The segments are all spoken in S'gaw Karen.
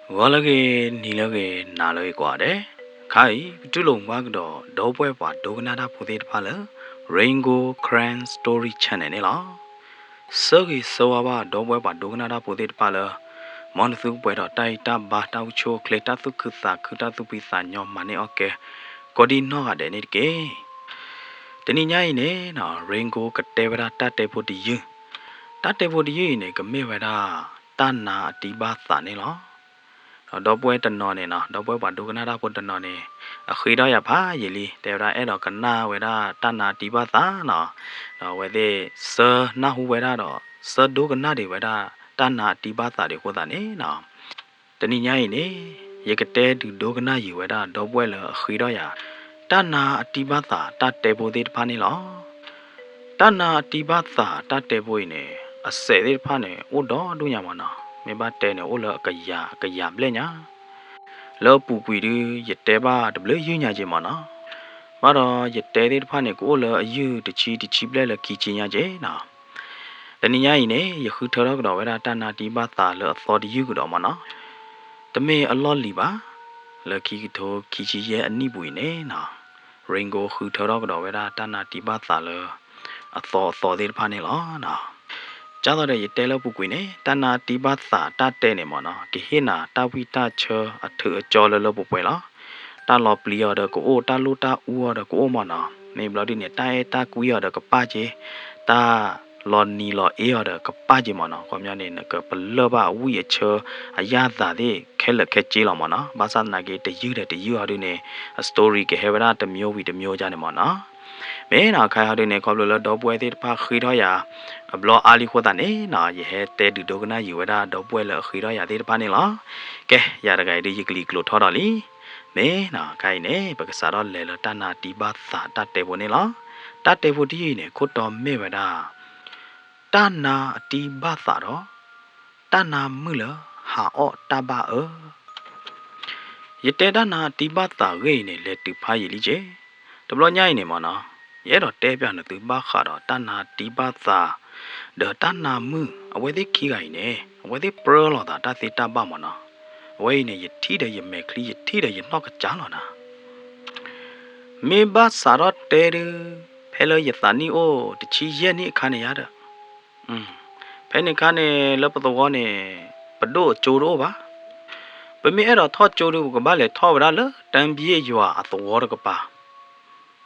ဂီၤလၢအဂ့ၤ, နံၤလၢအဂ့ၤ, နၤလၢအဂ့ၤကိးဂၤဒဲး, ခါအံၤ ပတူၢ်လိာ်မုာ်ဘၣ်ကဒီး ဒီပုၢ်ဝဲၢ်ပှၤဒိကနၣ်တၢ်ဖိသ့ၣ်တဖၣ်လၢ Rain Gold Karen Story Channel န့ၣ်လီၤ. ဆၢဂ့ၤဆၢဝါဘၣ် ဒီပုၢ်ဝဲၢ်ပှၤဒိကနၣ်တၢ်ဖိသ့ၣ်တဖၣ်လၢ မ်နသုကပှဲၤဒီးတၢ်အံၤတၢ်ဘါ တၢ်အိၣ်ဆူၣ်အိၣ်ချ့ တၢ်သူၣ်ခုသးခု တၢ်သူၣ်ဖှံသးညီ မၤန့ၢ်အီၣ်ကဲ ကိးဒံနီၢ်ဂၤဒဲးန့ၣ်တက့ၢ်. တနံၤညါအံၤန့ၣ် Rain Gold ကတဲဝဲဒၣ်တၢ်တဲဖိတယုၢ်, တၢ်တဲဖိတယုၢ်အံၤန့ၣ် ကမ့ၢ်ဝဲဒၣ် တၢ်နာ်အတံဘၣ်သးန့ၣ်လီၤ. ဒီးဒီပုၢ်ဝဲၢ်တနီၤန့ၣ်နီၤ, ဒီပုၢ်ဝဲၢ်ပှၤဒိကနၣ်တၢ်ဖိတနီၤန့ၣ် အဃ့ထီၣ်ယၤဖးယံာ်လံ, တဲဝဲဒၣ်အဲၣ်ဒိးကနၣ်ဝဲဒၣ်တၢ်နာ်အတံဘၣ်သးနီၤ, ဒီးအဝဲသ့ၣ်ဆၢနၢ်ဟူဝဲဒၣ်ဒီး ဆၢဒိကနၣ်ဒံးဝဲဒၣ် တၢ်နာ်အတံဘၣ်သးဒံးအဃိသတးန့ၣ်နီၤ, တနံၤညါအံၤန့ၣ် ယကတဲဒုးဒိကနၣ်ယံာ်ဝဲဒၣ် ဒီပုၢ်ဝဲၢ်လၢအဃ့ထီၣ်ယၤ တၢ်နာ်အတံဘၣ်သးတၢ်တဲဖိသ့ၣ်တဖၣ်န့ၣ်လီၤ. တၢ်နာ်အတံဘၣ်သးတၢ်တဲဖိအံၤန့ၣ် အစဲးသ့ၣ်တဖၣ်န့ၣ် အိၣ်ဒီဒူၣ်ညါမးနီၤ, မ့ၢ်ဘၣ်တဲန့ၣ် အိၣ်လၢအကယၤကယၤဘျဲၣ်ညါ, လၢအပူၤကွံာ်ဒု ယတဲဘၣ်တဘျုးယုၢ်ညါက့ၤမးနီၤ, ဘၣ်ဒီးယတဲသ့ၣ်တဖၣ်န့ၣ် ကအိၣ်လၢအယုၢ်တဆံတဆံဘျဲၣ်လၢခံဆံညါက့ၤနီၤ. တနံၤညါအံၤန့ၣ် ယဃုထၢထီၣ်ကဒီးဝဲဒၣ်တၢ်နာ်တံဘၣ်သးလၢအသီတယုၢ်ကဒီးမးနီၤ, တမ့ၢ်အလီၢ်လံၤဘၣ်, လၢခံကထိခံဆံယဲၢ်အနံၣ်ပူၤအံၤန့ၣ်နီၤ, Rain Gold ဃုထၢထီၣ်ကဒီးဝဲဒၣ်တၢ်နာ်တံဘၣ်သးလၢ အသီအသီသ့ၣ်တဖၣ်န့ၣ်လီၤ. ကၢ်သိးဒီးယတဲလၢအပူၤကွံာ်န့ၣ် တၢ်နာ်တံဘၣ်သးတၢ်တဲန့ၣ်မးနီၤ ကဟ့ၣ်နၤတၢ်ဝံၣ်တၢ်ဆၢအထၢအကၠီလၢလၢပှဲၤပှဲၤလီၤ. တၢ်လီၤပျံၤအီၤဒီးကအိၣ်, တၢ်လိၣ်တၢ်အူအီၤဒီးကအိၣ်မးနီၤ, မ့ၢ်ဘျီဒုန့ၣ် တၢ်အဲၣ်တၢ်ကွံအီၤဒီးကပၣ်က့ၤ, တၢ်လီၤနံၤလီၤအ့အီၤဒီးကပၣ်က့ၤမးနီၤ, ခီပညီန့ၣ် နကပလၢၢ်ဘၣ်အဝံၣ်အဆၢအယၣ်သးသ့ၣ်ခဲလၢာ်ခဲဆ့လီၤမးနီၤ, ဘၣ်ဆၣ်သနာ်က့ တယုၢ်ဒီးတယုၢ်အီၤဒုန့ၣ် အ story ကဟဲဝဲဒၣ်တမျိုးဝံၤတမျိုးကန့ၣ်မးနီၤ. မ့ၢ်နီၤ ခါအံၤဟီဒုန့ၣ် ခီဖျိလၢဒီပုၢ်ဝဲၢ်သ့ၣ်တဖၣ်ဃ့ထီၣ်ယၤ အဘျီအါလံအဃိသတးန့ၣ်နီၤ ယဟဲတဲဒုးဒိကနၣ်ယံာ်ဝဲဒၣ် ဒီပုၢ်ဝဲၢ်လၢအဃ့ထီၣ်ယၤသ့ၣ်တဖၣ်န့ၣ်လီၤ. ကဲ ယၤတဂၤအံၤဒု ယကလံၤကျိၤထီၣ်ဒီးလံ. မ့ၢ်နီၤ ခါအံၤန့ၣ် ပကစးထီၣ်လဲၤလၢတၢ်နာ်တံဘၣ်သးတၢ်တဲဖိန့ၣ်လီၤ. တၢ်တဲဖိတယုၢ်အံၤန့ၣ် ခိၣ်တီမ့ၢ်ဝဲဒၣ် တၢ်နာ်အတံဘၣ်သးဒီး တၢ်နာ်မုၣ်လၢဟးအီၣ်တၢ်ဘၣ်အၢ. ယတဲတၢ်နာ်အတံဘၣ်သးအဂ့ၢ်အံၤန့ၣ် လဲၤတုၤဖးယံာ်လံက့ၤ, တဘျီညါအံၤန့ၣ်မးနီၤ, ယအဲၣ်ဒိးတဲပၠးနသုဘၣ်ဃးဒီးတၢ်နာ်တံဘၣ်သး ဒီးတၢ်နာ်မုၣ် အဝဲသ့ၣ်ခံဂၤအံၤန့ၣ် အဝဲသ့ၣ်ပြၢလိာ်သးတၢ်သ့တၢ်ဘၣ်မးနီၤ. အဝဲအံၤန့ၣ် ယထံၣ်ဒီးယမဲာ်ချံ ယထံၣ်ဒီးယနီၢ်ကစၢ်လီၤနီၤ. မ့ၢ်ဘၣ်စးထီၣ်တဲဒု ဖဲလၢယသးနံၣ်အိၣ်တဆံယဲၢ်နံၣ်အခါန့ၣ်ယါဒီး ဖဲန့ၣ်အခါန့ၣ် လၢပသဝီန့ၣ် ပဒိၣ်အကၠိတအိၣ်ဘၣ်. ပမ့ၢ်အဲၣ်ဒိးထီၣ်ကၠိဒု ပကဘၣ်လဲၤထီၣ်ဝဲဒၣ်လၢ တၢ်ဘံၣ်ယွၤအသဝီတကပၤ,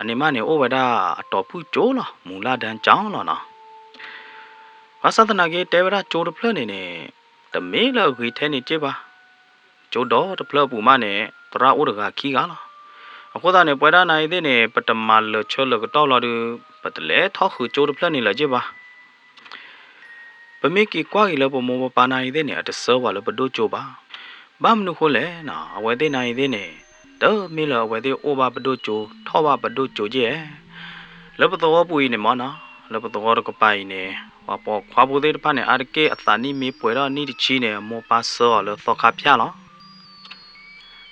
အန့ၣ်မးန့ၣ် အိၣ်ဝဲဒၣ်အတီၤဖုၣ်ကၠိလီၤ မူလတန်းကျောင်းလီၤနီၤ. ဘၣ်ဆၣ်သနာ်က့ တဲဝဲဒၣ်ကၠိတဖျၢၣ်န့ၣ်န့ၣ် တမ့ၢ်လၢအဂ့ၤထဲန့ၣ်က့ၢ်ဘၣ်. ကၠိဒီတဖျၢၣ်အပူၤမးန့ၣ် သရၣ်အိၣ်တဂၤခံဂၤလီၤ. အဃိသတးန့ၣ် ပဝဲဒၣ်နၤအံၤသ့ၣ်န့ၣ် ပတမၤလၢာ်ဆၢလၢာ်ကတီၢ်လီၤဒု ပတလဲၤထီၣ်ဃုာ်ကၠိတဖျၢၣ်န့ၣ်လၢၤက့ၢ်ဘၣ်. ပမ့ၢ်က့ၤကွၢ်က့ၤလၢပမိၢ်ပပၢ်နၤအံၤသ့ၣ်န့ၣ် အတဆှၢပှၤလၢပဒိၣ်ကၠိဘၣ်. ဘၣ်မနုၤဃိလဲၣ်နီၤ အဝဲသ့ၣ်နၤအံၤသ့ၣ်န့ၣ် တမ့ၢ်လၢအဝဲသ့ၣ်အိၣ်ဘၣ်ပဒိၣ်ကၠိ ထီၣ်ဘၣ်ပဒိၣ်ကၠိက့ၢ်ဧါ. လၢပသဝီပူၤအံၤန့ၣ်မးနီၤ လၢပသဝီတကပၤအံၤန့ၣ် ပှၤပိာ်ခွါဖိသ့ၣ်တဖၣ်န့ၣ် အါတက့ၢ်အသးနံၣ်မ့ၢ်ပှဲၤထီၣ်နံၣ်တဆံန့ၣ် အမိၢ်ပၢ်ဆှၢအီၤလၢသီခါဖၠၣ်လီၤ.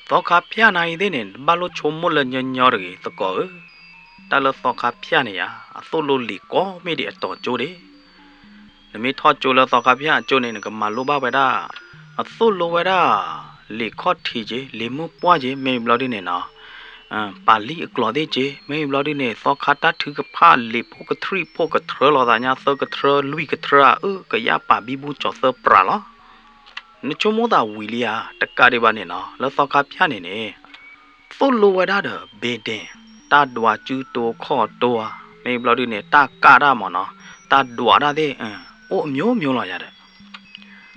သီခါဖၠၣ်နၤအံၤသ့ၣ်န့ၣ် ဘၣ်လိၣ်ဆိကမိၣ်လၢညီညီတဂ့ၤသကိးဧၢ, တၢ်လၢသီခါဖၠၣ်န့ၣ်ယါ အသိၣ်လိလံာ်ကိးမ့ၢ်ဒံးအတီၤကၠိဒံး. နမ့ၢ်ထီၣ်ကၠိလၢသီခါဖၠၣ်အကၠိန့ၣ် နကမၤလိဘၣ်ဝဲဒၣ် အသိၣ်လိဝဲဒၣ် လံာ်ခီၣ်ထံးက့ လံာ်မုၢ်ပှၢ်က့ မ့ၢ်ဘျီဒုန့ၣ်နီၤ ပာ်လံအကျိာ်သ့ၣ်က့ မ့ၢ်ဘျီဒုန့ၣ် သီခါတၢ်ထုကဖၣ် လံာ်ဖိကထြံၣ်ဖိကထြၢလီၤသးညါ သၢကထြၢလွံၢ်ကထြၢအါအၢ ကယၣ်ပာ်ဘံဘူကၠီၤသၢပြးလီၤ. နဆိကမိၣ်သးဝံၤလံဧါ တကးဒံးဘၣ်န့ၣ်နီၤ လၢသီခါဖၠၣ်န့ၣ်န့ၣ် သိၣ်လိဝဲဒၣ်ဒီး building တၢ်ဒွးစုတိၤခီၣ်တိၤဧါ မ့ၢ်ဘျီဒုန့ၣ် တၢ်ကၣ်တၢ်မ့ၢ်နီၤ တၢ်ဒွးတၢ်သ့ၣ် အိၣ်အမျိုးမျိုးလီၤယၤဒီး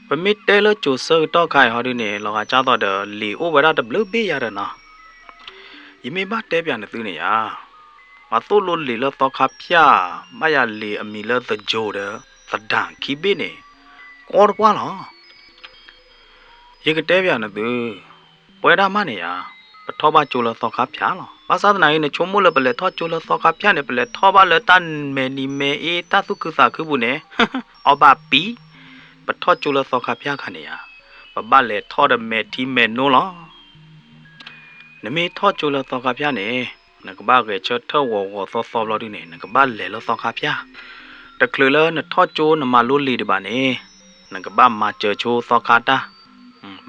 ပမ့ၢ်တဲလၢကၠိၤဆၢကတီၢ်ခါအံၤဟီဒုန့ၣ် လီၤဂာ်ကၢ်သိးဒီး လံာ်အိၣ်ဝဲဒၣ်တဘျုးဘ့ၣ်ယၤဒီးနီၤ ယမ့ၢ်ဘၣ်တဲပၠးနသုန့ၣ်ယါ ပှၤသိၣ်လိလံာ်လၢသီခါဖၠၣ် ဘၣ်ယၤလံာ်အမံၤလၢသယိၤဒီး သဒၣ်ခံဘ့ၣ်န့ၣ် ကီတပှၢ်လီၤ. ယကတဲပၠးနသု, ပဝဲဒၣ်မးန့ၣ်ယါ, ပထီၣ်ဘၣ်ကၠိလၢသီခါဖၠၣ်လီၤ. ဘၣ်ဆၣ်သနာ်က့ နဆိကမိၣ်လၢပလဲၤထီၣ်ကၠိလၢသီခါဖၠၣ်န့ၣ် ပလဲၤထီၣ်ဘၣ်လၢတၢ်မဲာ်နံၤမဲာ်အ့ တၢ်သူၣ်ခုသးခုပူၤန့ၣ်, အီၣ်ဘၣ်ပံ, ပထီၣ်ကၠိလၢသီခါဖၠၣ်ခါန့ၣ်ယါ, ပဘၣ်လဲၤထီၣ်ဒီးမဲာ်ထံမဲာ်နိလီၤ. နမ့ၢ်ထီၣ်ကၠိလၢသီခါဖၠၣ်န့ၣ်, နကဘၣ်ဂဲၤဆၢထၢၣ်ဂီၤဂီၤသီသီဘျီဒုန့ၣ် နကဘၣ်လဲၤလၢသီခါဖၠၣ်. တချုးလၢနထီၣ်ကၠိနမၤလိလံာ်ဒံးဘၣ်န့ၣ်, နကဘၣ်မၤစၢၤဆိသီခါတၢ်,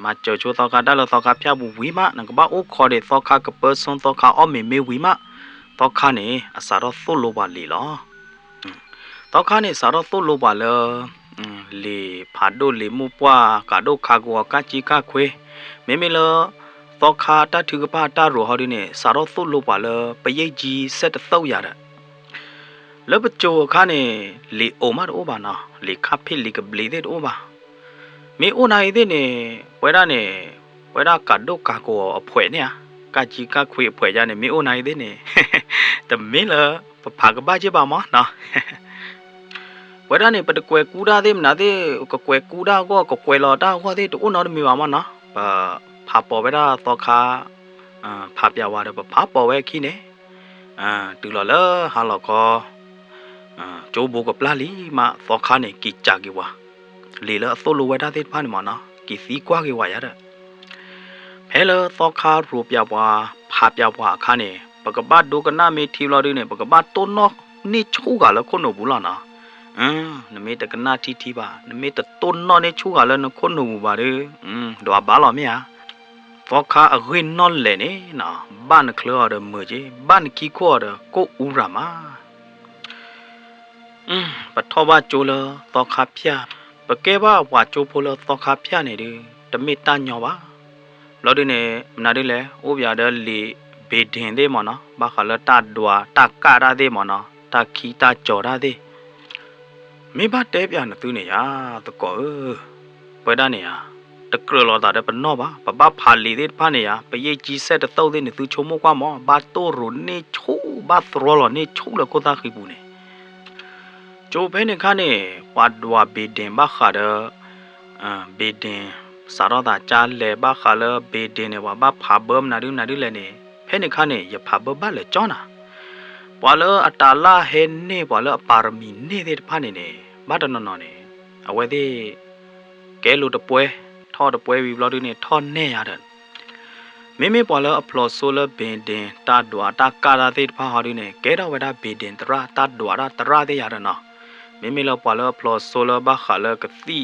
မၤစၢၤဆိသီခါတၢ်လၢသီခါဖၠၣ်ပူၤဝံၤမး နကဘၣ်အိၣ်ခိးဒံးသီခါကပၢဆူသီခါအီၣ်မ့ၤမ့ၢ်ဝံၤမး, သီခါန့ၣ် အစးထီၣ်သိၣ်လိပှၤလံာ်လီၤ. သီခါန့ၣ် စးထီၣ်သိၣ်လိပှၤလၢ လံာ်ဖးဒိၣ်လံာ်မိၢ်ပှၢ် ကးဒိၣ်ခးကဝီၤ ကၢ်ကံကၢ်ခွ့, မ့မ့ၢ်လၢ သီခါတၢ်ထုကဖၣ်တၢ်ရိၤဟီဒုန့ၣ် စးထီၣ်သိၣ်လိပှၤလၢ ပယဲၢ်ကၠံစဲးတသိၣ်ယၤဒီး လၢပစိၤအခါန့ၣ် လံာ်အိၣ်မးတအိၣ်ဘၣ်နီၤ, လံာ်ခါဖ့ၣ်လံာ်ကဘျံးသ့ၣ်တအိၣ်ဘၣ်. မ့ၢ်အိၣ်နၤအံၤသ့ၣ်န့ၣ် ပဝဲဒၣ်န့ၣ် ပဝဲဒၣ်ကးဒိၣ်ကးကဝီၤအဖှဲးန့ၣ်ဧါ, ကၢ်ကံကၢ်ခွ့အဖှဲးယါန့ၣ် မ့ၢ်အိၣ်နၤအံၤသ့ၣ်န့ၣ် တမ့ၢ်လၢ ပဖးကဘၣ်က့ဘၣ်မးနီၤ. ပဝဲဒၣ်န့ၣ် ပတကွဲးကူတၢ်သ့ၣ်မနုၤသ့ၣ် ကကွဲးကူတၢ်အဂီၢ် ကကွဲးလီၤတၢ်အဂီၢ်သ့ၣ် တအိၣ်နီတမံၤဘၣ်မးနီၤ. ပဖးပိာ်ဝဲဒၣ်သီခါ ဖးပၠးဝၤဒီးပဖးပိာ်ဝဲအခံန့ၣ် တုၤလီၤလၢဟါလီၤခီ ကၠိဘိကပျၢ်လံမး သီခါန့ၣ် က့ၤစးက့ၤဝဲ လံာ်လၢအသိၣ်လိဝဲဒၣ်သ့ၣ်တဖၣ်န့ၣ်မးနီၤ က့ၤသံကွၢ်က့ၤဝဲယါဒီး ဖဲလၢသီခါရိၤပၠးပှၤ ဖးပၠးပှၤအခါန့ၣ် ပကဘၣ်ဒိကနၣ်မ့ၢ်ထံဘျီဒုန့ၣ် ပကဘၣ်တိၢ်နီၣ်န့ၢ်ဆူၣ်ဂၤလၢခိၣ်နူာ်ပူၤလီၤနီၤ. နမ့ၢ်တကနၣ်ထံထံဘၣ် နမ့ၢ်တတိၢ်နီၣ်န့ၢ်ဆူၣ်ဂၤလၢနခိၣ်နူာ်ပူၤဘၣ်ဒီး ဒွးဘၣ်လီၤမ့ၢ်ဧါ. သီခါအဂ့ၢ်နီၣ်လဲၣ်န့ၣ်နီၤ ဘၣ်နချၢအီၤဒီးမုာ်က့ ဘၣ်နခံခိၣ်အီၤဒီးကိၣ်အူရၤမး ပထီၣ်ဘၣ်ကၠိလၢသီခါဖၠၣ်, ပကဲဘၣ်ပှၤကၠိဖိလၢသီခါဖၠၣ်န့ၣ်ဒီး တမ့ၢ်တၢ်ညီဘၣ်. ဘျီဒုန့ၣ် မနုၤဒုလဲၣ် အိၣ်ပယၤဒီးလံာ် building သ့ၣ်မးနီၤ ဘၣ်ဃးလၢတၢ်ဒွးတၢ်ကၣ်တၢ်သ့ၣ်မးနီၤ တၢ်ခံတၢ်ကၠီၤတၢ်သ့ၣ် မ့ၢ်ဘၣ်တဲပၠးနသုန့ၣ်ယါ သကိးဧၢ, ပဝဲဒၣ်န့ၣ်ယါ တကြၢးလီၤသးဒီးပနီၢ်ဘၣ်, ပဘၣ်ဖးလံာ်သ့ၣ်တဖၣ်န့ၣ်ယါ ပယဲၢ်ကၠံစဲးတသိၣ်သ့ၣ်န့ၣ် သုဆိကမိၣ်ကွၢ်မး ဘၣ်တိၢ်ရိၤန့ၢ်ဆူၣ် ဘၣ်သြီလီၤန့ၢ်ဆူၣ်လၢခိၣ်သၣ်ဃံပူၤန့ၣ် ကၠိဖဲန့ၣ်ခါန့ၣ် ပှၤဒွး building ဘၣ်ဃးဒီး building စးထီၣ်သးကၢ်လဲၤဘၣ်ဃးလၢ building န့ၣ် ပှၤဘၣ်ဖးဘၢမနုၤဒုမနုၤဒုလဲၣ်န့ၣ် ဖဲန့ၣ်ခါန့ၣ် ယဖးဘၢဘၣ်လၢာ်ကၠီနၤ, ပှၤလၢအတၤလၢ်ဟဲန့ၢ် ပှၤလၢအပါရမံန့ၢ်သ့ၣ်တဖၣ်န့ၣ်န့ၣ် ဘၣ်တနီၤနီၤန့ၣ် အဝဲသ့ၣ် ကဲလိာ်တပွဲ ထီၣ်တပွဲဝံၤဘျီဒုန့ၣ် ထီၣ်နဲၣ်ယါဒီး မ့မ့ၢ်ပှၤလၢအဖျိးစိလၢ building တၢ်ဒွးတၢ်ကၣ်တၢ်သ့ၣ်တဖၣ်ဟီဒုန့ၣ် ကဲထီၣ်ဝဲဒၣ် building သရၣ် တၢ်ဒွးတၢ်သရၣ်သ့ၣ်ယါဒီးနီၤ, မ့မ့ၢ်လၢပှၤလၢအဖျိးစိလၢဘၣ်ဃးလၢကသံၣ်ကသီ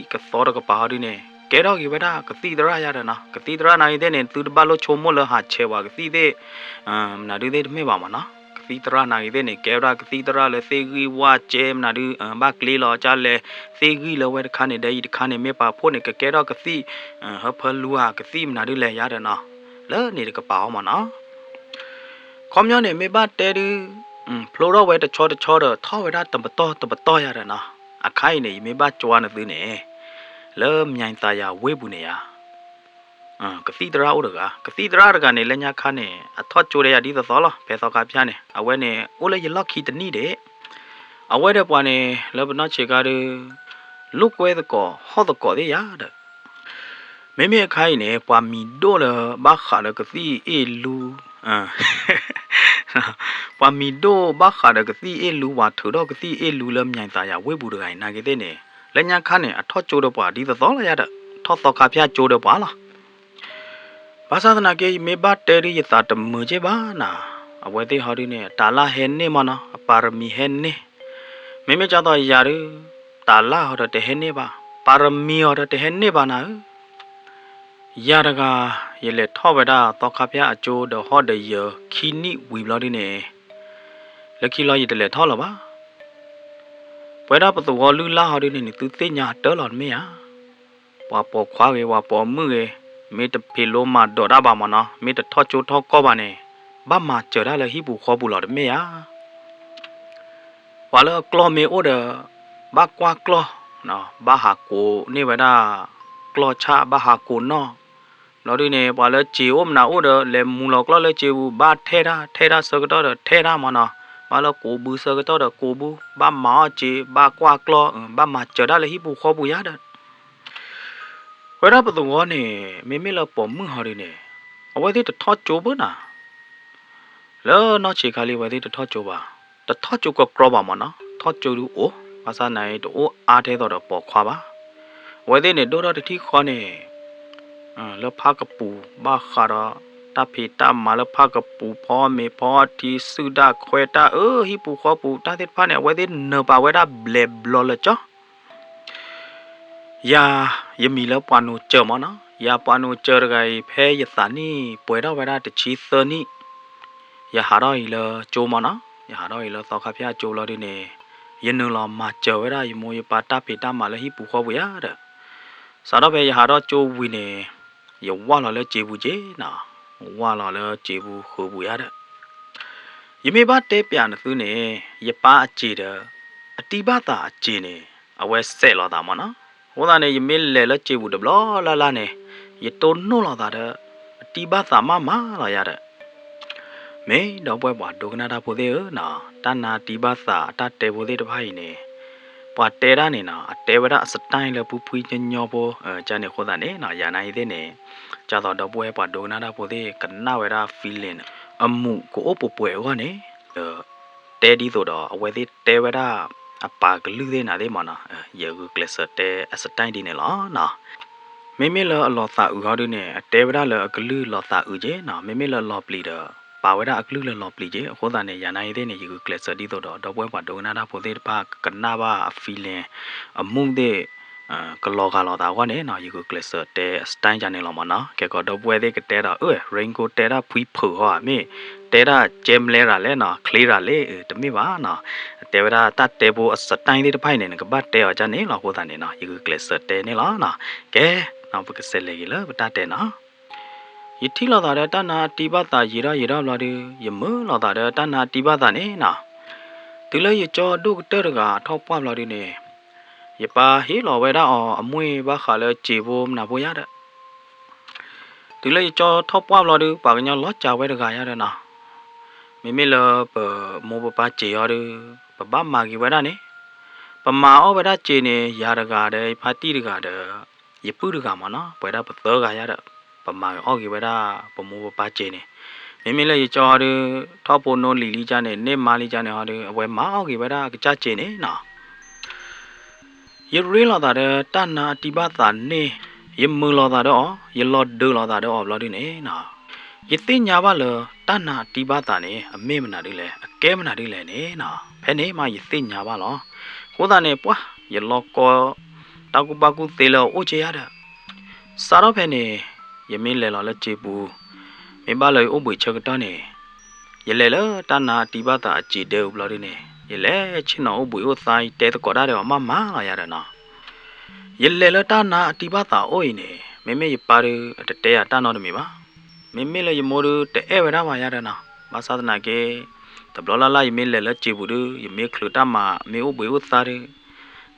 တကပၤဟီဒုန့ၣ် ကဲထီၣ်က့ၤဝဲဒၣ်ကသံၣ်သရၣ်ယါဒီးနီၤ, ကသံၣ်သရၣ်နာ်ဂ့ၤသ့ၣ်န့ၣ် သုတဘၣ်လိၣ်ဆိကမိၣ်လၢဟးဆဲးပှၤကသံၣ်သ့ၣ် မနုၤဒုသ့ၣ်တမ့ၢ်ဘၣ်မးနီၤ, ကသံၣ်သရၣ်နာ်ဂ့ၤသ့ၣ်န့ၣ် ကဲဝဲဒၣ်ကသံၣ်သရၣ်လၢသ့ၣ်ဂံၢ်ဝၣ်စဲမနုၤဒု ဘၣ်ကျ့လီၤကၢ်လဲၤ သ့ၣ်ဂံၢ်လၢဝဲတခါန့ၣ် ဒီးအံၤတခါန့ၣ် မ့ၢ်ပာ်ဖှိၣ်န့ၣ် ကကဲထီၣ်ကသံၣ် ဟၢဖၢလူဧါ ကသံၣ်မနုၤဒုလဲၣ်ယါဒီးနီၤ, လၢန့ၣ်တကပၤအီၤမးနီၤ, ခီပညီန့ၣ် မ့ၢ်ဘၣ်တဲဒု ဖျိထီၣ်ဝဲတဆီတဆီဒီး ထီၣ်ဝဲဒၣ်တပတီၢ်တပတီၢ်ယါဒီးနီၤ, အခါအံၤန့ၣ် ယမ့ၢ်ဘၣ်ကွၢ်နသုန့ၣ် လၢ မြင်သာယာဝတ် ပူၤန့ၣ်ယါ ကသံၣ်သရၣ်အိၣ်တဂၤ, ကသံၣ်သရၣ်တဂၤန့ၣ် လၢညါခါန့ၣ် အထီၣ်ကၠိဒီးယၤဒ်သိးသိးလီၤ, ဖဲသီခါဖၠၣ်န့ၣ် အဝဲန့ၣ် အိၣ်လၢယလီၢ်ခံတနံၣ်ဒံး, အဝဲဒီးပှၤန့ၣ် လၢပနီၢ်ဆံးခါဒီး လိာ်ကွဲသကိး ဟီၣ်သကိးသ့ၣ်ယါဒီး မ့မ့ၢ်အခါအံၤန့ၣ် ပှၤမံၤဒိၣ်လၢဘၣ်ဃးဒီးကသံၣ်အ့ၣ်လူ ပှၤမံၤဒိၣ်ဘၣ်ဃးဒီးကသံၣ်အ့ၣ်လူ ပှၤထုးထီၣ်ကသံၣ်အ့ၣ်လူလၢ မြင်သာယာဝတ် ပူၤတဂၤအံၤ နာ်ဂ့ၤသ့ၣ်န့ၣ် လၢညါခါန့ၣ် အထီၣ်ကၠိဒီးပှၤဒ်သိးသိးလီၤယါဒီး ထီၣ်သီခါဖၠၣ်ကၠိဒီးပှၤလီၤ. ဘၣ်ဆၣ်သနာ်က့ ယမ့ၢ်ဘၣ်တဲဒု ယသးတမုာ်က့ဘၣ်နၤ, အဝဲသ့ၣ်ဟီဒုန့ၣ် တၤလၢဟဲန့ၢ်မးနီၤ အပါရမံၤဟဲန့ၢ်, မ့မ့ၢ်ကၢ်သိးယၤဒု တၤလၢဟီဒီးတဟဲန့ၢ်ဘၣ်, ပါရမံၤဟီဒီးတဟဲန့ၢ်ဘၣ်နၤဧၢ ယၤတဂၤ ယလဲၤထီၣ်ဝဲဒၣ်သီခါဖၠၣ်အကၠိဒီးဟီၣ်ဒီးယၢၤခံနံၣ်ဝံၤဘျီဒုန့ၣ် လၢခံလီၤယတလဲၤထီၣ်လၢၤဘၣ်. ပဝဲဒၣ်ပသဝီလုၢ်လၢ်ဟီဒုန့ၣ် နသုသ့ၣ်ညါတၢ်လီၤတမ့ၢ်ဧါ. ပှၤပိာ်ခွါဂ့ၤ ပှၤပိာ်မုၣ်ဂ့ၤ, မ့ၢ်တဖံးလိမၤဒိးတၢ်ဘၣ်မးနီၤ, မ့ၢ်တထီၣ်ကၠိထီၣ်ကီၢ်ဘၣ်န့ၣ် ဘၣ်မၤစၢၤတၢ်လၢဟံၣ်ပူၤဃီပူၤလီၤတမ့ၢ်ဧါ. ပှၤလၢအကျီၢ်မ့ၢ်အိၣ်ဒီး ဘၣ်ကွၢ်ကျီၢ်, ဘၣ်ဟးကိးန့ၢ်ဝဲဒၣ် ကျီၢ်ဆၣ် ဘၣ်ဟးကိးနီၣ်, ဘျီဒုန့ၣ် ပှၤလၢစ့အိၣ်မနုၤအိၣ်ဒီး လဲၤမူလီၤကျီၢ်လၢစ့ပူၤ ဘၣ်ထဲတၢ် ထဲတၢ်ဆၢကတီၢ်ဒီးထဲတၢ်မးနီၤ, ဘၣ်လၢကိးဘုဆၢကတီၢ်ဒီးကိးဘု, ဘၣ်မၤအီၣ်စ့ ဘၣ်ကွၢ်ကျီၢ် ဘၣ်မၤစၢၤတၢ်လၢဟံၣ်ပူၤဃီပူၤယါဒီး ပဝဲဒၣ်ပသဝီန့ၣ် မ့မ့ၢ်လၢပိာ်မုၣ်ဟီဒုန့ၣ် အဝဲသ့ၣ်တထီၣ်ကၠိဘၣ်နၤ, လၢနီၢ်ဆံးခါလံ အဝဲသ့ၣ်တထီၣ်ကၠိဘၣ်, တထီၣ်ကၠိကကြီဘၣ်မးနီၤ, ထီၣ်ကၠိဒုအိၣ်, ဘၣ်ဆၣ်သနာ်က့ တအိၣ်အါထဲသိးဒီးပိာ်ခွါဘၣ်. အဝဲသ့ၣ်န့ၣ် ဒိၣ်ထီၣ်တထံၣ်ဃီန့ၣ် လၢဖၣ်ကပူၤ ဘၣ်ဃးဒီး တၢ်ဖံးတၢ်မၤလၢဖၣ်ကပူၤ ဖီမ့ၤဖီထံ စုၣ်တၢ်ခွဲးတၢ်အၢ ဟံၣ်ပူၤဃီပူၤ တၢ်သ့ၣ်တဖၣ်န့ၣ် အဝဲသ့ၣ်နၢၤပာ်ဝဲဒၣ်ဘျဲးဘျီလၢာ်ကၠီ ယၤ ယမံၤလၢပှၤနိၤစၢၤမးနီၤ, ယၤပှၤနိၣ်စၢၤတဂၤအံၤ ဖဲယသးနံၣ်ပှဲၤထီၣ်ဝဲဒၣ်တဆံသၢနံၣ်, ယဟးထီၣ်အံၤလၢကၠိမၢ်နီၤ, ယဟးထီၣ်အံၤလၢသီခါဖၠၣ်ကၠိဘျီဒုန့ၣ်, ယနုာ်လီၤမၤစၢၤဝဲဒၣ်ယမိၢ်ယပၢ်တၢ်ဖံးတၢ်မၤလၢဟံၣ်ပူၤဃီပူၤယါဒီး, စးထီၣ်ဖဲယဟးထီၣ်ကၠိဝံၤန့ၣ်, ယဝၢ်လီၤလၢစံာ်ပူၤက့နီၤ, ဝၢ်လီၤလၢစံာ်ပူၤဃုာ်ပူၤယါဒီး ယမ့ၢ်ဘၣ်တဲပၠးနသုန့ၣ်, ယပၢ်အစံာ်ဒီး, အတံၢ်ဘၣ်သးအစံာ်န့ၣ်, အဝဲစဲးလီၤသးမၢ်နီၤ. အဃိသတးန့ၣ် ယမ့ၢ်လဲၤလၢစံာ်ပူၤတဘျီလၢ်လၢ်န့ၣ်, ယတိၢ်နီၣ်လီၤသးဒီး, အတံၢ်ဘၣ်သးမးမးလီၤယါဒီး မ့ၢ်ဒီပုၢ်ဝဲၢ်ပှၤဒိကနၣ်တၢ်ဖိသ့ၣ်ဧၢနီၤ, တၢ်နါတံၢ်ဘၣ်သးအတၢ်တဲဖိသ့ၣ်တဖၣ်အံၤန့ၣ်, ပှၤတဲဒၣ်န့ၣ်နီၤ, အတဲဝဲဒၣ်အ style လၢဖှံဖှံညီညီဖိ, ကန့ၣ်အဃိသတးန့ၣ်နီၤ, ယၤနၤအံၤသ့ၣ်န့ၣ်, ကၢ်သိးဒီပုၢ်ဝဲၢ်ပှၤဒိကနၣ်တၢ်ဖိသ့ၣ် ကနၣ်ဝဲဒၣ် feeling အမူးကအိၣ်ပှဲၤပှဲၤအဂီၢ်န့ၣ်, တဲဒ်သိးဒီး အဝဲသ့ၣ်တဲဝဲဒၣ် အပာ်ကလုၢ်သ့ၣ်နၤသ့ၣ်မၢ်နီၤ, ယဂုာ်ကျဲးစၢးတဲအ style ဒ်န့ၣ်လီၤနီၤ. မ့မ့ၢ်လၢအလီၤသးအုးဟီဒုန့ၣ် အတဲဝဲဒၣ်လၢအကလုၢ်လီၤသးအုးက့နီၤ, မ့မ့ၢ်လၢအလီၤပျံၤဒီး ပာ်ဝဲဒၣ်အကလုၢ်လၢလီၤပျံၤက့, အဃိသတးန့ၣ် ယၤနၤအံၤသ့ၣ်န့ၣ် ယဂုာ်ကျဲးစၢးဒ်သိးဒီး ဒီပုၢ်ဝဲၢ်ပှၤဒိကနၣ်တၢ်ဖိသ့ၣ်တဖၣ် ကကနၣ်ဘၣ်အ feeling အမူးသ့ၣ် ကလီၤဂာ်လိာ်သးအဂီၢ်န့ၣ်နီၤ, ယဂုာ်ကျဲးစၢးတဲအ style ကန့ၣ်လီၤမၢ်နီၤ. ကဲကီးဒီပုၢ်ဝဲၢ်သ့ၣ်ကတဲဒီး အၢ Rain ကိတဲဒၣ်ဖှံဖုးဟီဧါ, မ့ၢ်တဲဒၣ်ကဲမလဲရၤလဲၣ်နီၤ, ချ့ရၤလဲၣ်, တမ့ၢ်ဘၣ်နီၤ. တဲဝဲဒၣ်တၢ်တဲဖိအ style သ့ၣ်တဖၣ်အံၤန့ၣ် နကဘၣ်တဲအီၤကန့ၣ်လီၤ. အဃိသတးန့ၣ်နီၤ ယဂုာ်ကျဲးစၢးတဲန့ၣ်လီၤနီၤ. ကဲ, ပကစးလဲၤက့ၤလၢပတၢ်တဲနီၤ. ယထံၣ်လိာ်သးဒီးတၢ်နါအတံၢ်ဘၣ်သးယံာ်ထီၣ်ယံာ်ထီၣ်ဘျီဒု, ယမုာ်လိာ်သးဒီးတၢ်နါအတံၢ်ဘၣ်သးန့ၣ်နီၤ. တုၤလၢယကၠီဒိၣ်ကတၢၢ်တဂၤထီၣ်ပှၢ်ဘျီဒုန့ၣ်, ယပၢ်ဟ့ၣ်လီၤဝဲဒၣ်အီၤအမှ့ၢ်ဘၣ်ဃးလၢစံာ်ဖိမနၤဖိယါဒီး တုၤလၢယကၠီထီၣ်ပှၢ်ဘျီဒု ပှၤကညီလီၤစှၤဝဲတဂၤယါဒီးနီၤ, မ့မ့ၢ်လၢပမိၢ်ပပၢ်စံာ်အီၤဒု, ပဘၣ်မၤက့ၤဝဲဒၣ်န့ၣ်, ပမၤအီၣ်ဝဲဒၣ်စံာ်န့ၣ် ယၤတဂၤဒီး ယဖါတံၢ်တဂၤဒီး ယပုၢ်တဂၤမၢ်နီၤ, ပဝဲဒၣ်ပသၢဂၤယါဒီး ပမၤအီၣ်က့ၤဝဲဒၣ်ပမိၢ်ပပၢ်စံာ်န့ၣ်, မ့မ့ၢ်လၢယကၠီဒု ထီၣ်ဖိနီၣ်လံၤလံကၠါန့ၣ် န့ၢ်မါလံကၠါန့ၣ်ဟီဒု အဝဲမၤအီၣ်က့ၤဝဲဒၣ်အကစၢ်စံာ်န့ၣ်နီၤ. ယရ့လိာ်သးဒီးတၢ်နါအတံၢ်ဘၣ်သးန့ၣ်, ယမုာ်လိာ်သးဒီးအီၤ, ယလီၤဒုးလိာ်သးဒီးအီၤဘျီဒုန့ၣ်နီၤ, ယသ့ၣ်ညါဘၣ်လၢ တၢ်နါအတံၢ်ဘၣ်သးန့ၣ် အမ့ၢ်မနုၤဒ်လဲၣ်, အကဲမနုၤဒ်လဲၣ်န့ၣ်နီၤ, ဖဲန့ၣ်မးယသ့ၣ်ညါဘၣ်လီၤ. အဃိသတးန့ၣ် ပှၢ်ယလီၤကီ တၢ်ကူၣ်ဘၣ်ကူၣ်သ့လၢအအိၣ်က့ယါဒီး စးထီၣ်ဖဲန့ၣ် ယမ့ၢ်လဲၤလီၤလၢစံာ်ပူၤ, မ့ၢ်ဘၣ်လၢယအိၣ်ဘှံးဆၢကတီၢ်န့ၣ်, ယလဲၤလၢတၢ်နါအတံၢ်ဘၣ်သးအစံာ်ဒဲအူဘျီဒုန့ၣ် ယလဲၤဆ့ၣ်နီၤအိၣ်ဘှံးအိၣ်သါ ယတဲသကိးတၢ်ဒီးအီၤမးမးလီၤယါဒီးနီၤ. ယလဲၤလၢတၢ်နါအတံၢ်ဘၣ်သးအိၣ်အံၤန့ၣ် မ့မ့ၢ်ယပၢ်ဒု အတတဲယၤတၢ်နီတမံၤဘၣ်. မ့မ့ၢ်လၢယမိၢ်ဒု တအဲၣ်ဝဲဒၣ်ဘၣ်ယါဒီးနီၤ, ဘၣ်ဆၣ်သနာ်က့ တဘျီလၢ်လၢ်ယမ့ၢ်လဲၤလၢစံာ်ပူၤဒု ယမ့ၢ်ချုးတၢ်မၤ မ့ၢ်အိၣ်ဘှံးအိၣ်သါဒု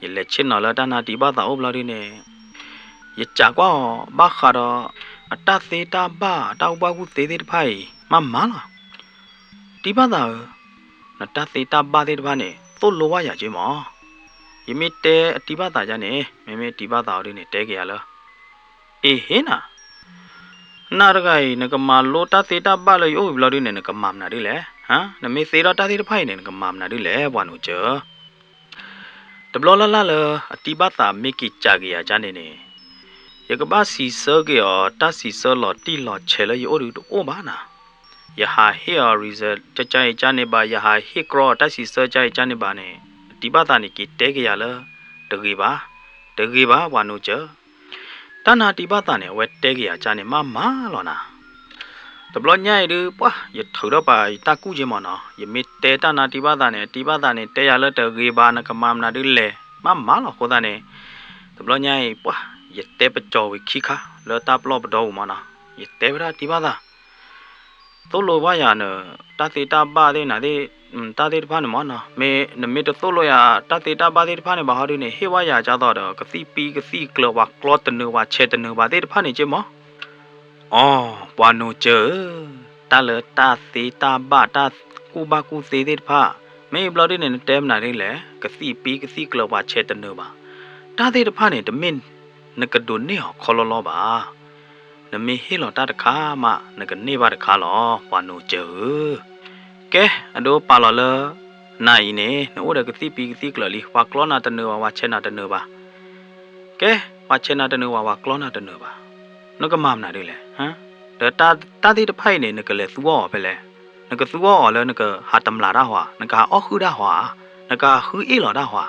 ယလဲၤဆ့ၣ်နီၤလၢတၢ်နါတံၢ်ဘၣ်သးအိၣ်ဘျီဒုန့ၣ် ယစံးကွၢ်အီၤဘၣ်ဃးဒီး အတၢ်သ့တၢ်ဘၣ် တၢ်ကူၣ်ဘၣ်ကူၣ်သ့သ့ၣ်တဖၣ်အံၤ မးမးလီၤ. တံၢ်ဘၣ်သးဧၢ, နတၢ်သ့တၢ်ဘၣ်သ့ၣ်တဖၣ်န့ၣ် သိၣ်လိဝဲယၤက့မး. ယမ့ၢ်တဲအတံၢ်ဘၣ်သးယါန့ၣ် မ့မ့ၢ်တံၢ်ဘၣ်သးအီၤဒုန့ၣ် တဲက့ၤယၤလၢ အ့ဟ့နၤ နၤတဂၤအံၤ နကမၤလိတၢ်သ့တၢ်ဘၣ်လၢယအိၣ်အံၤဘျီဒုန့ၣ် နကမၤမနုၤဒ်လဲၣ်. နမ့ၢ်သ့ထီၣ်တၢ်သ့ၣ်တဖၣ်အံၤန့ၣ် နကမၤမနုၤဒ်လဲၣ် ပှၤနိၣ်စၢၤဧၢ. တဘျီလၢ်လၢ်လၢ အတံၢ်ဘၣ်သးမ့ၢ်က့ၤစံးက့ၤယၤကန့ၣ်န့ၣ်, ယကဘၣ်စံးဆၢက့ၤအီၤ တၢ်စံးဆၢလီၤတံၢ်လီၤဆဲးလၢယအိၣ်ဒုတအိၣ်ဘၣ်နၤ. ယဟးဟ့ၣ်အီၤ reason ကကအံၤကန့ၣ်ဘၣ်, ယဟးဟ့ၣ်ကြီအီၤတၢ်စံးဆၢကကအံၤကန့ၣ်ဘၣ်န့ၣ်, အတံၢ်ဘၣ်သးန့ၣ် က့ၤတဲက့ၤယၤလၢ တဂ့ၤဘၣ်, တဂ့ၤဘၣ် ပှၤနိၣ်စၢၤ တၢ်နါတံၢ်ဘၣ်သးန့ၣ် အဝဲတဲက့ၤယၤကန့ၣ် မးမးလီၤနၤ. တဘျီညါအံၤဒု ပှၢ်ယထုးထီၣ်ပာ်ယတၢ်ကူၣ်က့မးနီၤ, ယမ့ၢ်တဲတၢ်နါတံၢ်ဘၣ်သးန့ၣ် အတံၢ်ဘၣ်သးန့ၣ် တဲယၤလၢတဂ့ၤဘၣ် နကမၤမနုၤဒ်လဲၣ် မးမးလီၤ. အဃိသတးန့ၣ် တဘျီညါအံၤ ပှၢ်ယတဲပကၠီၤဝံၤခံခါ လၢတၢ်ပလီၢ်ပဒီပူၤမးနီၤ, ယတဲဝဲဒၣ်တံၢ်ဘၣ်သး သိၣ်လိဘၣ်ယၤန တၢ်သ့တၢ်ဘၣ်သ့ၣ်နၤသ့ၣ် တၢ်သ့ၣ်တဖၣ်န့ၣ်မးနီၤ, မ့ၢ်နမ့ၢ်တသိၣ်လိယၤ တၢ်သ့တၢ်ဘၣ်သ့ၣ်တဖၣ်န့ၣ်ဘၣ်ဟီဒုန့ၣ် ဟ့ၣ်ဝဲယၤကသိးဒီး ကသံၣ်ပံကသံၣ်ကျၢၤ ပှၤကျီတနုၤ ပှၤဆဲးတနုၤဘၣ်သ့ၣ်တဖၣ်န့ၣ်က့မး. အိ ပှၤနိၣ်စၢၤဧၢ, တၢ်လၢတၢ်သ့တၢ်ဘၣ် တၢ်ကူၣ်ဘၣ်ကူၣ်သ့သ့ၣ်တဖၣ် မ့ၢ်ဘျီဒုန့ၣ် နတဲမနုၤဒ်လဲၣ်, ကသံၣ်ပံကသံၣ်ကျၢၤ ပှၤဆဲးတနုၤဘၣ်, တၢ်သ့ၣ်တဖၣ်န့ၣ် တမ့ၢ်နကဒိးန့ၢ်အီၤခီလီလီဘၣ်. နမ့ၢ်ဟ့ၣ်လီၤတၢ်တခါမး နကန့ၢ်ဘၣ်တခါလီၤ ပှၤနိၣ်စၢၤဧၢ. ကဲ အဒိပာ်လီၤလၢ နၤအံၤန့ၣ် နအိၣ်ဒီးကသံၣ်ပံကသံၣ်ကျၢၤလံ, ပှၤကျီနၤတနုၤဘၣ် ပှၤဆဲးနၤတနုၤဘၣ်. ကဲ ပှၤဆဲးနၤတနုၤဘၣ် ပှၤကျီနၤတနုၤဘၣ်, နကမၤမနုၤဒ်လဲၣ်. ဒီးတၢ်သ့ၣ်တဖၣ်အံၤန့ၣ် နကလဲၤသူအီၤဖဲလဲၣ်. နကသူအီၤလၢနကဟးတမျာ်တၢ်ဟီဧါ, နကဟးအီၣ်ဃုာ်တၢ်ဟီဧါ, နကဟးဃုအ့ၣ်လီၤတၢ်ဟီဧါ.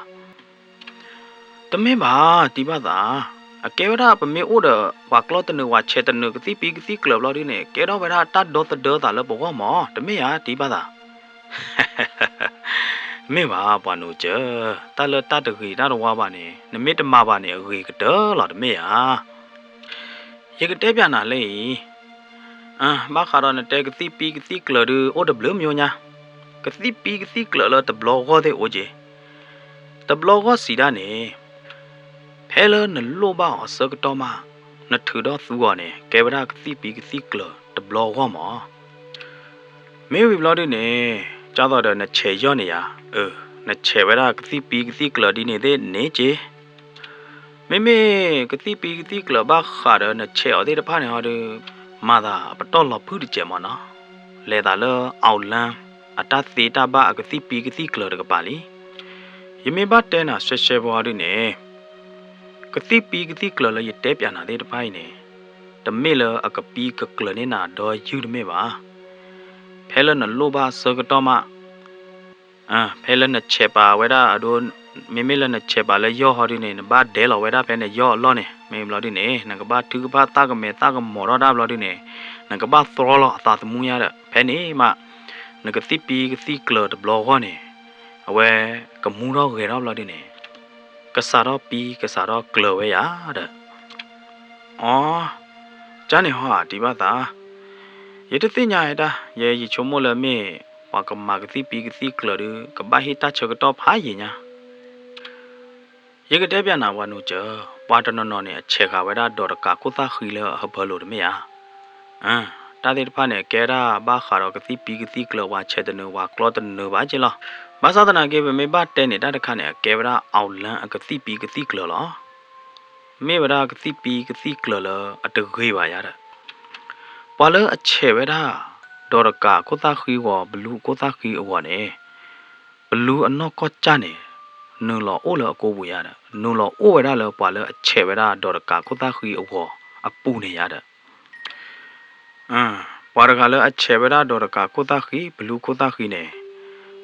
တမ့ၢ်ဘၣ် တံၢ်ဘၣ်သး အကဲဝဲဒၣ်ပမ့ၢ်အိၣ်ဒီးပှၤကျီတနုာ် ပှၤဆဲးတနုာ် ကသံၣ်ပံကသံၣ်ကျၢၤဘျီဒုန့ၣ် ကဲထီၣ်ဝဲဒၣ်တၢ်ဒီသဒၢသးလၢပဂီၢ်မး တမ့ၢ်ဧါ တံၤဘၣ်သး. မ့ၢ်ဘၣ် ပှၤနိစၢၤ, တၢ်လၢတၢ်တဂ့ၤတၢ်တဝါဘၣ်န့ၣ် နမ့ၢ်တမၤဘၣ်န့ၣ် အဂ့ၤကတၢၢ်လီၤ တမ့ၢ်ဧါ. ယကတဲပျးနၤလၢအံၤ, ဘၣ်ဃးဒီးနတဲကသံၣ်ပံကသံၣ်ကျၢၤဒု အိၣ်တဘျုးမံၤညါ, ကသံၣ်ပံကသံၣ်ကျၢၤလၢတဘျီဂီၢ်သ့ၣ်အိၣ်က့ၤ, တဘျီဂီၢ်စံးဒၣ်န့ၣ် ဖဲလၢနလိၣ်ဘၣ်အီၤအဆၢကတီၢ်မး, နထုးထီၣ်သူအီၤန့ၣ် ကဲဝဲဒၣ်ကသံၣ်ပံကသံၣ်ကျၢၤတဘျီဂီၢ်မး. မ့ၢ်ဝံၤဘျီဒုန့ၣ် ကၢ်သိးဒီးနဆဲးယီၢ်န့ၣ်ယၤ, အၢ, နဆဲးဝဲဒၣ်ကသံၣ်ပံကသံၣ်ကျၢၤဒ်န့ၣ်သ့ၣ်န့ၣ်က့ၤ မ့မ့ၢ်ကသံၣ်ပံကသံၣ်ကျၢၤဘၣ်ဃးဒီးနဆဲးအီၤသ့ၣ်တဖၣ်န့ၣ်ဟီဒု, မၤသးအပတီၢ်လီၤဖုၣ်တစဲးမးနီၤ, လဲၤသးလၢ အောင်လံ အတၢ်သ့တၢ်ဘၣ်အကသံၣ်ပံကသံၣ်ကျၢၤတကပၤလံ. ယမ့ၢ်ဘၣ်တဲနၤရှဲရှဲဖိဟီဒုန့ၣ်, ကသံၣ်ပံကသံၣ်ကျၢၤလၢယတဲပျးနၤသ့ၣ်တဖၣ်အံၤန့ၣ်, တမ့ၢ်လၢအကပံကကျၢၤန့ၢ်နၤဒီယုၢ်တမ့ၢ်ဘၣ်. ဖဲလၢနလိၣ်ဘၣ်အဆၢကတီၢ်မး ဖဲလၢနဆဲးပာ်ဝဲဒၣ်အဒိ, မ့မ့ၢ်လၢနဆဲးပာ်လၢယီၢ်ဟီဒုန့ၣ် နဘၣ်ဒဲးလီၤဝဲဒၣ်ဖဲနယီၢ်အလီၢ်န့ၣ်, မ့ၢ်ဘျီဒုန့ၣ် နကဘၣ်ထုကဖၣ်သၣ်ကမဲာ်သၣ်ကမီၤထီၣ်တၢ်ဘျီဒုန့ၣ်, နကဘၣ်သြီလီၤအသးသမူညါဒီး ဖဲန့ၣ်မး နကသံၣ်ပံကသံၣ်ကျၢၤတဘျီဂီၢ်န့ၣ် အဝဲကမူထီၣ်ဂဲၤထီၣ်ဘျီဒုန့ၣ် ကစးထီၣ်ပံကစးထီၣ်ကျၢၤဝဲယၤဒီး, အီ, ကန့ၣ်ဟီဧါ တံၤဘၣ်သး, ယတသ့ၣ်ညါဝဲဒၣ်, ယဲယဆိကမိၣ်လၢမ့ၢ်ပှၤကမၤကသံၣ်ပံကသံၣ်ကျၢၤဒု ကဘၣ်ဟ့ၣ်တၢ်ဆၢကတီၢ်ဖးယံာ်ညါ. ယကတဲပျးနၤပှၤနိစၢၤ, ပှၤတနီၤနီၤန့ၣ် အဆဲးဃာ်ဝဲဒၣ်ဒီးတကးခိၣ်သၣ်ဃံလၢအဟၢဖၢလိာ်တမ့ၢ်ဧါ. တၢ်သ့ၣ်တဖၣ်န့ၣ် အကဲဒၣ်ဘၣ်ဃးဒီးကသံၣ်ပံကသံၣ်ကျၢၤ ပှၤဆဲးတနုာ်ပှၤကျီတနုာ်ဘၣ်က့လီၤ. ဘၣ်ဆၣ်သနာ်က့ ပမ့ၢ်ဘၣ်တဲန့ၣ် တၢ်တခါန့ၣ် အကဲဝဲဒၣ် အောင်လံ အကသံၣ်ပံကသံၣ်ကျၢၤလီၤ. မ့ၢ်ဝဲဒၣ်ကသံၣ်ပံကသံၣ်ကျၢၤလၢအတဂ့ၤဘၣ်ယၤဒီး, ပှၤလၢအဆဲးဝဲဒၣ် ဒီးတကးခိၣ်သၣ်ဃံအဂီၤ ဘလူးခိၣ်သၣ်ဃံအဂီၤန့ၣ်, ဘလူးအနီၢ်ကီၢ်ကၢ်န့ၣ် နုာ်လီၤအိၣ်လၢအကိပူၤယၤဒီး နုာ်လီၤအိၣ်ဝဲဒၣ်လၢပှၤလၢအဆဲးဝဲဒၣ်ဒီးတကးခိၣ်သၣ်ဃံအဂီၤအပူၤန့ၣ်ယၤဒီး ပှၤတဂၤလၢအဆဲးဝဲဒၣ်ဒီးတကးခိၣ်သၣ်ဃံ ဘလူးခိၣ်သၣ်ဃံန့ၣ်,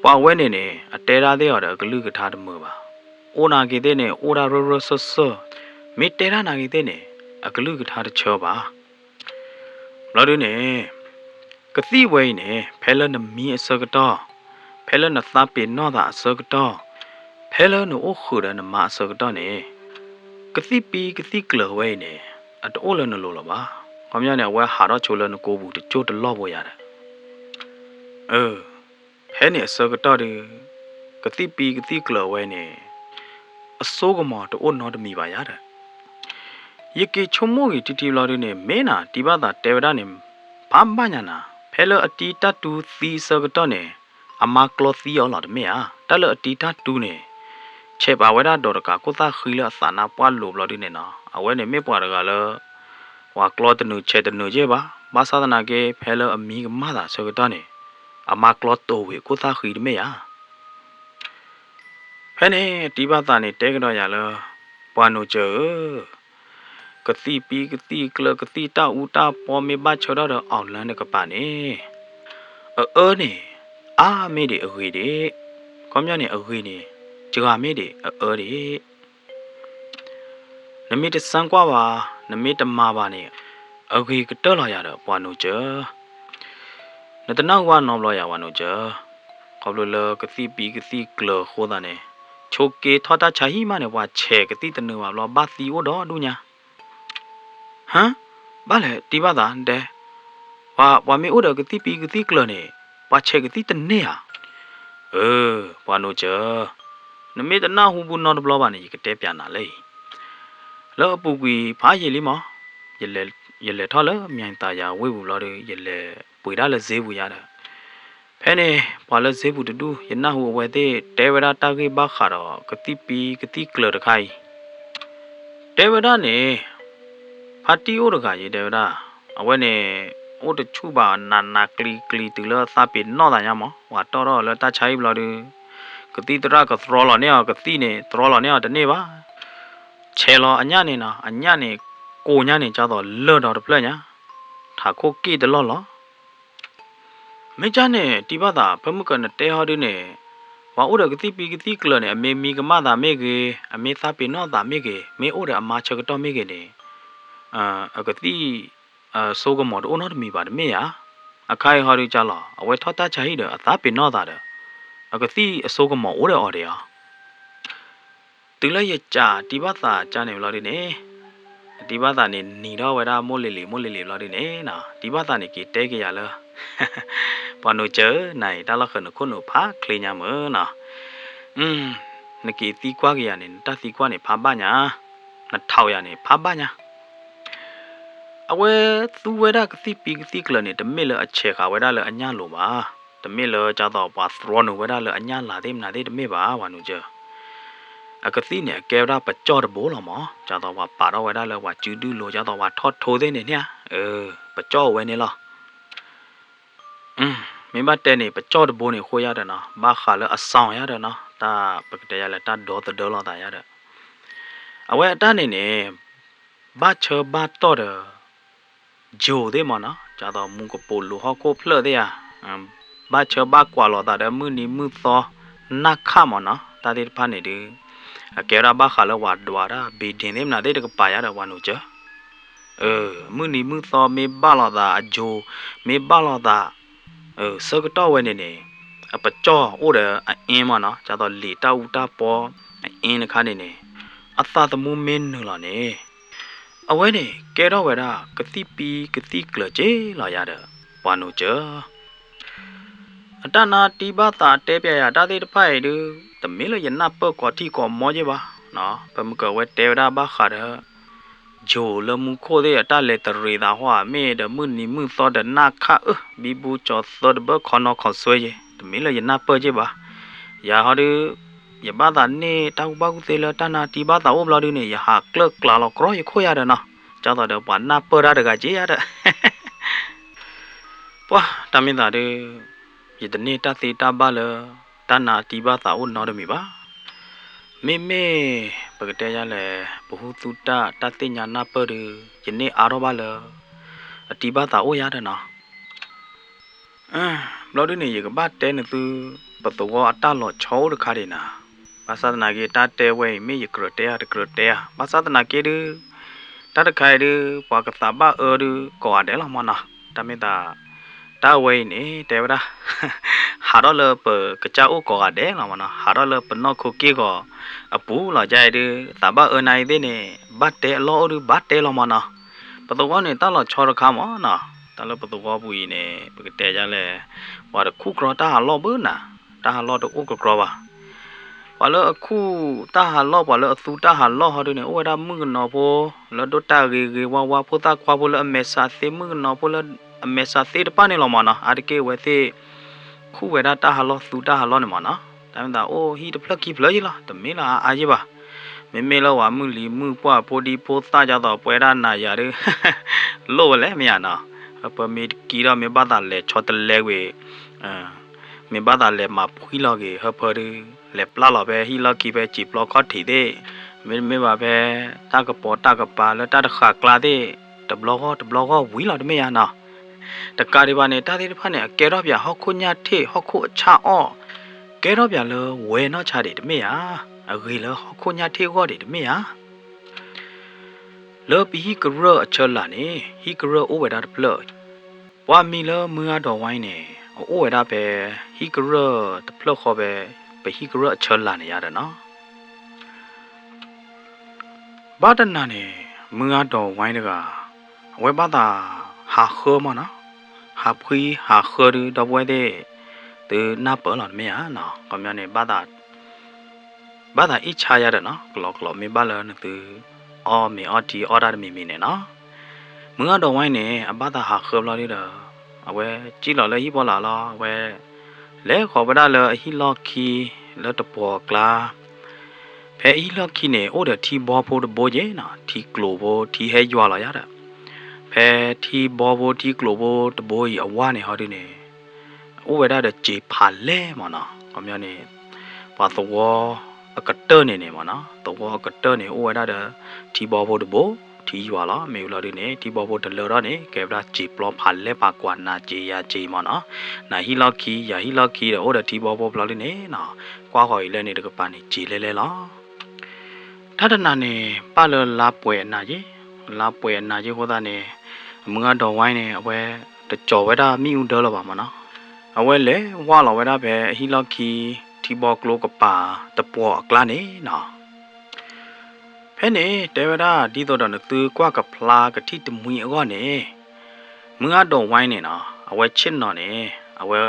ပှၤဝဲန့ၣ်န့ၣ် အတဲဒၣ်သ့ၣ်အီၤဒီးအကလုၢ်ကထါတမုာ်ဘၣ်. အိၣ်နာ်က့ၤသ့ၣ်န့ၣ် အိၣ်ဒၣ်ရၢၢ်ရၢၢ်စၢၢ်စၢၢ်, မ့ၢ်တဲဒၣ်နာ်က့ၤသ့ၣ်န့ၣ် အကလုၢ်ကထါတဆၢဘၣ်. ဘျီဒုန့ၣ် ကသံၣ်ဝဲအံၤန့ၣ် ဖဲလၢနမံအဆၢကတီၢ်, ဖဲလၢနသးပ့ၤနီၣ်သးအဆၢကတီၢ်, ဖဲလၢနအိၣ်ဃုာ်ဒီးနမါအဆၢကတီၢ်န့ၣ်, ကသံၣ်ပံကသံၣ်ကျၢၤဝဲအံၤန့ၣ် အတအိၣ်လၢနလိၤလီၤဘၣ်. ခီပညီန့ၣ် အဝဲဟးထီၣ်ဆိလၢနကိပူၤတကၠိၢ်တလီၢ်ဖိယၤဒီး အၢ, ဖဲန့ၣ်အဆၢကတီၢ်ဒီး ကသံၣ်ပံကသံၣ်ကျၢၤဝဲန့ၣ် အစိကမီၤတအိၣ်နီတမံၤဘၣ်ယၤဒီး ယက့ၤဆိကမိၣ်ဂ့ၤတံၢ်တံၢ်ဘျီဒုန့ၣ် မ့ၢ်နၤတံၤဘၣ်သးတဲဝဲဒၣ်န့ၣ် ဖးဘၣ်ညါနၤ, ဖဲလၢအတံၤတၢ်တူသံအဆၢကတီၢ်န့ၣ် အမါကျီသံအီၤလီၤတမ့ၢ်ဧါ. တၢ်လၢအတံၤတၢ်တူန့ၣ် ဆဲးပာ်ဝဲဒၣ်ဒီးတကးခိၣ်သၣ်ဃံလၢအသးနါပှၢ်လိၤဘျီဒုန့ၣ်နီၤ, အဝဲန့ၣ်မ့ၢ်ပှၤတဂၤလၢ ပှၤကျီတနုာ်ဆဲးတနုာ်က့ဘၣ်. ဘၣ်ဆၣ်သနာ်က့ ဖဲလၢအမံကမၣ်သးအဆၢကတီၢ်န့ၣ် အမါကျီတိၤဝံၤအခိၣ်သၣ်ဃံတမ့ၢ်ဧါ. ဖဲန့ၣ်တံၤဘၣ်သးန့ၣ်တဲကဒီးယၤလၢ ပှၤနိစၢၤဧၢ, ကသံၣ်ပံကသံၣ်ကျၢၤ ကသံၣ်တၢ်အူတၢ်ပီမ့ၢ်ဘၣ်ဆၢထီၣ်ဒီး အောင်လံ တကပၤန့ၣ် အအၢန့ၣ် အါမ့ၢ်ဒံးအဂ့ၤဒံး, ခီပညီန့ၣ် အဂ့ၤန့ၣ် စှၤမ့ၢ်ဒံးအအၢဒံး နမ့ၢ်တစမ်းကွၢ်ဘၣ်, နမ့ၢ်တမၤဘၣ်န့ၣ် အဂ့ၤကတၢၢ်လီၤယၤဒီး ပှၤနိစၢၤ. နတနၢ်ဟူဘၣ်နီတဘျီယၤ ပှၤနိစၢၤ, ခီဖျိလၢကသံၣ်ပံကသံၣ်ကျၢၤအဃိသတးန့ၣ် ဆိးက့ၤထီၣ်တၢ်ဆါဟံၣ်မးန့ၣ် ပှၤဆဲးကသံၣ်တနုာ်ဘၣ်ဘျီ ဘၣ်သံအိၣ်ဒီဒူၣ်ညါ. ဟါ, ဘၣ်လဲၣ်တံၤဘၣ်သးတဲ, ပှၤမ့ၢ်အိၣ်ဒီးကသံၣ်ပံကသံၣ်ကျၢၤန့ၣ် ပှၤဆဲးကသံၣ်တန့ၢ်ဧါ. အၢ, ပှၤနိစၢၤ, နမ့ၢ်တနၢ်ဟူဘူးနီတဘျီဘၣ်န့ၣ် ယကတဲပျးနၤလၢအံၤ, လၢအပူၤကွံာ်ဖးယံာ်လံမး, ယလဲၤထီၣ်လၢ မၠဲၣ်သးယၤဝ့ၢ်ပူၤဘျီဒီး ယလဲၤပှ့ၤဒၣ်လၢဈေးပူၤယၤဒီး ဖဲန့ၣ် ပှၤလၢဈေးပူၤတဒူၣ် ယနၢ်ဟူအဝဲသ့ၣ်တဲဝဲဒၣ်တၢ်ဂ့ၢ်ဘၣ်ဃးဒီးကသံၣ်ပံကသံၣ်ကျၢၤတခါအံၤ, တဲဝဲဒၣ်န့ၣ် ဖါတံၢ်အိၣ်တဂၤယတဲဝဲဒၣ်, အဝဲန့ၣ် အိၣ်တဆူၣ်ဘၣ်နးနးကျံၤကျံၤတုၤလၢသးပ့ၤနီၣ်သးညါမး, ပှၤတီၣ်ထီၣ်အီၤလၢတၢ်ဆါဟံၣ်ဘျီဒီး ကသံၣ်သရၣ်ကသြီလီၤန့ၢ်အီၤကသံၣ်န့ၣ် သြီလီၤန့ၢ်အီၤတန့ၢ်ဘၣ်. ဆဲးလီၤအညၣ်န့ၣ်နီၤ, အညၣ်န့ၣ် ကိးညါန့ၣ် ကၢ်သိးလၢၢ်ဒီးတဖျၢၣ်ညါ, ထးခိၣ်က့ၣ်တလီၢ်လီၤ. မ့ၢ်ကၢ်န့ၣ် တံၤဘၣ်သး ဖဲမုၢ်ကနတဲဟီဒုန့ၣ်, ပှၤအိၣ်ဒီးကသံၣ်ပံကသံၣ်ကျၢၤန့ၣ် အမ့ၢ်မံကမၣ်သးမ့ၢ်ဂ့ၤ, အမ့ၢ်သးပ့ၤနီၣ်သးမ့ၢ်ဂ့ၤ, မ့ၢ်အိၣ်ဒီးအမါဆၢကတီၢ်မ့ၢ်ဂ့ၤန့ၣ်, အကသံၣ် အစိကမီၤတအိၣ်နီတမံၤဘၣ်တမ့ၢ်ဧါ. အခါအံၤဟီဒုးကၢ်လီၤ အဝဲထီၣ်တၢ်ဆါဟံၣ်ဒီးအသးပ့ၤနီၣ်သးဒီး အကသံၣ်အစိကမီၤအိၣ်ဒီးအီၤဒံးဧါ. တုၤလၢယကးတံၤဘၣ်သးကၢ်န့ၣ်ဘျီဒုန့ၣ်, အတံၤဘၣ်သးန့ၣ်နံၤထီၣ်ဝဲဒၣ်မိၢ်လ့ၤလံၤ မိၢ်လ့ၤလံၤဘျီဒုန့ၣ်နီၤ, တံၤဘၣ်သးန့ၣ်က့ၤတဲက့ၤယၤလၢ ပှၤနိးစၢၤဧၢ, နၤအံၤတၢ်လီၢ်ဃၢၤနခိၣ်နူာ်ဖးချ့ညါမ့ၢ်နီၤ, နက့ၤသံကွၢ်က့ၤယၤန့ၣ် နတၢ်သံကွၢ်န့ၣ်ဖးဘၣ်ညါ, နထးယၤန့ၣ်ဖးဘၣ်ညါ. အဝဲသူဝဲဒၣ်ကသံၣ်ပံကသံၣ်ကျၢၤန့ၣ် တမ့ၢ်လၢအဆဲးဃာ်ဝဲဒၣ်လၢအညၣ်လိၤဘၣ်, တမ့ၢ်လၢကၢ်သိးပှၤသြီနုာ်ဝဲဒၣ်လၢအညၣ်လၤသ့ၣ်မနၤသ့ၣ်တမ့ၢ်ဘၣ် ပှၤနိးစၢၤ အကသံၣ်န့ၣ် အကဲဝဲဒၣ်ပကၠီၣ်တဘိလီၤမး, ကၢ်သိးပှၤပာ်ထီၣ်ဝဲဒၣ်လၢပှၤစုဒုၣ်လိၤ ကၢ်သိးပှၤထီၣ်ထိသ့ၣ်န့ၣ်န့ၣ်ဧါ, ပကၠီၣ်ဝဲန့ၣ်လီၤ. မ့ၢ်ဘၣ်တဲန့ၣ် ပကၠီၣ်တဘိန့ၣ်အဃိယါဒီးနီၤ ဘၣ်ဃးလၢအစီၤယါဒီးနီၤ တၢ်ပကတဲယါလၢတၢ်ဒီသဒၢလိာ်သးယါဒီး အဝဲအတၢ်န့ၣ်န့ၣ် ဘၣ်ဆၢဘၣ်တီၢ်ဒီး ယိၤသ့ၣ်မးနီၤ, ကၢ်သိးမူကပိာ်လိၤဟီၣ်ခိၣ်ဖျၢၣ်သ့ၣ်ဧါ, ဘၣ်ဆၢဘၣ်ကွၢ်လိာ်သးဒီးမုၢ်နံၤမုၢ်သီ နၢ်ခၣ်မးနီၤ, တၢ်သ့ၣ်တဖၣ်န့ၣ်ဒုး အကဲဝဲဒၣ်ဘၣ်ဃးလၢပှၤဒွးတၢ် ဘံဒ့သ့ၣ်မနၤသ့ၣ်တကပၤယါဒီးပှၤနိးစၢၤ မုၢ်နံၤမုၢ်သီမ့ၢ်ဘၣ်လိာ်သး အယိၤမ့ၢ်ဘၣ်လိာ်သး ဆၢကတီၢ်ဝဲန့ၣ်န့ၣ် အပကၠီၣ်အိၣ်ဒီးအအ့မးနီၤ, ကၢ်သိးလံာ်တၢ်အူတၢ်ပီ အအ့တခါန့ၣ်န့ၣ် အသးသမူမ့ၢ်နုာ်လီၤန့ၣ် အဝဲန့ၣ် ကဲထီၣ်ဝဲဒၣ်ကသံၣ်ပံကသံၣ်ကျၢၤက့လီၤယါဒီး ပှၤနိးစၢၤ အတၢ်နါတံၢ်ဘၣ်သးတဲပျးယၤတၢ်သ့ၣ်တဖၣ်အံၤဒုး တမ့ၢ်လၢယနၢ်ပၢၢ်ကိးထံၣ်ကိးမီက့ဘၣ်. ပမ့ၢ်ကဝဲတဲဝဲဒၣ်ဘၣ်ဃးဒီး ယိၤလၢမူခိၣ်သ့ၣ်အတၢ်လဲၤတရံးသးဟီ မ့ၢ်ဒီးမုၢ်နံၤမုၢ်သီဒီးနၢ်ခၣ်အၢ ဘံဘူကၠီၤသၢတဘၢခီနီၢ်ခီဆွဲယဲ တမ့ၢ်လၢယနၢ်ပၢၢ်က့ဘၣ်. ယၤဟီဒုး ယဘၣ်သးန့ၢ်တၢ်ကူၣ်ဘၣ်ကူၣ်သ့လၢတၢ်နါတံၢ်ဘၣ်သးအိၣ်ဘျီဒုန့ၣ် ယဟးကျၢၢ်ကျါလီၤကြီယခိၣ်ယါဒီးနီၤ, ကၢ်သိးဒီးပှၤနၢ်ပၢၢ်တၢ်တဂၤက့ယါဒီး ပှၤတၢ်မ့ၢ်သးဒုး ယတန့ၢ်တၢ်သ့တၢ်ဘၣ်လၢ တၢ်နါတံၢ်ဘၣ်သးအိၣ်နီတမံၤဘၣ်. မ့မ့ၢ် ပကတဲယါလဲၣ် ပဟူသူၣ်တၢ်တၢ်သ့ၣ်ညါနၢ်ပၢၢ်ဒုး ယန့ၢ်အါထီၣ်ဘၣ်လၢ အတံၢ်ဘၣ်သးအိၣ်ယါဒီးနီၤ ဘျီဒုန့ၣ် ယကဘၣ်တဲနသု ပသဝီအတၢ်လီၤဆီအိၣ်တခါဒံးနၤ, ဘၣ်ဆၣ်သနာ်က့ တၢ်တဲဝဲအံၤ မ့ၢ်ယကြၢးတဲဧါ တကြၢးတဲဧါ, ဘၣ်ဆၣ်သနာ်က့ဒုး တၢ်တခါအံၤဒုး ပှၤကသးဘၣ်အၢဒုး ကိးဂၤဒဲးလီၤမနီၤ, တၢ်မ့ၢ်သး တၢ်ဝဲအံၤန့ၣ် တဲဝဲဒၣ် ဟးထီၣ်လၢပကစၢ်အိၣ်ကိးဂၤဒဲးလီၤမနီၤ, ဟးထီၣ်လၢပနီၢ်ခိက့ၢ်ဂီၤအပူၤလီၤ, ကါအံၤဒုး သးဘၣ်အၢနၤအံၤသ့ၣ်န့ၣ် ဘၣ်တဲအလီၢ်အိၣ်ဒုး ဘၣ်တဲလီၤမနီၤ, ပသဝီန့ၣ် တၢ်လီၤဆီတခါမနီၤ, တၢ်လၢပသဝီပူၤအံၤန့ၣ် ပကတဲယါလဲၣ်, ပှၤတခူၣ်ကြီတၢ်ဟးလီၢ်ဘၣ်နၤ, တၢ်ဟးလီၢ်တအိၣ်ကြီကြီဘၣ် ပှၤလၢအခူၣ်တၢ်ဟးလီၢ် ပှၤလၢအသူတၢ်ဟးလီၢ်ဟီဒုန့ၣ် အိၣ်ဝဲဒၣ်မုၣ်ကနီၤဖိ လၢဒိၣ်တၢ်ဂ့ၤဂ့ၤဝါဝါ ဖိသၣ်ခွါဖိလၢအမဲာ်ဆှးသ့ မုၣ်ကနီၤဖိလၢအမဲာ်ဆှးသ့တဖၣ်န့ၣ်လီၤမနီၤ, အါတက့ၢ်အဝဲသ့ၣ် ခူၣ်ဝဲဒၣ်တၢ်ဟးလီၢ်သူတၢ်ဟးလီၢ်န့ၣ်မနီၤ, တၢ်မ့ၢ်သးအိၣ်ဟံၣ်တဖျၢၣ်ခံဖျၢၣ်ယ့လီၤ, တမ့ၢ်လၢအအါယ့ဘၣ်, မ့မ့ၢ်လၢပှၤမုၣ်လံၤမုၣ်ပှၢ်ဖိဒံဖိသၣ် ကၢ်သိးပှဲၤဒၣ်နၤယၤဒု လိၣ်ဝဲလဲၣ်မ့ၢ်ဧါနီၤ, ဟၢဖၢမ့ၢ်တကံထီၣ် မ့ၢ်ဘၣ်သးလဲၤဆီတလဲကွံာ် မ့ၢ်ဘၣ်သးလဲၤမၤဖှံလီၤက့ၤ ဟၢဖၢဒု လဲၤပျၢ်လီၤဖဲဟံၣ်လီၢ်ခံဖဲစံာ်ပျီခီၣ်ထံးသ့ၣ်, မ့တမ့ၢ်ဘၣ်ဖဲ တၢ်ကပီၤတၢ်ကပၤလၢတၢ်တဃာ်ကျါသ့ၣ်, တဘျီဂီၢ်တဘျီဂီၢ်ဝံၤလီၤတမ့ၢ်ဧါနီၤ, တကးဒံးဘၣ်န့ၣ် တၢ်သ့ၣ်တဖၣ်န့ၣ် အကဲထီၣ်ပၠးဟီၣ်ခိၣ်ညၣ်ထ့ၣ် ဟီၣ်ခိၣ်အဆၣ်အီၣ်, ကဲထီၣ်ပၠးလၢဝဲနီၢ်ဆါဒံးတမ့ၢ်ဧါ, အဂ့ၤလၢဟီၣ်ခိၣ်ညၣ်ထ့ၣ်အဂီၢ်ဒံးတမ့ၢ်ဧါ လၢပဟံၣ်ကရၢၢ်အဆၢလာ်န့ၣ် ဟံၣ်ကရၢၢ်အိၣ်ဝဲဒၣ်တဖျၢၣ်, ပှၤမံၤလၢမုၢ်ဂၤဒီးဝါန့ၣ် အအိၣ်ဝဲဒၣ်ဖဲ ဟံၣ်ကရၢၢ်တဖျၢၣ်ဃီဖဲ ပဟံၣ်ကရၢၢ်အဆၢလာ်န့ၣ်ယါဒီးနီၤ ဘၣ်တနၤန့ၣ် မုၢ်ဂၤဒီးဝါတဂၤ အဝဲဘၣ်သးဟးဃၢမးနီၤ, ဟးဖှံဟးဃၢဒု ဒီပုၢ်ဝဲၢ်သ့ၣ် သုနၢ်ပၢၢ်လီၤတမ့ၢ်ဧါနီၤ, ခီပညီန့ၣ် ဘၣ်သးအ့ၣ်ဆါယါဒီးနီၤ, ကလီကလီမ့ၢ်ဘၣ်လၢနသု အီၣ်မ့ၤအီထံအီၣ်တၢ်တမံၤမံၤန့ၣ်နီၤ, မုၢ်ဂၤဒီးဝါန့ၣ် အဘၣ်သးဟးဃၢဘျီဒုဒီး အဝဲစံၣ်လီၤလၢဟံၣ်ဖီလာ်လီၤ, အဝဲ လဲၤဃီၤဝဲဒၣ်လၢအဟံၣ်လီၢ်ခံ လၢတပှီၤအကျါ ဖဲအဟံၣ်လီၢ်ခံန့ၣ် အိၣ်ဒီးထံဘီဖိတဘိက့ၤနီၤ, ထံကျိၤဖိ ထံဟဲယွၤလီၤယါဒီး ဖဲထံဘီဖိထံကျိၤဖိတဘိအံၤအဝါန့ၣ်ဟီဒုန့ၣ် အိၣ်ဝဲဒၣ်ဒီးစံာ်ဖးလဲၢ်မးနီၤ, ခီပညီန့ၣ် ပှၤသဝီအကတၢၢ်န့ၣ်န့ၣ်မးနီၤ, သဝီအကတၢၢ်န့ၣ် အိၣ်ဝဲဒၣ်ဒီးထံဘီဖိတဘိ ထံယွၤလီၤ. မ့ၢ်ဝံၤလီၤဒုန့ၣ် ထံဘီဖိတလၢထီၣ်န့ၣ် ကဲဝဲဒၣ်စံာ်ပျီဖးလဲၢ်ဖးကွၢ် နၤစ့ယၤစ့မ့ၢ်နီၤ, နၤဟံၣ်လီၢ်ခံ ယၤဟံၣ်လီၢ်ခံဒီး အိၣ်ဒီးထံဘီဖိဘျီဒုန့ၣ်နီၤ, ကွၢ်ဃီၤအံၤလဲၣ်န့ၣ်တကပၤန့ၣ် စ့လဲၣ်လဲၣ်လီၤ. တၢ်တနၤန့ၣ် ပၣ်လၢလါပှဲၤအနၤက့, လါပှဲၤအနၤက့အဃိသတးန့ၣ် မုၢ်ဂၤဒိးဝါန့ၣ် အဝဲတကၠီၤဝဲဒၣ်မ့ၣ်အူဒၢလၢၤဘၣ်မ့ၢ်နီၤ, အဝဲလဲၤဝၢ်လီၤဝဲဒၣ်ဖဲအဟံၣ်လီၢ်ခံ ထံဘီကျိကပၤတပှီၤအကျါန့ၣ်နီၤ. ဖဲန့ၣ် တဲဝဲဒၣ် ဒ်သိးဒီးနသုကွၢ်ကဖျါကထံၣ်တမှံအဂီၢ်န့ၣ်, မုၢ်ဂၤဒိးဝါန့ၣ်နီၤ အဝဲဆ့ၣ်နီၤန့ၣ် အဝဲ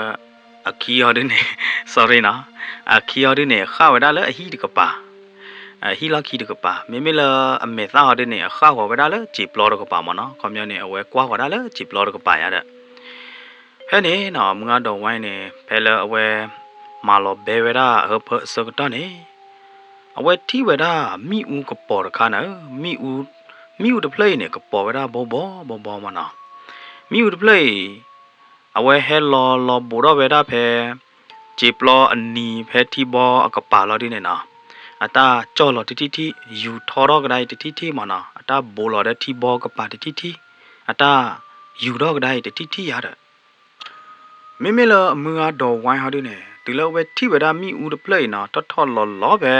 အခံအီၤဒုန့ၣ် sorry နီၤ, အခံအီၤဒုန့ၣ် ဃၣ်ဝဲဒၣ်လၢအဟံၣ်တကပၤ, အဟံၣ်လီၢ်ခံတကပၤ, မ့မ့ၢ်လၢအမဲာ်သၣ်အီၤဒုန့ၣ် အဃၣ်ဃီၤဝဲဒၣ်လၢစံာ်ပျီတကပၤမ့ၢ်နီၤ, ခီပညီန့ၣ် အဝဲကွၢ်ဃီၤဒၣ်လၢစံာ်ပျီတကပၤယါဒီး ဖဲန့ၣ်နီၤ မုၢ်ဂၤဒိးဝါန့ၣ် ဖဲလၢအဝဲ မၤလီၤဘဲဝဲဒၣ်အဟၢဖၢအဆၢကတီၢ်န့ၣ် အဝဲထံၣ်ဝဲဒၣ်မ့ၣ်အူကပီၤတခါန့ၣ်, မ့ၣ်အူ, မ့ၣ်အူတဖျၢၣ်အံၤန့ၣ် ကပီၤဝဲဒၣ်ဘီဘီဘီဘီမ့ၢ်နီၤ. မ့ၣ်အူတဖျၢၣ်အံၤ အဝဲဟဲလီၤလီၤဘိးထီၣ်ဝဲဒၣ်ဖဲ စံာ်ပျီအနံၤဖဲထံဘီအကပၤလီၤဒုန့ၣ်နီၤ, အတၢ်ကၠီၣ်လီၤတထံၣ်ထံၣ်, ယူၤထီထီၣ်ကဒါအံၤတထံၣ်ထံၣ်မ့ၢ်နီၤ, အတၢ်ဘိးလီၤဒီးထံဘီကပၤတထံၣ်ထံၣ်, အတၢ်ယူၤထီၣ်ကဒါအံၤတထံၣ်ထံၣ်ယါဒီး မ့မ့ၢ်လၢမုၢ်ဂၤဒိးဝါဟီဒုန့ၣ် တုၤလၢအဝဲထံၣ်ဝဲဒၣ်မ့ၣ်အူတဖျၢၣ်အံၤနီၤ ထီၣ်ထီၣ်လီၤလီၤဖဲ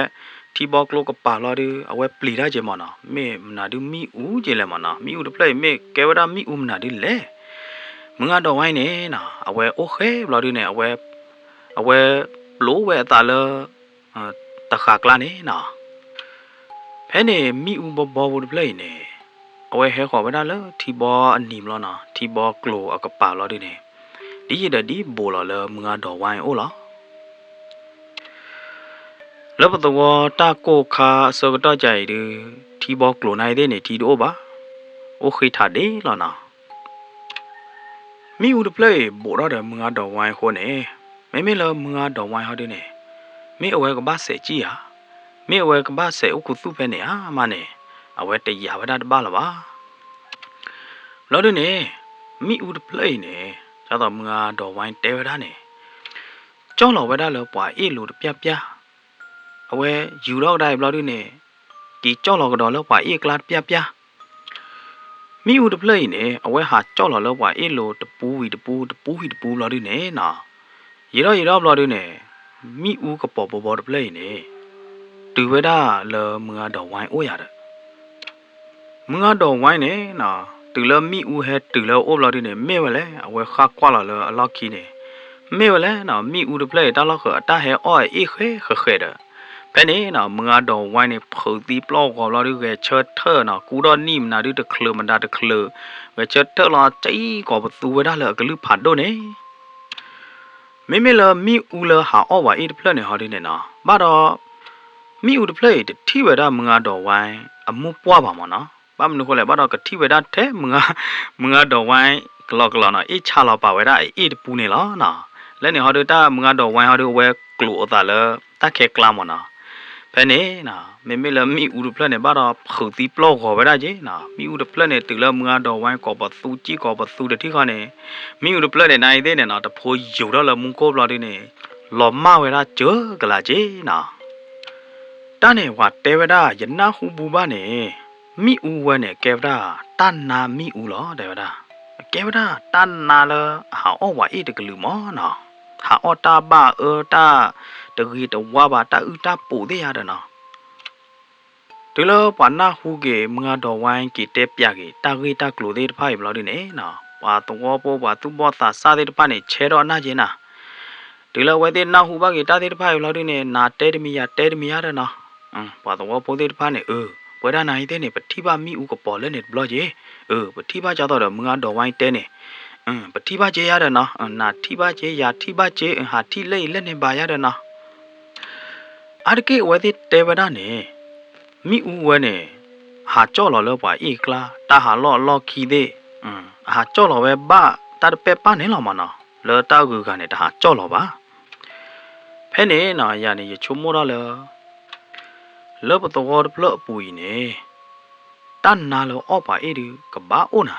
ထံဘီကျိကပၤလီၤဒု အဝဲပျံၤတၢ်က့ၤမ့ၢ်နီၤ, မ့ၢ်မနုၤဒုမ့ၣ်အူက့ၤလဲၣ်မ့ၢ်နီၤ, မ့ၣ်အူတဖျၢၣ်အံၤမ့ၢ်ကဲဝဲဒၣ်မ့ၣ်အူမနုၤဒုလဲၣ်. မုၢ်ဂၤဒိးဝါန့ၣ်နီၤ အဝဲအိၣ်ဃဲဘျီဒုန့ၣ် အဝဲ အဝဲပျိဝဲအသးလၢ တဃာ်ကျါန့ၣ်နီၤ. ဖဲန့ၣ်မ့ၣ်အူဘီဘီဖိတဖျၢၣ်အံၤန့ၣ် အဝဲဟဲဃီၤဝဲဒၣ်လၢထံဘီအနံၤဘျီနီၤ, ထံဘီကျိၤအကပၤလီၤဒုန့ၣ် ဒ်ယံာ်ဒီးဒ်ဘိးလီၤလၢမုၢ်ဂၤဒိးဝါအအိၣ်လီၤ. လၢပသဝီတၢ်ကိၢ်ခါအဆၢကတီၢ်ကါအံၤဒု ထံဘီကျိၤနၤအံၤသ့ၣ်န့ၣ် ထံတအိၣ်ဘၣ်, အိၣ်ဃ့ထးဒ့လီၤနီၤ. မ့ၣ်အူတဖျၢၣ်အံၤဘိးထီၣ်ဒီးမုၢ်ဂၤဒိးဝါအဃိန့ၣ်, မ့မ့ၢ်လၢမုၢ်ဂၤဒိးဝါဟီဒုန့ၣ် မ့ၢ်အဝဲကဘၣ်စဲးစံၣ်ဧါ, မ့ၢ်အဝဲကဘၣ်စဲးအိၣ်ခူသူၣ်ဖဲန့ၣ်ဧါမးန့ၣ် အဝဲတယာ်ဝဲဒၣ်တဘၣ်လၢၤဘၣ်. ဘျီဒုန့ၣ် မ့ၣ်အူတဖျၢၣ်အံၤန့ၣ် ဒ်သိးမုၢ်ဂၤဒိးဝါတဲဝဲဒၣ်န့ၣ် ကၠီၣ်လီၤဝဲဒၣ်လၢပှၤအ့ၣ်လိၤတပျၢ်ပျၢ်, အဝဲယူၤထီၣ်ကဒါအံၤဘျီဒုန့ၣ် က့ၤကၠီၣ်လီၤကဒီးလၢပှၤအ့ၣ်အကျါတပျၢ်ပျၢ်. မ့ၣ်အူတဖျၢၣ်အံၤန့ၣ် အဝဲဟးကၠီၣ်လီၤလၢပှၤအ့ၣ်လိၤတပူၤဝံၤတပူၤ တပူၤဝံၤတပူၤဘျီဒုန့ၣ်နီၤ, ယံာ်ထီၣ်ယံာ်ထီၣ်ဘျီဒုန့ၣ် မ့ၣ်အူကပီၤဘီဘီတဖျၢၣ်အံၤန့ၣ် တုၤဝဲဒၣ်လၢမုၢ်ဂၤဒိးဝါအိၣ်ယၤဒီး မုၢ်ဂၤဒိးဝါန့ၣ်နီၤ တုၤလၢမ့ၣ်အူဟဲတုၤလၢအအိၣ်ဘျီဒုန့ၣ် မ့ၢ်ဝဲလဲၣ် အဝဲဃၣ်ကွၢ်လီၤလၢအလီၢ်ခံန့ၣ် မ့ၢ်ဝဲလဲၣ်နီၤ မ့ၣ်အူတဖျၢၣ်အံၤတၢ်လီၢ်ဃၢၤအတၢ်ဟဲအီၣ်အအ့ၣ်ဃဲဃဲဃဲဒီး ဖဲန့ၣ်နီၤ မုၢ်ဂၤဒိးဝါန့ၣ် ဖုးသံပျီၢ်ဂီၤဘျီဒု ဂဲၤဆၢထၢၣ်နီၤ ကူထီၣ်နံၣ်မနုၤဒုတချုးမတၤတချုး ဂဲၤဆၢထၢၣ်လီၤ ကံကိးပသူဝဲဒၣ်လၢအကလုၢ်ဖးဒိၣ်န့ၣ် မ့မ့ၢ်လၢမ့ၣ်အူလၢဟးအီၣ်ပှၤအ့ၣ်တဖျၢၣ်န့ၣ်ဟီဒုန့ၣ်နီၤ ဘၣ်ဒီး မ့ၣ်အူတဖျၢၣ်အံၤတထံၣ်ဝဲဒၣ်မုၢ်ဂၤဒိးဝါအမိၢ်ပှၢ်ဘၣ်မ့ၢ်နီၤ ဘၣ်မနုၤဃိလဲၣ် ဘၣ်ဒီးကထံၣ်ဝဲဒၣ်ထဲ မုၢ်ဂၤဒိးဝါကလီကလီနီၤ အ့ၣ်ဆါလီၤပာ်ဝဲဒၣ်အအ့ၣ်တပူၤန့ၣ်လီၤနီၤ လၢန့ၣ်ဟီဒုတၢ်မုၢ်ဂၤဒိးဝါဟီဒုအဝဲကျိာ်အသးလၢတၢ်ခဲကျါမ့ၢ်နီၤ ဖဲန့ၣ်နီၤ မ့မ့ၢ်လၢမ့ၣ်အူတဖျၢၣ်န့ၣ် ဘၣ်ဒီးဖုးသံပျီၢ်ဂီၤဝဲဒၣ်က့နီၤ မ့ၣ်အူတဖျၢၣ်န့ၣ် တုၤလၢမုၢ်ဂၤဒိးဝါကိးပသူကံကိးပသူတထံၣ်ဃီန့ၣ် မ့ၣ်အူတဖျၢၣ်န့ၣ် နအံၤသ့ၣ်န့ၣ်နီၤ တဖိယူၤထီၣ်လၢမူခိၣ်ဘျီဒုန့ၣ် လီၤမၢ်ဝဲဒၣ်စၢၤကလာ်က့နီၤ တၢ်န့ၣ်ပှၤတဲဝဲဒၣ် ယနၢ်ဟူဘူဘၣ်န့ၣ် မ့ၣ်အူဝဲန့ၣ် ကဲဝဲဒၣ်တၢ်နါမ့ၣ်အူလီၤ တဲဝဲဒၣ် ကဲဝဲဒၣ်တၢ်နါလၢအဟးအီၣ်ပှၤအ့ၣ်တကလုာ်မ့ၢ်နီၤ ဟးအီၣ်တၢ်ဘၣ်အၢတၢ်တဂ့ၤတဝါဘၣ် တၢ်အုၣ်တၢ်ပိာ်သ့ၣ်ယါဒီးနီၤ တုၤလၢပှၤနၢ်ဟူက့ၤ မုၢ်ဂၤဒိးဝါက့ၤတဲပၠးက့ၤ တၢ်ဂ့ၢ်တၢ်ကျိၤသ့ၣ်တဖၣ်အံၤဘျီဒုန့ၣ်နီၤ ပှၤသဝီဖိ ပှၤသူၣ်ဘီၣ်သးစၢ်သ့ၣ်တဖၣ်န့ၣ် ဆဲးထီၣ်အနၢ်က့ၤနၤ တုၤလၢအဝဲသ့ၣ်နၢ်ဟူဘၣ်က့ၤတၢ်သ့ၣ်တဖၣ်အံၤဘျီဒုန့ၣ် နၤတဲတမံၤယၤတဲတမံၤယါဒီးနီၤ ပှၤသဝီဖိသ့ၣ်တဖၣ်န့ၣ် အၢ ပဝဲဒၣ်နၤအံၤသ့ၣ်န့ၣ် ပထံၣ်ဘၣ်မ့ၣ်အူကပီၤလၢန့ၣ်တဘျီက့ၤ အၢ ပထံၣ်ဘၣ်ကၢ်သိးဒီးမုၢ်ဂၤဒိးဝါအံၤတဲန့ၣ် ပထံၣ်ဘၣ်က့ၤယါဒီးနီၤ နၤထံၣ်ဘၣ်က့ၤ ယၤထံၣ်ဘၣ်က့ၤ ဟးထံၣ်လၢအံၤလၢန့ၣ်ဘၣ်ယါဒီးနီၤ အါတက့ၢ်အဝဲသ့ၣ်တဲဝဲဒၣ်န့ၣ် မ့ၣ်အူဝဲန့ၣ် ဟးကၠီၣ်လီၤလၢပှၤအ့ၣ်အကျါ တၢ်ဟးလီၢ်အလီၢ်ခံသ့ၣ် အဟးကၠီၣ်လီၤဝဲဘၣ်တၢ်တပဲာ်ပၢ်န့ၣ်လီၤမ့ၢ်နီၤ လၢတၢ်ဂုၤဂၤန့ၣ် တဟးကၠီၣ်လီၤဘၣ် ဖဲန့ၣ်နီၤ ယၤန့ၣ် ယဆိကမိၣ်ထီၣ်လၢ လၢပသဝီတဖျၢၣ်အပူၤအံၤန့ၣ် တၢ်နါလၢအီၣ်ပှၤအ့ၣ်ဒုးကဘၣ်အိၣ်နၤ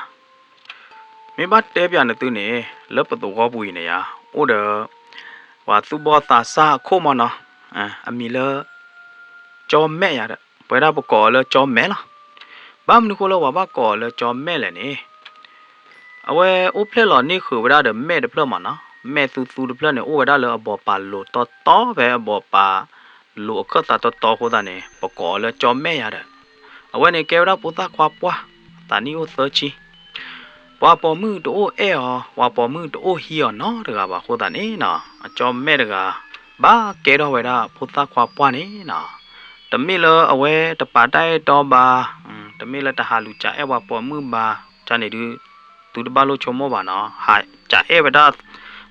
မ့ၢ်ဘၣ်တဲပၠးနသုန့ၣ် လၢပသဝီပူၤအံၤန့ၣ်ယါ အိၣ်ဒီး ပှၤသူၣ်ဘီၣ်သးစၢ်အခိၣ်မ့ၢ်နီၤ အမံၤလၢ ကၠီမဲးယါဒီး ပဝဲဒၣ်ပကိးအီၤလၢကၠီမဲးလီၤ ဘၣ်မနုၤဃိလၢပှၤဘၣ်ကိးအီၤလၢကၠီမဲၣ်လဲၣ်န့ၣ်, အဝဲအိၣ်ဖျဲၣ်လီၤန့ၢ်ဃုာ်ဝဲဒၣ်ဒီးမဲၣ်တဖျၢၣ်မးနီၤ, မဲၣ်သူသူတဖျၢၣ်န့ၣ် အိၣ်ဝဲဒၣ်လၢအဘီၣ်ပၤလိၤတီတီဖဲ အဘီၣ်ပၤလိၤအခၢၣ်သးတီတီအဃိသတးန့ၣ် ပကိးအီၤလၢကၠီမဲၣ်ယါဒီး, အဝဲန့ၣ်ကဲဝဲဒၣ်ဖိသၣ်ခွါပှၢ်, သးနံၣ်အိၣ်သၢဆံ ပှၤပိာ်မုၣ်တအိၣ်အဲၣ်အီၤ, ပှၤပိာ်မုၣ်တအိၣ်ဟံးအီၤနီတဂၤဘၣ်အဃိသတးန့ၣ်နီၤ, အကၠီမဲၣ်တဂၤ ဘၣ်ကဲထီၣ်ဝဲဒၣ်ဖိသၣ်ခွါပှၢ်န့ၣ်နီၤ, တမ့ၢ်လၢအဝဲတပာ်တၢ်အဲၣ်တီဘၣ်, တမ့ၢ်လၢတဟးလူၤကးအဲၣ်ပှၤပိာ်မုၣ်ဘၣ်, ကန့ၣ်ဒုး သုတဘၣ်လိၣ်ဆိကမိၣ်ဘၣ်နီၤ, ဟးကးအဲၣ်ဝဲဒၣ်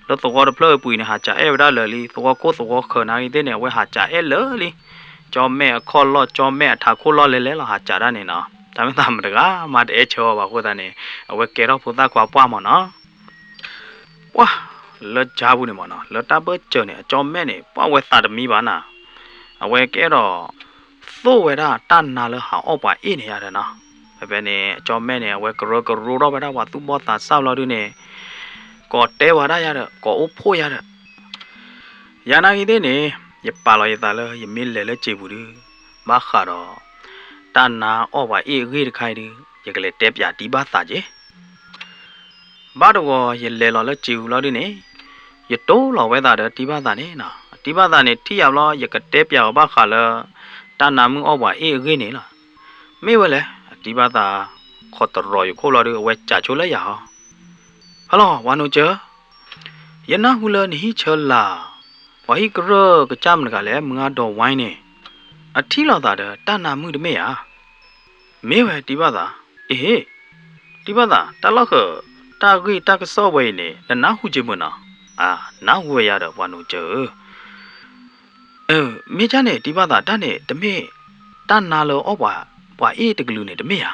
လၢသဝီတဖျၢၣ်အပူၤအံၤန့ၣ် ဟးကးအဲၣ်ဝဲဒၣ်လၢာ်လံ, သဝီခိၣ်သဝီဃၢၤနာ်ဂ့ၤသ့ၣ်န့ၣ် အဝဲဟးကးအဲၣ်လၢာ်လံ, ကၠီမဲၣ်အခီၣ်လီၢ် ကၠီမဲၣ်အထးခိၣ်လီၢ်လဲၤလဲၤလီၤ ဟးကးတၢ်န့ၣ်နီၤ, တၢ်မ့ၢ်သးမတဂၤမးတအဲၣ်ဆၢအီၤဘၣ်အဃိသတးန့ၣ် အဝဲကဲထီၣ်ဖိသၣ်ခွါပှၢ်မးနီၤ ပှၢ်လၢကၠါပူၤန့ၣ်မးနီၤ, လၢတၢ်ဘၢၣ်စၢၤန့ၣ် အကၠီမဲၣ်န့ၣ် ပှၢ်ဝဲသးတမံဘၣ်နၤ, အဝဲကအဲၣ်ဒိး သိၣ်ဝဲဒၣ်တၢ်နါလၢဟးအီၣ်ပှၤအ့ၣ်န့ၣ်ယါဒီးနီၤ, ဖဲဖဲန့ၣ် အကၠီမဲၣ်န့ၣ် အဝဲကရၢကရိထီၣ်ဝဲဒၣ်ပှၤသူၣ်ဘီၣ်သးစၢ်ဘျီဒုန့ၣ်, ကိးတဲဝဲဒၣ်ယါဒီး ကိးအိၣ်ဖှိၣ်ယါဒီး ယၤနာ်ဂ့ၤသ့ၣ်န့ၣ် ယပာ်လီၤယသးလၢယမ့ၢ်လဲၤလၢစံာ်ပူၤဒုး, ဘၣ်ဃးဒီး တၢ်နါအီၣ်ပှၤအ့ၣ်အဂ့ၢ်တခါအံၤဒုး ယကလဲၤတဲပၠးတံၢ်ဘၣ်သးက့ၤ, ဘၣ်တဂီၤယလဲၤလီၤလၢစံာ်ပူၤလီၤဒုန့ၣ်, ယတိၢ်လီၤဝဲသးဒီးတံၢ်ဘၣ်သးန့ၣ်နီၤ, တံၢ်ဘၣ်သးန့ၣ် ထံၣ်ယၤဘျီ ယကတဲပၠးအီၤဘၣ်ဃးလၢ တၢ်နါမုၣ်အီၣ်ပှၤအ့ၣ်အဂ့ၢ်န့ၣ်လီၤ. မ့ၢ်ဝဲလဲၣ်, တံၢ်ဘၣ်သး ခိးတရီၤယခိၣ်ဘျီဒုး အဝဲကးဆိလၢယၤဟီ, ဟဲလီၤ ပှၤနိးစၢၤ, ယနၢ်ဟူလၢနဟံၣ်ဆၢလာ်, ပှၤဟံၣ်ကရၢၢ်ကစၢ်မတဂၤလဲၣ် မုၢ်ဂၤဒီးဝဲန့ၣ်, အထံၣ်လိာ်သးဒီးတၢ်နါမုၣ်တမ့ၢ်ဧါ. မ့ၢ်ဝဲတံၢ်ဘၣ်သး, အ့ဟ့ၣ်, တံၢ်ဘၣ်သး တၢ်လီၢ်ဃၢၤ တၢ်ဂ့ၢ်တၢ်ကစီၣ်ဝဲအံၤန့ၣ် နနၢ်ဟူက့ၤမုာ်နီၤ, အနၢ်ဟူဝဲယါဒီးပှၤနိးစၢၤဧၢ မ့ၢ်ကၢ်န့ၣ် တံၢ်ဘၣ်သး တၢ်န့ၣ် တမ့ၢ် တၢ်နါလၢအီၣ်ပှၤ ပှၤအ့ၣ်တကလုာ်န့ၣ်တမ့ၢ်ဧါ.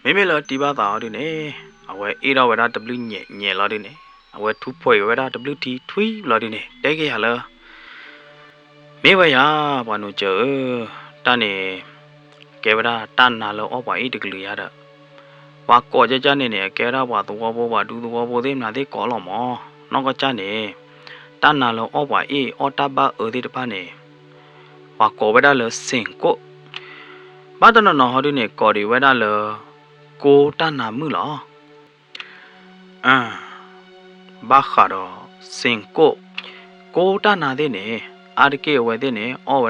မ့မ့ၢ်လၢတံၢ်ဘၣ်သးအီၤဒုန့ၣ်, အဝဲအ့ၣ်ထီၣ်ဝဲဒၣ်တဘျုးညဲးညဲးလီၤဒုန့ၣ်, အဝဲထူဖှဲးက့ၤဝဲဒၣ်တဘျုးထံထွံဘျီဒုန့ၣ် တဲက့ၤယၤလၢ မ့ၢ်ဝဲယၤ ပှၤနိးစၢၤဧၢ, တၢ်န့ၣ် ကဲဝဲဒၣ်တၢ်နါလၢအီၣ်ပှၤအ့ၣ်တကလုာ်ယါဒီး, ပှၤကိးကၢ်ကၢ်န့ၣ်န့ၣ် အကဲဝဲဒၣ်ပှၤသဝီဖိ ပှၤဒူသဝီဖိသ့ၣ်မနုၤသ့ၣ်ကိးလီၤမး, နီၢ်ကီၢ်ကၢ်န့ၣ်, တၢ်နါလၢအီၣ်ပှၤအ့ၣ်အီၣ်တၢ်ဘၣ်အၢသ့ၣ်တဖၣ်န့ၣ်, ပှၤကိးဝဲဒၣ်လၢ စ့ၣ်ကိၣ်, ဘၣ်တနီၤနီၤဟီဒုန့ၣ် ကိးဒံးဝဲဒၣ်လၢ ကိတၢ်နါမုၣ်လီၤ. ဘၣ်ဃးဒီး စ့ၣ်ကိၣ်, ကိတၢ်နါသ့ၣ်န့ၣ်, အါတက့ၢ်အဝဲသ့ၣ်န့ၣ် အီၣ်ဝဲဒၣ်တၢ်နၢအုၣ်နၢပိာ်, ဘျီဒုန့ၣ် ဟးအီၣ်တၢ်အုၣ်တၢ်ကျၢ်, အီၣ်ပှၤအ့ၣ်ဃ့သ့ၣ်ယါဒီး, အါ တံၢ်ဘၣ်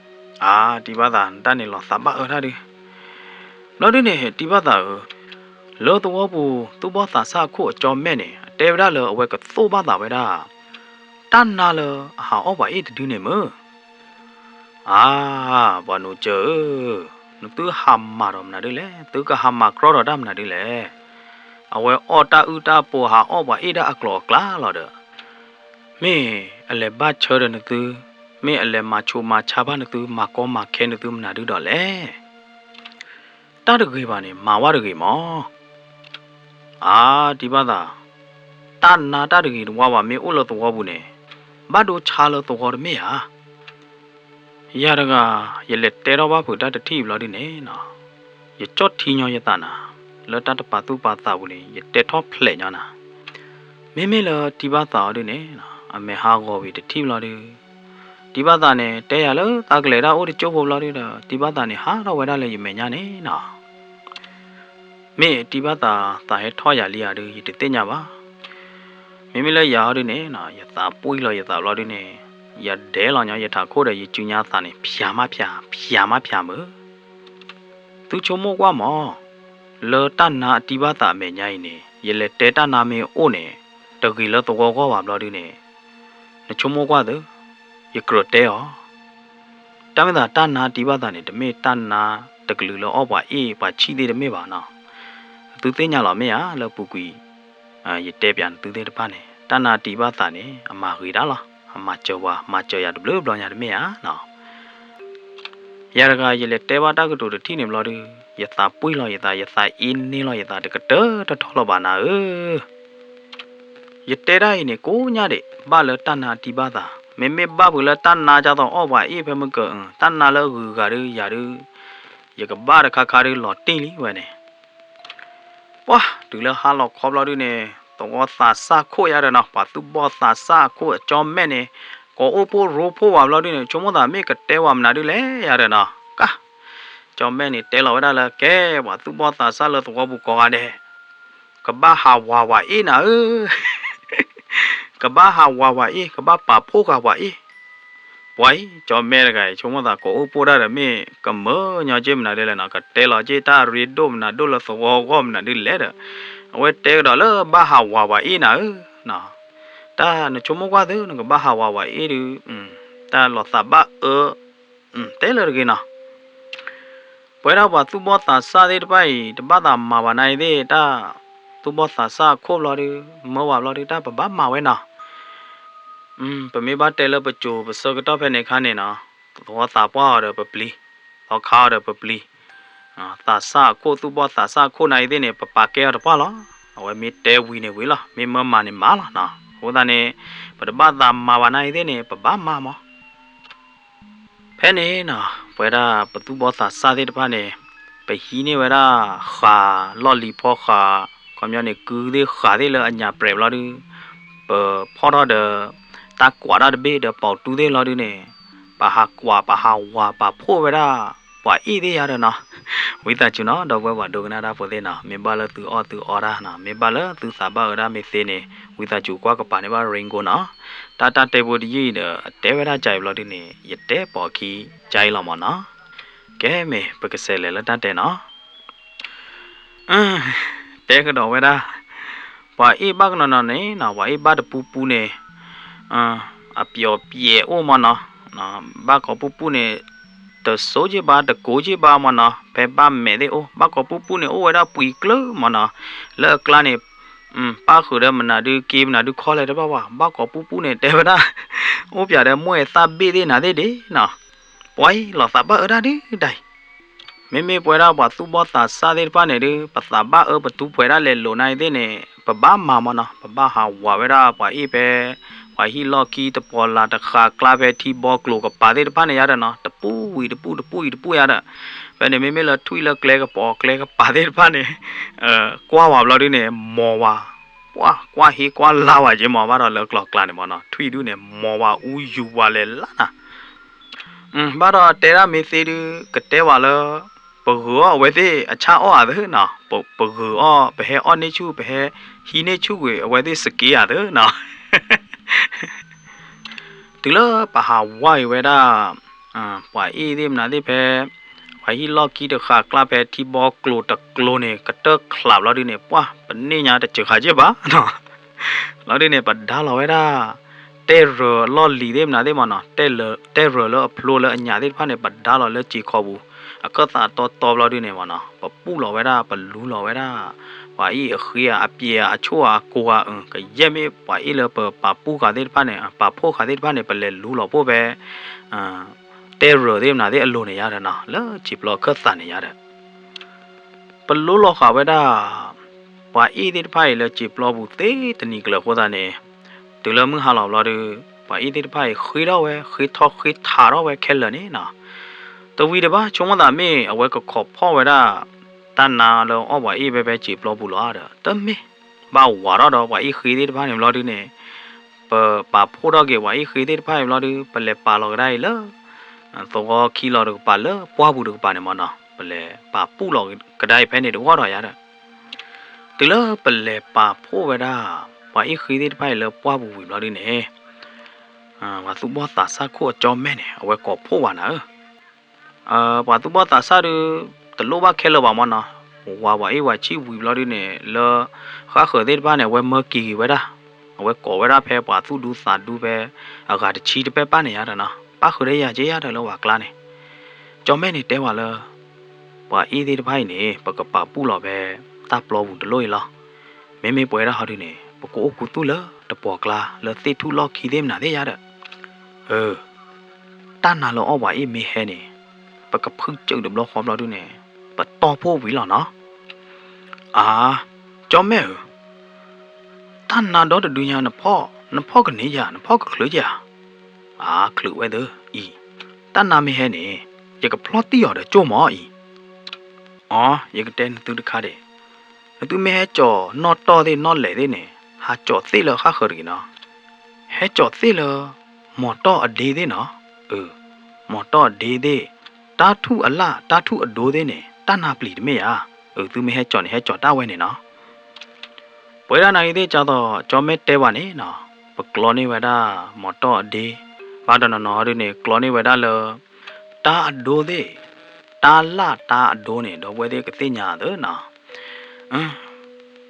သး တၢ်န့ၣ်လီၤသးဘၣ်အၢတၢ်ဒု, ဘျီဒုန့ၣ် တံၢ်ဘၣ်သးဧၢ, လၢသဝီပူၤ သူၣ်ဘီၣ်သးစၢ်အခိၣ်အကၠီမဲၣ်န့ၣ် အတဲဝဲဒၣ်လၢအဝဲကသိၣ်ဘၣ်သးဝဲဒၣ် တၢ်နါလၢအဟးအီၣ်ပှၤအ့ၣ်တဒုန့ၣ်မုၢ်, အါ ပှၤနိးစၢၤဧၢ, နသုဟးမၤဒီးမနုၤဒ်လဲၣ်, သုကဟးမၤကြီဒီးတၢ်မနုၤဒ်လဲၣ်, အဝဲအီၣ်တၢ်အုၣ်တၢ်ပိာ် ဟးအီၣ်ပှၤအ့ၣ်ဒၣ်အကျိၤအကျဲလီၤဒီး, မ့ၢ်အလဲၤဘၣ်ဆၢဒီးနသု, မ့ၢ်အလဲၤမၤဆူးမၤဆါဘၣ်နသု မၤကီမၤခဲနသုမနုၤဒ်ဒီးလဲၣ်. တၢ်တဂ့ၤဘၣ်န့ၣ် မၤဝဲတဂ့ၤမး. အါ တံၢ်ဘၣ်သး, တၢ်နါတၢ်တဂ့ၤတဝါဘၣ်မ့ၢ်အိၣ်လၢသဝီပူၤန့ၣ်, ဘၣ်ဒိဆါလၢသဝီတမ့ၢ်ဧါ. ယၤတဂၤ ယလဲၤတဲထီၣ်ဘၣ်ဖုးတၢ်တထံၣ်ဘျီဒုန့ၣ်, ယကၠီၣ်ထံညီယသးနၤ, လၢတၢ်တပာ်သူၣ်ပာ်သးပူၤန့ၣ် ယတဲထီၣ်ဖျဲးညီနၤ. မ့မ့ၢ်လၢတံၢ်ဘၣ်သးအီၤဒုန့ၣ်, အမဲာ်ဟးဂီၤဝံၤတထံၣ်ဘျီဒု တံၢ်ဘၣ်သးန့ၣ် တဲယၤလၢသးကလဲၤတၢ်အိၣ်တကၠိဖိဘျီဒုဒီး တံၢ်ဘၣ်သးန့ၣ် ဟးထီၣ်ဝဲဒၣ်လၢယမဲာ်ညါန့ၣ်နီၤ. မ့ၢ်တံၢ်ဘၣ်သး သးဟဲထီၣ်ယၤလံဧါဒု ယတသ့ၣ်ညါဘၣ်. မ့မ့ၢ်လၢယၤအီၤဒုန့ၣ်, ယသးပှံၢ်လီၤယသးဘျီဒုန့ၣ်, ယဒဲးလီၤညီယထးခိၣ်ဒီး ယစုညါသးန့ၣ် ဖျးမးဖျး, ဖျးမးဖျးမုၢ်. သုဆိကမိၣ်ကွၢ်မး, လၢတၢ်နါအတံၢ်ဘၣ်သးအမဲာ်ညါအံၤန့ၣ် ယလဲၤတဲတၢ်နါမ့ၢ်အိၣ်န့ၣ်, တဂ့ၤလၢသဝီဂီၢ်ဘၣ်ဘျီဒုန့ၣ်, နဆိကမိၣ်ကွၢ်သု, ယကြၢးတဲအီၤ. တၢ်မ့ၢ်သးတၢ်နါတံၢ်ဘၣ်သးန့ၣ် တမ့ၢ်တၢ်နါတကလုာ်လၢအီၣ်ပှၤအ့ၣ်ပှၤဆံၣ်သ့ၣ်တမ့ၢ်ဘၣ်နီၤ. နသုသ့ၣ်ညါလီၤမ့ၢ်ဧါ လၢပူၤကွံာ် ယတဲပၠးနသုသ့ၣ်တဖၣ်န့ၣ် တၢ်နါတံၢ်ဘၣ်သးန့ၣ် အမၤဂ့ၤတၢ်လီၤ. အမၤစၢၤပှၤ မၤစၢၤယၤတဘျုးဘျီညါတမ့ၢ်ဧါနီၤ. ယၤတဂၤ ယလဲၤတဲဘၣ်တၢ်ကတိၤတထံၣ်န့ၣ်ဘျီဒု ယသးပှံၢ်လီၤယသး, ယသးအ့န့လီၤယသး တကတၢၢ်တထီလီၤဘၣ်နၤဧၢ. ယတဲတၢ်အံၤန့ၣ် ကိးညါဒံး ဘၣ်လၢတၢ်နါတံၢ်ဘၣ်သး, မ့မ့ၢ်ဘၣ်ဖုးလၢတၢ်နါကသိးအီၣ်ပှၤအ့ၣ်ဖဲမုၢ်ကၢၤ, တၢ်နါလၢအဂုၤအဂၤဒု ယၤဒု ယကဘၣ်တခါခါဒု လီၤတံၢ်လံဝဲန့ၣ်. ပှၢ် တုၤလၢဟါလီၤခီဘျီဒုန့ၣ် သဝီသးစၢ်ခိၣ်ယါဒီးနီၤ, ပှၤသူၣ်ဘီၣ်သးစၢ်အခိၣ်အကၠီမဲာ်န့ၣ် ကိးအိၣ်ဖှိၣ်ရိဖှိၣ်ဝဲဘျီဒုန့ၣ် ဆိကမိၣ်သးမ့ၢ်ကတဲဝဲမနုၤဒုလဲၣ်ယၤဒီးနီၤ, ကၢ်, ကၠီမဲန့ၣ်တဲလီၤဝဲဒၣ်လၢ ကဲ ပှၤသူၣ်ဘီၣ်သးစၢ်လၢသဝီပူၤကိးဂၤဒဲး ကဘၣ်ဟးဝးဝးအ့ၣ်နၤဧၢ, ကဘၣ်ဟးဝးဝးအ့ၣ် ကဘၣ်ပာ်ဖှိၣ်ဃာ်ဝးအ့ၣ်, ပှၤအံၤ ကၠီမဲတဂၤအံၤ ဆိကမိၣ်သးကိးအိၣ်ဖှိၣ်တၢ်ဒီး မ့ၢ်ကမၢညီက့ၢ်မနုၤဒ်လဲၣ်နီၤ, ကတဲလီၤက့ၢ်တၢ်ရ့ဒိၣ်မနုၤဒိၣ်လၢသဝီဂီၢ်မနုၤဒ်လဲၣ်ဒီး အဝဲတဲကဒီးလၢဘၣ်ဟးဝးဝးအ့ၣ်နၤဧၢ, တၢ်နဆိကမိၣ်ကွၢ်သု နကဘၣ်ဟးဝးဝးအ့ၣ်ဒုး, တၢ်လီၤသးဘၣ်အၢ, တဲလၢတဂ့ၤနီၤ ပဝဲဒၣ်ပှၤသူၣ်ဘီၣ်သးစၢ်သ့ၣ်တဖၣ်အံၤ တဘၣ်သးမၤဘၣ်နၤအံၤသ့ၣ် တၢ်သူၣ်ဘီၣ်သးစၢ်အခိၣ်ဘျီဒုး မၢဝဲဘျီဒုး တၢ်ပဘၣ်မၤဝဲနီၤ, ပမ့ၢ်ဘၣ်တဲလၢပစိၤပဆၢကတီၢ်ဖဲန့ၣ်အခါန့ၣ်နီၤ, သဝီသးပှၢ်အီၤဒီးပပျံၤ, သီခါအီၤဒီးပပျံၤ, သးစၢ်အခိၣ် သူၣ်ဘီၣ်သးစၢ်အခိၣ်နၤအံၤသ့ၣ်န့ၣ် ပပာ်ကဲအီၤတပှၢ်လီၤ, အဝဲမ့ၢ်တဲဝံၤန့ၣ်ဝံၤလီၤ, မ့ၢ်မၢမၤန့ၣ်မၤလီၤနီၤ, အဃိသတးန့ၣ် ပတဘၣ်သးမၤဘၣ်နၤအံၤသ့ၣ်န့ၣ် ပဘၣ်မၤမး ဖဲန့ၣ်နီၤ ပဝဲဒၣ်ပသူၣ်ဘီၣ်သးစၢ်သ့ၣ်တဖၣ်န့ၣ် ပဟံးန့ၢ်ဝဲဒၣ်ဃာ်လီၢ်လံၤဖီဃာ်, ခီပညီန့ၣ် ကုသ့ၣ်ဃာ်သ့ၣ်လၢအညၣ်ပြဲးဘျီဒုး, ပဖီၣ်ထီၣ်ဒီး တၢ်ကွးတၢ်တဘ့ၣ်ဒီးပိာ်တူၢ်သ့ၣ်ဘျီဒုးန့ၣ်, ပဟးကွးပဟးဝးပာ်ဖှိၣ်ဝဲဒၣ် ပှၤအ့ၣ်သ့ၣ်ယါဒီးနီၤ, ဝံသးစူၤနီၤ ဒီပုၢ်ဝဲၢ်ပှၤဒိကနၣ်တၢ်ဖိသ့ၣ်နီၤ, မ့ၢ်ဘၣ်လၢသုအီၣ်သုအီတၢ်နီၤ, မ့ၢ်ဘၣ်လၢသုသးဘၣ်အၢတၢ်မ့ၢ်သ့န့ၣ် ဝံသးစူၤကွၢ်ကပၤန့ၢ်ဘၣ် ရိၣ်ကိနီၤ, တၢ်တၢ်တဲဖိတယုၢ်အံၤဒီး အတဲဝဲဒၣ်ကအံၤဘျီဒုးန့ၣ် ယတဲပိာ်အခံကအံၤလီၤမၢ်နီၤ, ကဲမ့ၢ်ပကစးလဲၤလၢတၢ်တဲနီၤ တဲကဒီးဝဲဒၣ်, ပှၤအ့ၣ်ဘၣ်ကနီၤနီၤန့ၣ်နီၤ, ပှၤအ့ၣ်ဘၣ်တပူပူန့ၣ်, အပျီၣ်ပျဲးအိၣ်မၢ်နီၤ, ဘၣ်ကိးပူပူန့ၣ်, တစိက့ၢ်ဘၣ် တကိးက့ၢ်ဘၣ်မၢ်နီၤ, ဖဲဘၣ်မဲာ်သ့ၣ်အိၣ် ဘၣ်ကိးပူပူန့ၣ် အိၣ်ဝဲဒၣ်ပှဲၤကျၢၤမၢ်နီၤ, လၢအကျါန့ၣ်, ပၣ်ဃုာ်ဒီးမနုၤဒုးက့မနုၤဒုးခီလဲၣ်တဘၣ်ဘၣ်, ဘၣ်ကိးပူပူန့ၣ် တဲဝဲဒၣ်, အိၣ်ပၠးဒီးမိၢ်အဲၣ်သၣ်ဘ့ၣ်သ့ၣ်နၤသ့ၣ်ဒ့နီၤ, ပှၤအံၤလီၤသးဘၣ်အၢတၢ်ဒုးဒၣ်အံၤ မ့မ့ၢ်ပဝဲဒၣ်ပှၤသူၣ်ဘီၣ်သးစၢ်သ့ၣ်တဖၣ်န့ၣ်ဒုး ပသးဘၣ်အၢပသူပှဲၤဒၣ်လဲၤလိာ်နၤအံၤသ့ၣ်န့ၣ် ပဘၣ်မၤမၢ်နီၤ, ပဘၣ်ဟးဝးဝဲဒၣ်ပှၤအ့ၣ်ဖဲ ပှၤဟံၣ်လီၢ်ခံတပီၤလၢ်တဃာ်ကျါဖဲထံဘီကျိၤကပၤသ့ၣ်တဖၣ်န့ၣ်ယါဒီးနီၤ, တပူဝံၤတပူ တပူဝံၤတပူယါဒီး, ဖဲန့ၣ်မ့မ့ၢ်လၢထွံၣ်လၢကျဲကပီၤကျဲကပၤသ့ၣ်တဖၣ်န့ၣ်, ကွၢ်ဝဲဘျီဒုးန့ၣ် မိၢ်ဝဲ, ပှၤကွၢ်ဟ့ကွၢ်လါဝဲက့ၤမၢ် ဘၣ်ဒီးလၢကျီၤကျါန့ၣ်မၢ်နီၤ, ထွံၣ်ဒုးန့ၣ် မိၢ်ဝဲအူယူၤဝဲလဲၤလၢနၤ ဘၣ်ဒီးတဲဒၣ်မ့ၢ်သ့ဒုး ကတဲဝဲလၢ ပဂုာ်အီၣ်အဝဲသ့ၣ်အဆၣ်အီၣ်ဧါသၢနီၤ, ပဂုာ်အီၣ် ပဟဲအီၣ်န့ၢ်ဆူၣ် ပဟဲဟံးန့ၢ်ဆူၣ်ကွံာ်အဝဲသ့ၣ်စက့ဧါသၢနီၤ, တုၤလၢပဟးဝါအံၤဝဲဒၣ် ပှၤအ့ၣ်သ့ၣ်မနုၤသ့ၣ်ဖဲ ပှၤဟံၣ်လီၢ်ခံတဃာ်ကျါဖဲထံဘီကျိၤတကျိၤန့ၣ် ကတၢၢ်ချးဘျီဒုးန့ၣ် ပှၤ ပန့ၢ်ညါတစှၤခးက့ၢ်ဘၣ်နီၤ လီၤဒုးန့ၣ် ပဒါလီၤဝဲဒၣ် တဲၢ်ရၢၢ်လီၢ်လံၤသ့ၣ်မနုၤသ့ၣ်မၢ်နီၤ, တဲၢ်ရၢၢ်လၢအဖျိလၢအညၣ်သ့ၣ်တဖၣ်န့ၣ် ပဒါလီၤလၢစံာ်ခီပူၤ အခၢၣ်သးတီတီဘျီဒုးန့ၣ်မၢ်နီၤ, ပပူၣ်လီၤဝဲဒၣ် ပလူလီၤဝဲဒၣ် ပှၤအံၤအဃ့ဧါ အပျဲၢ်ဧါ အဆိၣ်ဧါ အကိၤဧါ ကယဲၢ်မ့ၢ်ပှၤအံၤလၢပပာ်ပူၣ်ဃာ်သ့ၣ်တဖၣ်န့ၣ် ပာ်ဖှိၣ်ဃာ်သ့ၣ်တဖၣ်န့ၣ် ပလဲၤလူလီၤဖှိၣ်ဖဲ တဲၢ်ရၢၢ်သ့ၣ်မနုၤသ့ၣ်အလိၤန့ၣ်ယါဒီးနီၤ, လၢစံာ်ပျီအခၢၣ်သးန့ၣ်ယါဒီး ပလူလီၤဃာ်ဝဲဒၣ် ပှၤအ့ၣ်သ့ၣ်တဖၣ်အံၤလၢစံာ်ပျီပူၤသ့တနံၤကျၢၤအဃိသတးန့ၣ်, တုၤလၢမုၢ်ဟါလီၤဘျီဒုး ပှၤအ့ၣ်သ့ၣ်တဖၣ်အံၤဃ့ထီၣ်ဝဲ ဃ့ထီၣ်ဃ့ထးထီၣ်ဝဲခဲလၢာ်န့ၣ်နီၤ, တဝံၤတဘၣ် ဆိကမိၣ်သးမ့ၢ်အဝဲကခိးဖီၣ်ဝဲဒၣ် တၢ်နါလၢအီၣ်ပှၤအ့ၣ်ဖဲဖဲစံာ်ပျီပူၤလီၤဒီး တမ့ၢ် ဘၣ်ဝးထီၣ်ဒီးပှၤအ့ၣ်ဃ့သ့ၣ်တဖၣ်န့ၣ်ဘျီဒုးန့ၣ်, ပပာ်ဖှိၣ်ထီၣ်က့ၤပှၤအ့ၣ်ဃ့သ့ၣ်တဖၣ်အံၤဘျီဒုး ပလဲၤပာ်လီၤကဒါအံၤလၢ သဝီခံလီၤတကပၤလၢပှၢ်ပူၤတကပၤန့ၣ်မၢ်နီၤ, ပလဲၤပာ်ပူၣ်လီၤကဒါအံၤဖဲန့ၣ်တဂီၢ်ဒီးယါဒီး တုၤလၢပလဲၤပာ်ဖှိၣ်ဝဲဒၣ် ပှၤအ့ၣ်ဃ့သ့ၣ်တဖၣ်အံၤလၢပှၢ်ပူၤဝံၤဘျီဒုးန့ၣ်, ပှၤသူၣ်ဘီၣ်သးစၢ်ခိၣ်အကၠီမဲန့ၣ် အဝဲကိးဖှိၣ်ဝဲနၤဧၢ ပှၤသူၣ်ဘီၣ်သးစၢ်ဒုး တလိၣ်ဘၣ်ခဲလၢာ်ဘၣ်မၢ်နီၤ, ဝၤပှၤအ့ၣ်ဝၤဆံၣ်ဝံၤဘျီဒုးန့ၣ် လၢဃၣ်ဃၢၤသ့ၣ်တဖၣ်န့ၣ် အဝဲမၢက့ၤက့ၤဝဲဒၣ်, အဝဲကိးဝဲဒၣ်ဖဲပှၤသူၣ်ဒူသးဒူဖဲ အဂၤတဆံတပဲၢ်ပၢ်န့ၣ်ယါဒီးနီၤ, ပၣ်ဃုာ်ဒီးယၤက့ယါဒီးလၢဝၤကျါန့ၣ်, ကၠီမဲန့ၣ်တဲဝဲလၢ ပှၤအ့ၣ်သ့ၣ်တဖၣ်အံၤန့ၣ် ပကပာ်ပူၣ်လီၤဖဲ တၢ်ပျီပူၤတလိၣ်အံၤလီၤ. မ့မ့ၢ်ပဝဲဒၣ်ဟီဒုန့ၣ် ပကအိၣ်ခူသူၣ်လၢတပှီၤကျါလၢသ့ၣ်ထူၣ်လီၢ်ခံသ့ၣ်မနုၤသ့ၣ်ယါဒီး, တၢ်နါလၢအီၣ်ပှၤအ့ၣ်မ့ၢ်ဟဲန့ၣ် ပကဖုစၢၣ်တဘျီဃီဘျီဒုန့ၣ် ပတီၢ်ဖှိၣ်ဝံၤလီၤနီၤ. အါ, ကၠီမဲဧၢ, တၢ်နါဒီတဒုညါ နဖီၣ်, နဖီၣ်ကန့ၢ်ယၤ, နဖီၣ်ကချုးယၤ. အါ, ချုးဝဲသၢအံၤ, တၢ်နါမ့ၢ်ဟဲန့ၣ် ယကဖျီၣ်တံၢ်အီၤဒီးကၠိၣ်မၢ်အံၤ. အီ, ယကတဲနသုတခါဒံး, နသုမ့ၢ်ဟဲကၠီၤနီၣ်တီၢ်သ့ၣ်နီၣ်လဲၢ်သ့ၣ်န့ၣ် ဟးကၠီၤသ့ၣ်လၢဃၣ်ဃၢၤတဂ့ၤနီၤ. ဟဲကၠီၤသ့ၣ်လၢ မီၤတီၢ်အဒ့သ့ၣ်နီၤ, အၢ, မီၤတီၢ်အဒ့သ့ၣ်, တၢ်ထူၣ်အလၣ် တၢ်ထူၣ်အဒိသ့ၣ်န့ၣ် တၢ်နါပျံၤတမ့ၢ်ဧါ, အၢ, သုမ့ၢ်ဟဲကၠီၣ်န့ၣ် ဟဲကၠီၣ်တၢ်ဝဲန့ၣ်နီၤ. ပဝဲဒၣ်နၤအံၤသ့ၣ် ကၢ်သိး ကၠီမဲာ်တဲဘၣ်န့ၣ်နီၤ, ပကျီန့ၢ်ဝဲဒၣ် မီၤတီၢ်အဒ့, ဘၣ်တနီၤနီၤဒုန့ၣ် ကျီန့ၢ်ဝဲဒၣ်လၢ တၢ်အဒိသ့ၣ်, တၢ်လၣ်တၢ်အဒိန့ၣ် ဒီပုၢ်ဝဲၢ်သ့ၣ်ကသ့ၣ်ညါသ့နီၤ.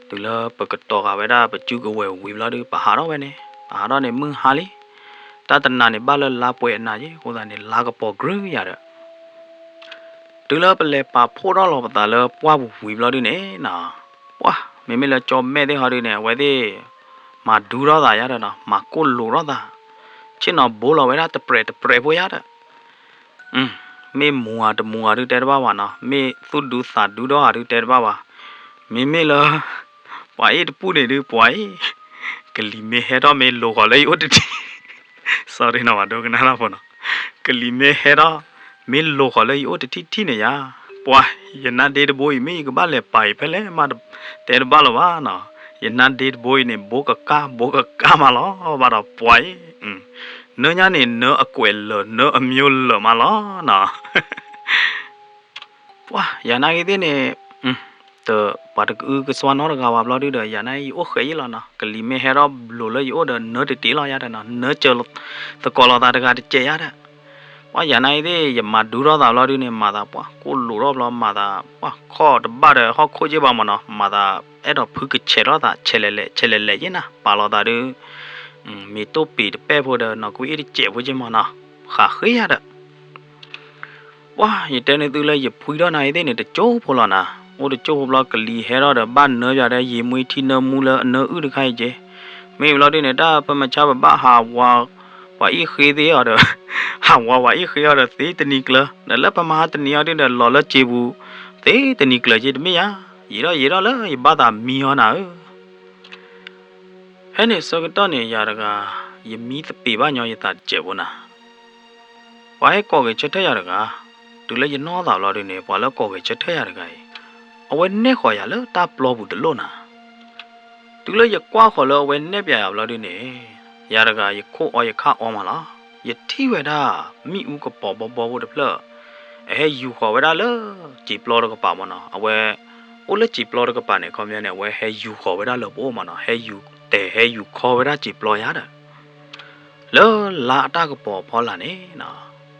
တုၤလၢပကတီၤဃာ်ဝဲဒၣ်ပစုကဝဲၤဝံၤဘျီဒု ပဟးထီၣ်ဝဲန့ၣ် ပဟးထီၣ်န့ၣ်မုၢ်ဟါလံ. တၢ်တနၤန့ၣ်ဘၣ်လၢလါပှဲၤအနၤယ့ၣ် အဃိသတးန့ၣ် လါကပီၤကြၢးယၤဒီး တုၤလၢပလဲၤပာ်ဖှိၣ်ထီၣ်လီၤပသးလၢပှၢ်ပူၤဝံၤဘျီဒုန့ၣ်နီၤ, ပှၢ် မ့မ့ၢ်လၢကၠီမဲာ်သ့ၣ်ဟီဒုန့ၣ် အဝဲသ့ၣ် မၤဒူထီၣ်သးယၤဒီးနီၤ, မၤကိၢ်လိာ်ထီၣ်သး, ဆ့ၣ်နီၤဘိလီၤဝဲဒၣ်တပြဲးတပြဲးဖိယၤဒီး မ့ၢ်မူၤဧါတမူၤဧါဒုတဲတဘၣ်ဘၣ်နီၤ, မ့ၢ်သူၣ်ဒူသးဒူဒီးဧါဒုတဲတဘၣ်ဘၣ်. မ့မ့ၢ်လၢ ပှၤအ့ၣ်တပူၤန့ၣ်ဒု ပှၤအ့ၣ် ကလံၤမ့ၢ်ဟဲထီၣ်မ့ၢ်လိၤဃီၤလၢယအိၣ်တထံၣ်, sorry နီၤ ပှၤဒိကနၣ်တၢ်ဖိနီၤ, ကလံၤမ့ၢ်ဟဲထီၣ် မ့ၢ်လိၤဃီၤလၢယအိၣ်တထံၣ်ထံၣ်န့ၣ်ယၤ, ပှၤ ယနါဒ့တဘိအံၤ မ့ၢ်ယကဘၣ်လဲၤပာ်အံၤဖဲလဲၣ်မး တဲတဘၣ်လၢၤဘၣ်နီၤ, ယနါဒ့တဘိအံၤန့ၣ် ဘိကကၢ် ဘိကကၢ်မးလီၤ ဘၣ်ဒီးပှၤအံၤ နၢညါန့ၣ် နၢအကွဲးလၢာ် နၢအမျိုးလၢာ်မးလီၤနီၤ. ပှၤ ယၤနာ်က့ၤသ့ၣ်န့ၣ် တပှၤတကအုကစွါနီတဂၤဘၣ်ဘျီဒုဒီး ယၤနာ်က့ၤယအိၣ်ဃဲးယံလီၤနီၤ, ကလံၤမ့ၢ်ဟဲထီၣ်ဘျိးလၢယအိၣ်ဒီး နၢတတ့လီၤယၤဒီးနီၤ, နၢစၢၤသကိးလိာ်သးတဂၤတစဲးယၤဒီး ပှၤ ယၤနာ်က့ၤသ့ၣ် ယမၤဒူထီၣ်သးဘျီဒုန့ၣ် မၤသးပှၤကိၢ်လိာ်ထီၣ်ဘျီ မၤသးပှၤခီၣ်တဘၣ်ဒီးဟီၣ်ခိၣ်က့ဘၣ်မးနီၤ, မၤသးအဲၣ်ဒိးဖုကဆဲးထီၣ်သး ဆဲးလဲၤလဲၤ ဆဲးလဲၤလဲၤယ့ၢ်နၤ ပာ်လီၤသးဒု မ့ၢ်တိၢ်ပ့ၤတပဲၣ်ဖိဒီး နီၢ်ကွံအ့ၣ်တစဲးဖိက့မးနီၤ, ဃးဃ့ယၤဒီး ပှၤ ယတဲန့ၢ်သုလၢယဖှံထီၣ်နၤအံၤသ့ၣ်န့ၣ် တကၠိဖိလီၤနၤ, အိၣ်တကၠိဖိဘျီ ကလံၤဟဲထီၣ်ဒီး ဘၣ်နၢပၠးဒီး ယံာ်မှံထံနၢမူလၢအနၢအုၣ်တခါအံၤက့, မ့ၢ်ဘျီဒုန့ၣ် တၢ်ပမၤဆါပဘၣ်ဟးဝး ပှၤအ့ၣ်ဃ့သ့အီၤဒီး ဟးဝးပှၤအ့ၣ်ဃ့အီၤဒီး သ့တနံၤကျၢၤ, ဒီးလၢပမၤဟါတနံၤအီၤဒုဒီး လီၤလၢစ့ပူၤ သ့တနံၤကျၢၤက့တမ့ၢ်ယၤ, ယံာ်ထီၣ်ယံာ်ထီၣ်လၢယဘၣ်သးမံအီၤနၤဧၢ ဖဲန့ၣ်ဆၢကတီၢ်န့ၣ် ယၤတဂၤ ယမံသပ့ၤဘၣ်ညီယသးတစဲးဖိနၤ, ပှၤဟဲကိးဂဲၤဆၢထၢၣ်ယၤတဂၤ, တုၤလၢယနီၢ်သးဘျီဒုန့ၣ် ပှၤလၢကိးဂဲၤဆၢထၢၣ်ယၤတဂၤအံၤ, အဝဲနဲၣ်ဃီၤယၤလၢတၢ်ပျီပူၤတလိၣ်နၤ, တုၤလၢယကွၢ်ဃီၤလၢအဝဲနဲၣ်ပၠးယၤဘျီဒုန့ၣ်, ယၤတဂၤ ယခိၣ်အီယခါအီမးလီၤ, ယထံၣ်ဝဲဒၣ် မ့ၣ်အူကပီၤဘီဘီဖိတဖျၢၣ် အဟဲယူၤဃီၤဝဲဒၣ်လၢ စံာ်ပျီတကပၤမးနီၤ, အဝဲ အိၣ်လၢစံာ်ပျီတကပၤန့ၣ် ခီပညီန့ၣ် အဝဲဟဲယူၤဃီၤဝဲဒၣ်လၢပအိၣ်မးနီၤ, ဟဲယူၤတဲာ်ဟဲယူၤခီဝဲဒၣ်စံာ်ပျီယၤဒီး လၢလါအတၢ်ကပီၤအဖီလာ်န့ၣ်နီၤ,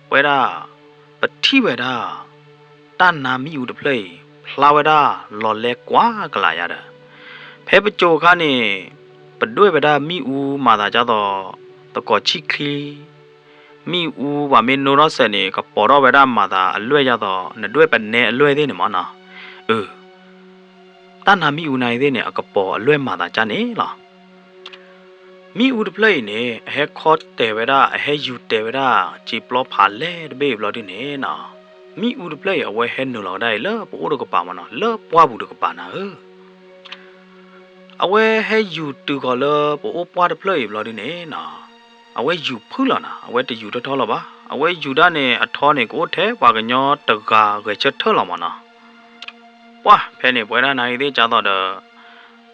ပဝဲဒၣ် ပထံၣ်ဝဲဒၣ် တၢ်နါမ့ၣ်အူတဖျၢၣ်အံၤ ဖျါဝဲဒၣ်လီၤလဲကွၢ်ကလာ်ယၤဒီး ဖဲပစိၤအခါန့ၣ် ပဒွဲၣ်ဝဲဒၣ်မ့ၣ်အူမၤသးဒ်သိး သကိးဆံၣ်ချံ မ့ၣ်အူပှၤမ့ၢ်နိထီၣ်စဲးန့ၣ် ကပီၤထီၣ်ဝဲဒၣ်မၤသးအလွဲၢ်ဒ်သိး နဒွဲၣ်ပနဲအလွဲၢ်သ့ၣ်န့ၣ်မးနီၤ, အၢ တၢ်နါမ့ၣ်အူနၤအံၤသ့ၣ်န့ၣ် အကပီၤအလွဲၢ်မၤသးဒ်န့ၣ်လီၤ. မ့ၣ်အူတဖျၢၣ်အံၤန့ၣ် အဟဲခီတဲာ်ဝဲဒၣ် အဟဲယူၤတဲာ်ဝဲဒၣ် စံာ်ပျီဖးလဲၢ်တဘ့ၣ်အံၤဘျီဒုန့ၣ်နီၤ, မ့ၣ်အူတဖျၢၣ်အံၤ အဝဲဟဲနုာ်လီၤဝဲဒၣ်အံၤလၢပအိၣ်တကပၤမးနီၤ, လၢပှၢ်ပူၤတကပၤနၤဧၢ အဝဲဟဲယူၤတုၤဃီၤလၢပအိၣ်ပှၢ်တဖျၢၣ်အံၤဘျီဒုန့ၣ်နီၤ, အဝဲယူၤဖုၣ်လီၤနၤ, အဝဲတယူၤထီၣ်ထီလီၤဘၣ်, အဝဲယူၤဒၣ်န့ၣ် အထီန့ၣ် ကအိၣ်ထဲပှၤကညီတဂၤဂဲၤဆၢထၢၣ်လီၤမးနီၤ. ပှၢ် ဖဲန့ၣ် ပဝဲဒၣ်နၤအံၤသ့ၣ်ကၢ်သိးဒီး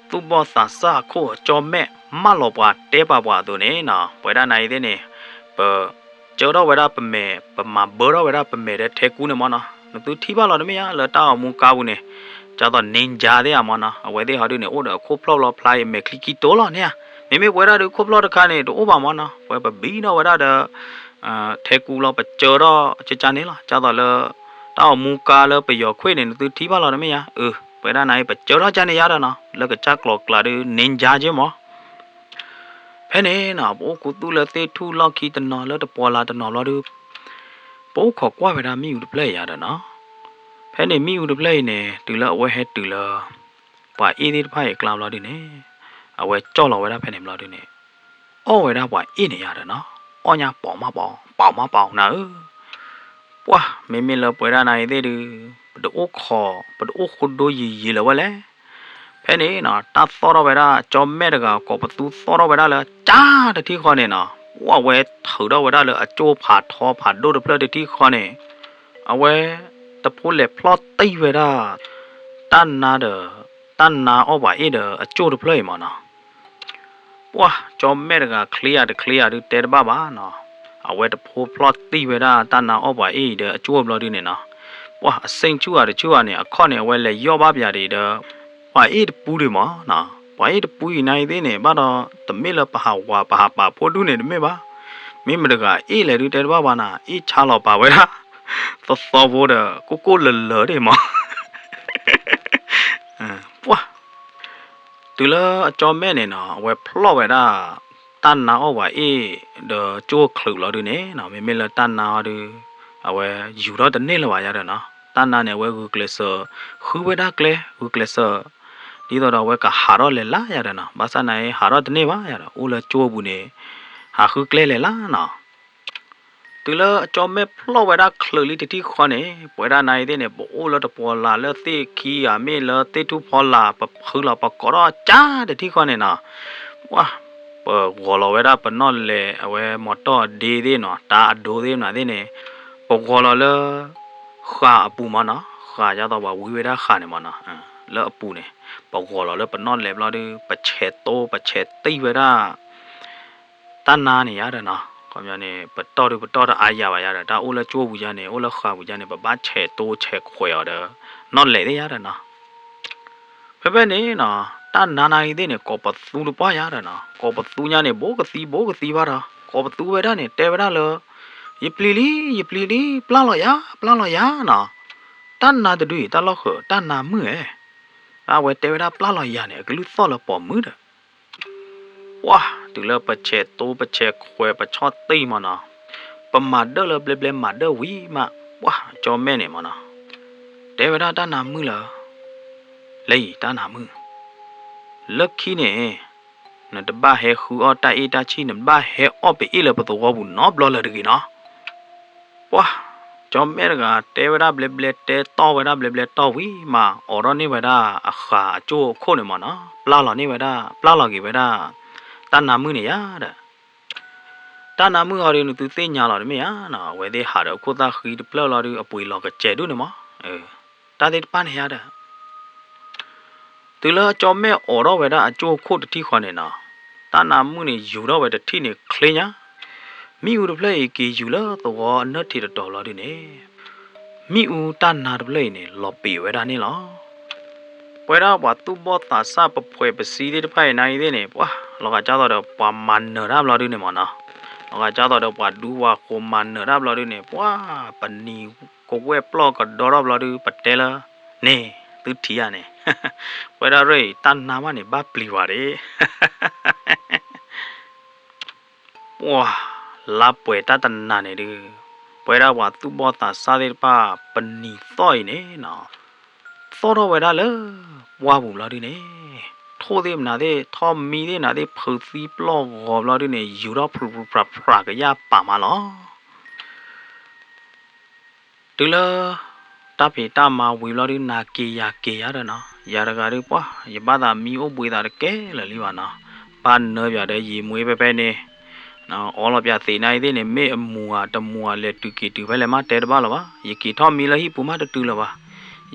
သူၣ်ဘီၣ်သးစၢ်အခိၣ်အကၠီမဲာ် မၢလီၤပှၤတဲပာ်ပှၤအသိးန့ၣ်နီၤ, ပဝဲဒၣ်နၤအံၤသ့ၣ်န့ၣ် ပ ကၢထီၣ်ဝဲဒၣ်ပမဲာ် ပမၤဘၢထီၣ်ဝဲဒၣ်ပမဲာ်ဒီးထဲကူန့ၣ်မးနီၤ, နသုထံၣ်ဘၣ်လီၤတမ့ၢ်ဧါ လၢတၢ်အိၣ်မူကါပူၤန့ၣ်, ကၢ်သိး ninja သ့ၣ်ဧါမးနီၤ, အဝဲသ့ၣ်ဟီဒုန့ၣ် အိၣ်ဒီးအခိၣ်ဖျီၣ်ဘျီဖျါအံၤ မဲာ်ချံကံတိၤလီၤန့ၣ်ဧါ, မ့မ့ၢ်ပဝဲဒၣ်ဒုးခိၣ်ဖျီၣ်တခါန့ၣ် တအိၣ်ဘၣ်မးနီၤ, ပဝဲပဘံထီၣ်ဝဲဒၣ်ဒီး ထဲကူလီၤ ပကၢထီၣ်ကကါန့ၣ်လီၤ, ကၢ်သိးလၢ တၢ်အိၣ်မူကါလၢပယီၤခွ့ၣ်န့ၣ် နသုထံၣ်ဘၣ်လီၤတမ့ၢ်ဧါ, အၢ ပဝဲဒၣ်နၤအံၤ ပကၢထီၣ်ကါန့ၣ်ယါဒီးနီၤ, လၢကစၢ်ကျိၤကျါဒုး ninja က့မး ဖဲန့ၣ်နီၤ ပအိၣ်ခူသူၣ်လၢသ့ၣ်ထူၣ်လီၢ်ခံတနီၤလၢတပှီၤလၢ်တနီၤဘျီဒုး, ပအိၣ်ခိးကွၢ်ဝဲဒၣ်မ့ၣ်အူတဖျၢၣ်အံၤယါဒီးနီၤ, ဖဲန့ၣ်မ့ၣ်အူတဖျၢၣ်အံၤန့ၣ် တုၤလၢအဝဲဟဲတုၤလၢ ပှၤအ့ၣ်သ့ၣ်တဖၣ်အံၤအကျါဘျီဒုးန့ၣ်, အဝဲကၠီၣ်လီၤဝဲဒၣ်ဖဲန့ၣ်ဘျီဒုးန့ၣ်, အီၣ်ဝဲဒၣ်ပှၤအ့ၣ်န့ၣ်ယါဒီးနီၤ, အီၣ်ညါပိာ်မးပိာ် ပိာ်မးပိာ်နၤဧၢ ပှၢ် မ့မ့ၢ်လၢပဝဲဒၣ်နၤအံၤသ့ၣ်ဒုး ပတအိၣ်ခိး ပတအိၣ်ဃိဒိယံာ်ယံာ်လၢၤဝဲလဲၣ်. ဖဲန့ၣ်နီၤ တၢ်သီၣ်ထီၣ်ဝဲဒၣ် ကၠီမဲာ်တဂၤ ကိးပသူသီၣ်ထီၣ်ဝဲဒၣ်လၢ ကၠါတထံၣ်ဃီန့ၣ်နီၤ, ပှၢ် အဝဲထုးထီၣ်ဝဲဒၣ်လၢအကၠိၣ်ဖးထီဖးဒိၣ်တဖျၢၣ်တထံၣ်ဃီန့ၣ်, အဝဲ တဖိလဲၤဖျီၣ်တံၢ်ဝဲဒၣ် တၢ်နါဒီး တၢ်နါအီၣ်ပှၤအ့ၣ်ဒီးအကၠိၣ်တဖျၢၣ်အံၤမးနီၤ. ပှၢ်ကၠီမဲာ်တဂၤချ့ဧါတချ့ဧါဒုးတဲတဘၣ်ဘၣ်နီၤ, အဝဲတဖိဖျီၣ်တံၢ်ဝဲဒၣ်တၢ်နါအီၣ်ပှၤအ့ၣ်အံၤဒီးအကၠိၣ်ဘျီဒုန့ၣ်နီၤ, ပှၢ်အစ့ၣ်ဆူၣ်ဧါတဆူၣ်ဧါန့ၣ် အခီၣ်န့ၣ် အဝဲလဲၤယီၢ်ဘၣ်ပယၤဒံးဒီး ပှၤအ့ၣ်တပူဒံးမးနီၤ, ပှၤအ့ၣ်တပူအံၤနၤအံၤသ့ၣ်န့ၣ် ဘၣ်ဒီးတမ့ၢ်လၢပဟးဝၤပဟးပာ်ဖိဒူၣ်န့ၣ်တမ့ၢ်ဘၣ်, မ့ၢ်မတဂၤအ့ၣ်လဲၣ်ဒုးတဲတဘၣ်ဘၣ်နီၤ, အ့ၣ်ဆါလီၤပာ်ဝဲဒၣ် သသီဖိဒီး ကိၣ်ကိၣ်လၢၤလၢၤဒံးမး ပှၢ် တုၤလၢအကၠီမဲာ်န့ၣ်နီၤ အဝဲဖျီၣ်ဝဲဒၣ် တၢ်နါအီၣ်ပှၤအ့ၣ် ဒီးကၠိၣ်ချုးလီၤဒုန့ၣ်နီၤ, မ့မ့ၢ်လၢတၢ်နါအီၤဒုး အဝဲယူၤထီၣ်တန့ၢ်လၢၤဘၣ်ယါဒီးနီၤ, တၢ်နါန့ၣ် အဝဲဂုာ်ကျဲးစၢး ဃုဝဲဒၣ်ကျဲ ဂုာ်ကျဲးစၢး ဒ်သိးဒီးအဝဲကဟးထီၣ်လဲၤလၢယါဒီးနီၤ, ဘၣ်ဆၣ်နာ်အံၤ ဟးထီၣ်တန့ၢ်ဘၣ်ယါဒီး အိၣ်လၢကၠိပူၤန့ၣ် ဟးဃုကျဲလဲၤလၢနီၤ တုၤလၢအကၠီမဲာ်ဖျီၣ်ဝဲဒၣ်ချုးလံတထံၣ်ဃီန့ၣ် ပဝဲဒၣ်နၤအံၤသ့ၣ်န့ၣ် ပအိၣ်လၢတပှီၤလၢ်လၢသ့ၣ်ခံဂၤမ့ၢ်လၢသ့ၣ်ထူၣ်ဖီလာ် ပဖုလီၤပကိးထီၣ်ကၠါတထံၣ်ဃီန့ၣ်နီၤ, ပှၢ် ပဂီၤလီၤဝဲဒၣ်ပနီၣ်လဲၤအဝဲမီၤတီၢ်အဒ့သ့ၣ်နီၤ တၢ်အဒိသ့ၣ်မနုၤသ့ၣ်န့ၣ် ပဂီၤလီၤလၢ ဃာ်အပူၤမးနီၤ, ဃာ်ယါသီးပှၤဝံဝဲဒၣ်ဃာ်န့ၣ်မးနီၤ, လၢအပူၤန့ၣ် ပဂီၤလီၤလၢပနီၣ်လဲၤဘျီဒုး ပဆဲးတိပဆဲးတံၢ်ဝဲဒၣ် တၢ်နါန့ၣ်ယါဒီးနီၤ, ခီပညီန့ၣ် ပတီၢ်ဒုးပတီၢ်တအါယၤဘၣ်ယါဒီး တၢ်အိၣ်လၢကၠိပူၤယါန့ၣ် အိၣ်လၢဃာ်ပူၤယါန့ၣ် ပဘၣ်ဆဲးတိဆဲးခွဲးအီၤဒီး နီၣ်လဲၤသ့ၣ်ယါဒီးနီၤ ဖဲဖဲန့ၣ်နီၤ တၢ်နါနၤအံၤသ့ၣ်န့ၣ် ကိးပသူတပှၢ်ယါဒီးနီၤ, ကိးပသူညါန့ၣ် ဘိကသံဘိကသံဘၣ်ဒီး ကိးပသူဝဲဒၣ်န့ၣ် တဲဝဲဒၣ်လၢ ယပျံၤလံ ယပျံၤလံ ပျၢ်လီၤယၤ ပျၢ်လီၤယၤနီၤ, တၢ်နါတဒုအံၤ တၢ်လီၢ်ဃုာ် တၢ်နါမုၣ်ဧဲ, အဝဲတဲဝဲဒၣ်ပျၢ်လီၤယၤန့ၣ် အကလုၢ်သီၣ်လၢပိာ်မုၣ်ဒီး ပှၢ် တုၤလၢပဆဲးတိပဆဲးခွဲးပဆီၣ်တံၢ်မးနီၤ, ပမၤဒၢၣ်လၢဘျဲဘျဲမၤဒၢၣ်ဝံၤမး ပှၢ်ကၠီမဲာ်န့ၣ်မးနီၤ, တဲဝဲဒၣ်တၢ်နါမုၣ်လၢ လဲၤအံၤတၢ်နါမုၣ်, လၢခံန့ၣ် နတဘၣ်ဟဲဃုအီၣ်တၢ်အ့ၣ်တၢ်ဆံၣ် နတဘၣ်ဟဲအီၣ်ပအ့ၣ်လၢပသဝီပူၤနီတဘျီလၢၤတဂ့ၤနီၤ ပှၢ် ကၠီမဲာ်တဂၤတဲဝဲဒၣ်ဘျဲဘျဲ တဲတီၢ်ဝဲဒၣ်ဘျဲဘျဲတီၢ်ဝံၤမး အိးထီၣ်န့ၢ်ဝဲဒၣ်အဃာ်အကၠိၣ်အခိၣ်န့ၣ်မးနီၤ, ပျၢ်လီၤန့ၢ်ဝဲဒၣ် ပျၢ်လီၤက့ၤဝဲဒၣ် တၢ်နါမုၣ်န့ၣ်ယါဒီး တၢ်နါမုၣ်ဟီဒုး နသုသ့ၣ်ညါလီၤတမ့ၢ်ဧါနီၤ, အဝဲသ့ၣ်ဟးဒီးအခိၣ်သၣ်ဃံတဖျၢၣ်လီၤဒုး အပှ့ၤလီၤကစဲးဒိၣ်န့ၣ်မး, တၢ်သ့ၣ်တဖၣ်န့ၣ်ယါဒီး တုၤလၢကၠီမဲာ်အိးထီၣ်ဝဲဒၣ်အကၠိၣ်အခိၣ်တထံၣ်ဃီန့ၣ်နီၤ, တၢ်နါမုၣ်န့ၣ် ယူၤထီၣ်ဝဲတထံၣ်န့ၣ်ချ့ညါ, မ့ၣ်အူတဖျၢၣ်အံၤက့ၤယူၤလၢသဝီအနၢၣ်ထံးတတီၤဘျီဒုန့ၣ်, မ့ၣ်အူတၢ်နါတဖျၢၣ်အံၤန့ၣ် လီၤပံာ်ဝဲဒၣ်န့ၣ်လီၤ. ပဝဲဒၣ်ပှၤသူၣ်ဘီၣ်သးစၢ်ပဖှဲးပစံသ့ၣ်တဖၣ်အံၤနၤအံၤသ့ၣ်န့ၣ် ပှၢ် လီၤဂာ်ကၢ်သိးဒီးပှၤမၤနၢၤတၢ်ဘျီဒုန့ၣ်မးနီၤ, လီၤဂာ်ကၢ်သိးဒီးပှၤဒူပှၤဃိၤမၤနၢၤတၢ်ဘျီဒုန့ၣ် ပှၢ် ပနံၤကဝဲၢ်ပျီၢ်ကဒီထီၣ်ဘျီဒု ပတဲလၢ န့ၣ် သုထံၣ်ဧါန့ၣ်, ပဝဲဒၣ်ရ့ၣ်အံၤ တၢ်နါဘၣ်န့ၣ် ဘၣ်ပျံၤဝဲဒၣ် ပှၢ် လါပှဲၤတၢ်တနၤန့ၣ်ဒုး, ပဝဲဒၣ်ပှၤသူၣ်ဘီၣ်သးစၢ်သ့ၣ်တဖၣ် ပနံၤသီၣ်အံၤန့ၣ်နီၤ, သီၣ်ထီၣ်ဝဲဒၣ်လၢ ပှၢ်ပူၤဘျီဒုန့ၣ်, ထိၣ်သ့ၣ်မနုၤသ့ၣ် ထီၣ်မံသ့ၣ်မနုၤသ့ၣ် ဖုးသံပျီၢ်ဂီၤဘျီဒုန့ၣ် ယူၤထီၣ်ဖြူဖြူဖြးဖြးကယၢ်ပာ်မးလီၤ. တုၤလၢ တၢ်ဖံးတၢ်မၤဝံၤဘျီဒု နၤက့ၤယၤက့ၤယၤဒီးနီၤ, ယၤတဂၤဒု ပှၢ် ယဘၣ်သးမံအိၣ်ဘှံးသးတကဲလၢာ်လံဘၣ်နီၤ, ဘၣ်နၢပၠးဒီးယံာ်မှံဖဲဖဲန့ၣ်, အီလီၤပၠးသ့ၣ်နၤအံၤသ့ၣ်န့ၣ် မ့ၢ်အမူၤဧါတမူၤဧါ လဲၤတုၤက့ၤတုၤဖဲလဲၣ်မးတဲတဘၣ်လၢၤဘၣ်, ယက့ၤထီၣ်မံလၢဟံၣ်ပူၤမးတတုၤလၢၤဘၣ်,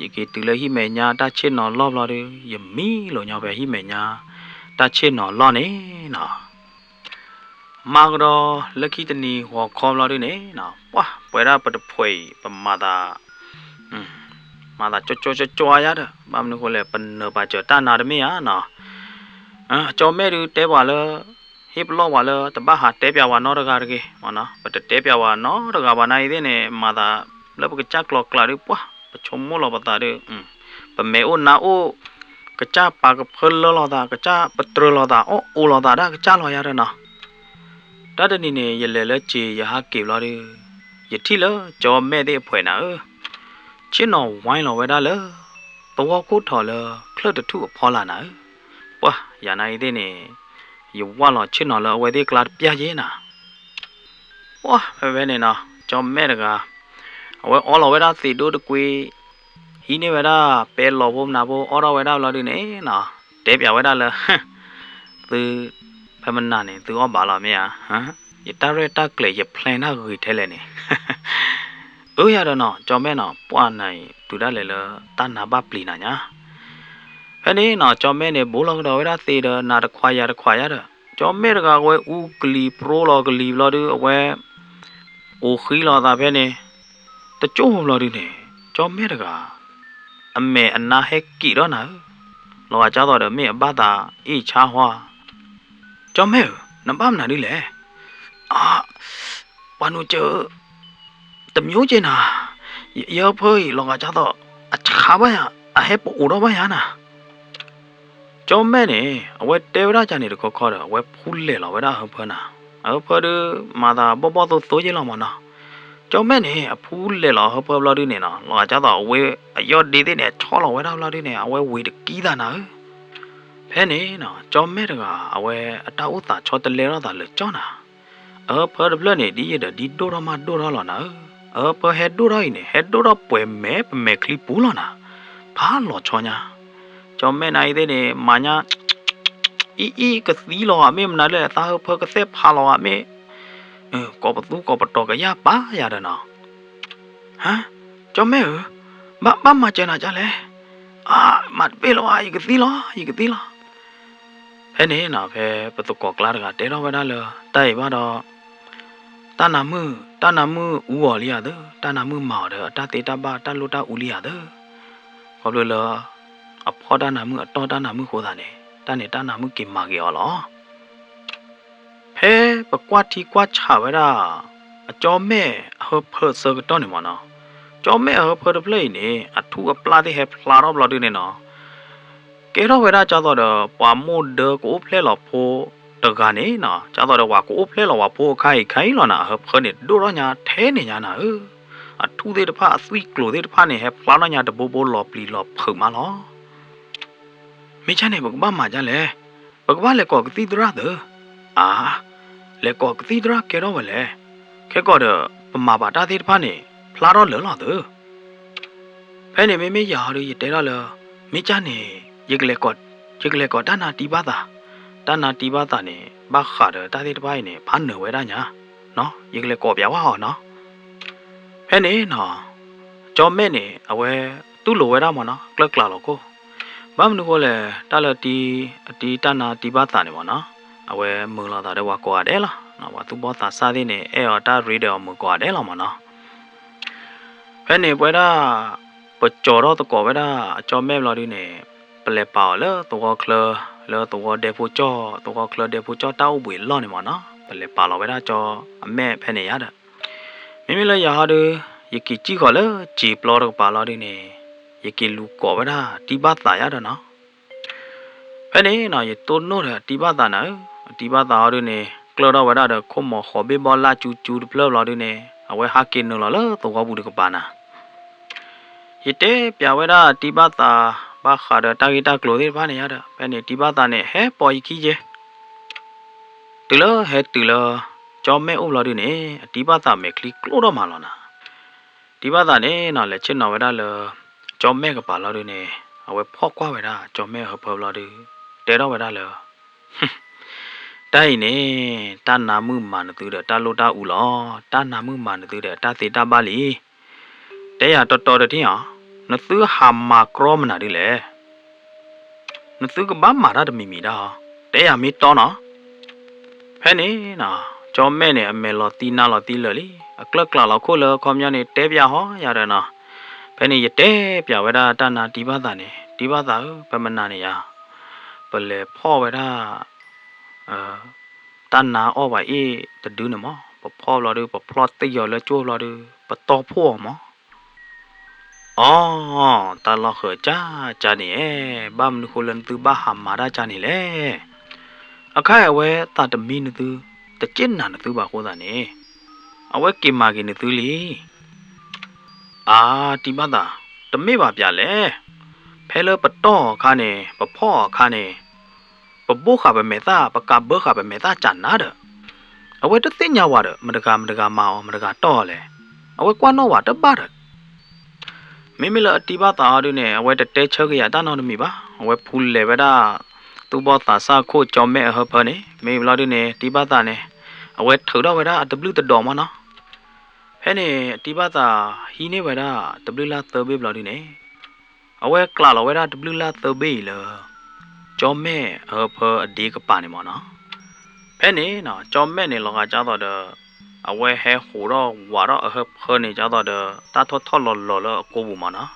ယက့ၤတုၤလၢဟံၣ်မဲာ်ညါတၢ်ဆ့ၣ်နီၤလီၢ်ဘျီဒု ယမံလိာ်ညီဖဲဟံၣ်မဲာ်ညါ တၢ်ဆ့ၣ်နီၤလီၢ်န့ၣ်နီၤ မၤကဒီးလၢခံတနံၤဂီၤခီဘျီဒုန့ၣ်နီၤ, ပှၢ် ပဝဲဒၣ်ပတဖှဲးအံၤ ပမၤသး မၤသးကၠီကၠီကၠီကၠီယါဒီး ဘၣ်မနုၤဃိလဲၣ် ပနၢၤပာ်စၢၤတၢ်နါတမ့ၢ်ဧါနီၤ, ကၠီမဲာ်ဒုတဲပှၤလၢ ဟ့ၣ်ပလီၢ်ပှၤလၢ တဘၣ်ဟးတဲပၠးဝဲနီတဂၤတဂ့ၤမနီၤ, ပတတဲပၠးဝဲနီတဂၤဘၣ်နၤအံၤသ့ၣ်န့ၣ် မၤသးလၢပကစၢ်ကျိၤကျးဒု ပှၢ် ပဆိကမိၣ်လီၤပသးဒု ပမဲာ်အိၣ်နါအိၣ် ကစၢ်ပာ်ကဖၢလၢလိာ်သး ကစၢ်ပတြၢၤလိာ်သး အီၣ်အိးလိာ်သးဒၣ်ကစၢ်လီၤယါဒီးနီၤ, တၢ်တနံၤန့ၣ် ယလဲၤလၢစ့ၤ ယဟးက့ၤဘျီဒု ယထံၣ်လၢကၠီမဲာ်သ့ၣ်အဖှဲးနၤဧၢ, ဆ့ၣ်နီၤဝါလီၤဝဲဒၣ်လၢ သဝီခိၣ်ထီၣ်လၢ ချၢၣ်တထူၣ်အဖီလာ်နၤဧၢ, ပှၢ် ယၤနၤအံၤသ့ၣ်န့ၣ် ယဝၢ်လီၤဆ့ၣ်နီၤလၢအဝဲသ့ၣ်ကျါတပျၢ်ယဲနၤ ပှၢ် ဖဲဖဲန့ၣ်နီၤ ကၠီမဲာ်တဂၤ အဝဲအီလီၤဝဲဒၣ်သံးဒိတကွ့ ဟံးန့ၢ်ဝဲဒၣ် ပဲလီၤဖိမနၤဖိ အီၣ်ထီၣ်ဝဲဒၣ်ဘျီဒုန့ၣ်နီၤ တဲပၠးဝဲဒၣ်လၢ သု ဖဲမနၤန့ၣ် သုအီၣ်ဘၣ်လီၤမ့ၢ်ဧါ, ယတၢ်ရဲၣ်တၢ်ကျဲၤ ယ plan တၢ်ဂ့ၤထဲလဲၣ်န့ၣ်, အၢ ယၤဒီးနီၤ ကၠီမဲာ်နီၤ ပှၢ်နၤအံၤ တုၤဒၣ်လဲာ်လၢ တၢ်နါဘၣ်ပျံၤနၤညါ ဖဲန့ၣ်နီၤ ကၠီမဲာ်န့ၣ် ဘိးလီၤကဒီးဝဲဒၣ်သ့ဒီး နၤတခွးယၤတခွးယၤဒီး ကၠီမဲာ်တဂၤအဝဲအူကလံၤပြိလီၤကလံၤဘျီဒုး အဝဲ အိၣ်ဃံလီၤအသးဖဲန့ၣ်, တကၠိဘျီဒုးန့ၣ်, ကၠီမဲာ်တဂၤ အမဲာ်အနါဟဲက့ၤဒီးနၤဧၢ, လီၤဂာ်ကၢ်သိးဒီးမ့ၢ်အဘၣ်သးအ့ၣ်ဆါဟီဧါ. ကၠီမဲာ်ဧၢ, နဘၣ်မနုၤဒ်လဲၣ်. အါ, ပှၤနူၤစၢၤဧၢ, တမံၤက့နၤ, ယဟၢဖၢအံၤ လီၤဂာ်ကၢ်သိး အဆါဘၣ်ယၤ, အဟဲပအိၣ်ထီၣ်ဘၣ်ယၤနၤ. ကၠီမဲာ်န့ၣ် အဝဲတဲဝဲဒၣ်ကန့ၣ်တခီခီဒီး အဝဲဖူလဲၢ်လီၤဝဲဒၣ်အဟၢဖၢနၤ, အဟၢဖၢဒုး မၤသးဘီၣ်ဘီၣ်သိသိယ့လီၤမၢ်နီၤ. ကၠီမဲာ်န့ၣ် အဖူလဲၢ်လီၤအဟၢဖၢဘျီဒုးန့ၣ်နီၤ, လီၤဂာ်ကၢ်သိးအဝဲအယီၢ်ဒ့သ့ၣ်န့ၣ် အဆီၣ်လီၤဝဲဒၣ်ဘျီဒုးန့ၣ် အဝဲဝံၤတကံသးနၤဧၢ. ဖဲန့ၣ်နီၤ ကၠီမဲာ်တဂၤ အဝဲအတၢ်အိၣ်သးဆီတလဲထီၣ်သးလၢာ်ကၠီနၤ, အဟၢဖၢတဖျၢၣ်န့ၣ် ဒ်ယဒီးဒ်ဒိၣ်ထီၣ်မးဒိၣ်ထီၣ်လီၤနၤဧၢ, အဟၢဖၢဟဲဒိၣ်ထီၣ်အံၤန့ၣ် ဟဲဒိၣ်ထီၣ်ပှဲၤမဲာ်ပမဲာ်ချံပူၤလီၤနၤ, ဖးလီၤဆီညါ. ကၠီမဲာ်နၤအံၤသ့ၣ်န့ၣ် မၤညါ အံၤအံၤ ကသံလီၤဧါ မ့ၢ်မနုၤလဲၣ် သးဟၢဖၢကသဲၣ်ဖးလီၤဧါ မ့ၢ် ကိးပသူကိးပတီၤကယၢ်ပာ်ယၤဒီးနီၤ. ဟါ, ကၠီမဲာ်ဧၢ, ဘၣ်ဘၣ်မၤစၢၤနၤကလဲၣ်. အါ, မၤတပ့ၢ်လီၤဧါ, ယကသံလီၤ, ယကသံလီၤ. ဖဲန့ၣ်နီၤ ဖဲပသကိးကျါတဂၤတဲထီၣ်ဝဲဒၣ်လၢ တၢ်အံၤဘၣ်ဒီး တၢ်နါမုၣ်, တၢ်နါမုၣ်အူအီၤလံဧါသၢ, တၢ်နါမုၣ်မၤအီၤဒီး အတၢ်သ့တၢ်ဘၣ်တၢ်လိၣ်တၢ်အူလံဧါသၢ. ခီဖျိလၢ အဖီၣ်တၢ်နါမုၣ်အတီၢ်တၢ်နါမုၣ်အဃိသတးန့ၣ် တၢ်န့ၣ်တၢ်နါမုၣ်က့ၤမၤက့ၤအီၤလီၤ. ဖဲပကွၢ်ထံကွၢ်ဆးဝဲဒၣ် အကၠီမဲာ်အဟၢဖၢအဆၢကတီၢ်န့ၣ်မၢ်နီၤ, ကၠီမဲာ်အဟၢဖၢတဖျၢၣ်အံၤန့ၣ် အထူအပျၢ်သ့ၣ်ဟဲဖျါထီၣ်ဘျီဒုန့ၣ်နီၤ, ကဲထီၣ်ဝဲဒၣ်ကၢ်သိးဒီး ပှၤမိၢ်ဒၢကအိၣ်ဖျဲၣ်လီၤဖိတဂၤန့ၣ်နီၤ, ကၢ်သိးဒီးပှၤကအိၣ်ဖျဲၣ်လီၤပှၤဖိအခါအံၤခါအံၤလီၤနၤ, အဟၢဖၢန့ၣ် ဒိၣ်ထီၣ်ညါထဲန့ၣ်ညါနၤဧၢ. အထူသ့ၣ်တဖၣ် အသွံၣ်ကျိၤသ့ၣ်တဖၣ်န့ၣ် ဟဲဖျါထီၣ်ညါတဘိဘိလီၤပျံၤလီၤဖုးမးလီၤ. မ့ၢ်ကန့ၣ် ပကဘၣ်မၤဒ်လဲၣ်. ပကဘၣ်လဲၤကိးကသံၣ်သရၣ်သၢ. အါ, လဲၤကိးကသံၣ်သရၣ်ကဲထီၣ်ဝဲလဲၣ်. ခဲကီးဒီး ပမၤဘၣ်တၢ်သ့ၣ်တဖၣ်န့ၣ် ဖျါထီၣ်လၢာ်လီၤသၢ. ဖဲန့ၣ်မ့မ့ၢ်ယၤဟီဒီး ယတဲထီၣ်လၢ မ့ၢ်ကန့ၣ် ယကလဲၤကိးတၢ်နါတံၢ်ဘၣ်သး, တၢ်နါတံၢ်ဘၣ်သးန့ၣ် ဘၣ်ဃးဒီးတၢ်သ့ၣ်တဖၣ်အံၤန့ၣ် ဖးနၢၤဝဲဒၣ်ညါ, ယကလဲၤကိးပၠးဝဲအီၤနီၤ. ဖဲန့ၣ်နီၤ ကၠီမဲာ်န့ၣ် အဝဲတူၢ်လိာ်ဝဲဒၣ်မၢ်နီၤ ကျၢၢ်ကျးလီၤခိၣ်, ဘၣ်မနုၤဃိလဲၣ် တၢ်လၢတံၢ် အတံၢ်တၢ်နါတံၢ်ဘၣ်သးန့ၣ်မၢ်နီၤ အဝဲမုာ်လိာ်သးဒီးပှၤကိးဂၤဒဲးလီၤ. ပှၤသူၣ်ဘီၣ်သးစၢ်သ့ၣ်န့ၣ် အဲၣ်အီၤတၢ်ရ့ဒီးအီၤမုာ်ကိးဂၤဒဲးလီၤမၢ်နီၤ. ဖဲန့ၣ်ပဝဲဒၣ် ပကၠီထီၣ်သကိးဝဲဒၣ်အကၠီမဲာ်ဘျီဒုန့ၣ် ပလဲၤပာ်အီၤလၢသဝီချၢ လၢသဝီဒဲဖိကၠီၣ် သဝီချၢဒဲဖိကၠီၣ်တၢ်အိၣ်ဘှံးအလီၢ်န့ၣ်မၢ်နီၤ ပလဲၤပာ်လီၤဝဲဒၣ်ကၠီအမဲာ်ဖဲန့ၣ်ယါဒီး မ့မ့ၢ်လၢယၤဟီဒီး ယက့ၤစံၣ်ဃီၤလၢစံာ်ပျီတကပၤလီၤဒုန့ၣ် ယက့ၤလူၤကိးဝဲဒၣ်တံၢ်ဘၣ်သးယါဒီးနီၤ. ဖဲန့ၣ်နီၤ ယတိၢ်နီၣ်ဒီးအတံၢ်ဘၣ်သးနၤဧၢ, အတံၢ်ဘၣ်သးဟီဒုန့ၣ် ကျၢၢ်ထီၣ်ဝဲဒၣ်ဒီးခိၣ်မီၤဃိးဘ့ၣ်ဘီလၢ်ကၠူကၠူတဖျၢၣ်ဘျီဒုန့ၣ် အဝဲဟးက့ၤနုာ်လီၤလၢသဝီပူၤတကပၤနၤ. ယတဲပၠးဝဲဒၣ်အတံၢ်ဘၣ်သး ဘၣ်ဃးဒီးတၢ်ဂ့ၢ်တၢ်ကျိၤသ့ၣ်တဖၣ်န့ၣ်ယါဒီး ဖဲန့ၣ်တံၢ်ဘၣ်သးန့ၣ် ဟဲပိာ်ယခံယဲ တုၤလၢဟဲတုၤလၢ ကၠီမဲာ်အိၣ်ဘျီဒုန့ၣ် အတံၢ်ဘၣ်သးမဲာ်ချံကျိၣ်ထီၣ်မးလီၤနၤ. တံၢ်ဘၣ်သးန့ၣ်နီၤ လဲၤဆ့ၣ်နီၤဝဲဒၣ်လၢ ကၠီမဲာ်ကပၤလီၤဒုန့ၣ် အဝဲဖီၣ်ကွၢ်ဝဲဒၣ်ကၠီမဲာ်အဟၢဖၢဘျီဒု တဲထီၣ်ဝဲဒၣ်လၢ တၢ်အံၤန့ၣ် တၢ်နါမုၣ်မၤနသုဒီးတၢ်လိၣ်တၢ်အူလီၤ. တၢ်နါမုၣ်မၤနသုဒီးတၢ်သ့တၢ်ဘၣ်လံ. တဲယၤတီတီတထံၣ်အီၤ, နသုဟးမၤကြီမနုၤဒ်လဲၣ်. နသုကဘၣ်မၤတၢ်တမံၤမံၤဒၣ်အီၤ, တဲယၤမ့ၢ်တီနီၤ. ဖဲန့ၣ်နီၤ ကၠီမဲာ်န့ၣ် အမဲာ်လီၤသံနါလီၤသံလၢာ်လံ, အကျၢၢ်ကျးလီၤခိၣ်လၢအခီပညီန့ၣ် တဲပၠးဟီယၤဒီးနီၤ. ဖဲန့ၣ်ယတဲပၠးဝဲဒၣ်တၢ်နါတံၢ်ဘၣ်သးန့ၣ်, တံၢ်ဘၣ်သးဧၢ, ဖဲမနၤန့ၣ်ယၤ ပလဲၤဖီၣ်ဝဲဒၣ် တၢ်နါအီၣ်ဘၣ်အ့ၣ်တဒုန့ၣ်မး, ပဖီၣ်ဘျီဒုး ပဖျီၣ်တ့ၢ်ယီၤလၢကၠိဘျီဒုး ပတီၢ်ဖှိၣ်အီၤမး. အီ, တၢ်လီၢ်ဃၢၤကၠၢ်ကၠၢ်န့ၣ်, ဘၣ်မနုၤဃိလၢနသုဘၣ်ဟးမၤတၢ်ကၠၢ်န့ၣ်လဲၣ်. အခါအံၤအဝဲသးတမံနသု, တက့ၢ်နၤနသုဘၣ်အဃိသတးန့ၣ်, အဝဲက့ၤမၤက့ၤနသုလံ. အါ, တံၢ်ဘၣ်သး, တမ့ၢ်ဘၣ်ပၠးလဲၣ်. ဖဲလၢပတီၢ်အခါန့ၣ်, ပဖီၣ်အခါန့ၣ်, ပဘိဃာ်ပမဲာ်သၣ်, ပကးဘၢဃာ်ပမဲာ်သၣ်ကၠးနၤဒီး, အဝဲတသ့ၣ်ညါဝဲဒီး မတဂၤမတဂၤမၤအီၤ မတဂၤတီၢ်အီၤလဲၣ်. အဝဲကွၢ်နီၣ်ဝဲတဘၣ်ဒီး မ့မ့ၢ်လၢအတံၢ်ဘၣ်သးအီၤဒုန့ၣ် အဝဲတတဲဆၢက့ၤယၤတၢ်နီတမံၤဘၣ်. အဝဲဖူလဲၤဝဲဒၣ် သူၣ်ဘီၣ်သးစၢ်ခိၣ်ကၠီမဲာ်အဟၢဖၢန့ၣ်, မ့ၢ်ဘျီဒုန့ၣ် တံၢ်ဘၣ်သးန့ၣ် အဝဲထုးထီၣ်ဝဲဒၣ်အတဘျုးတဒီးမးနီၤ. ဖဲန့ၣ် တံၢ်ဘၣ်သးဟံးန့ၢ်ဝဲဒၣ်တဘျုးလၢ်သၢဘ့ၣ်ဘျီဒုန့ၣ်, အဝဲကျးလီၤဝဲဒၣ်တဘျုးလၢ်သၢဘ့ၣ်အံၤလၢ ကၠီမဲာ်အဟၢဖၢအဒ့ကပၤန့ၣ်မးနီၤ. ဖဲန့ၣ်နီၤ ကၠီမဲာ်န့ၣ်လီၤဂာ်ကၠၢ်သိးဒီး အဝဲဟဲဟူးထီၣ်ဝးထီၣ်အဟၢဖၢန့ၣ် ကၠၢ်သိးဒီး တၢ်ထီၣ်ထီၣ်လီၤလီၤလၢအကိာ်ပူၤမးနီၤ.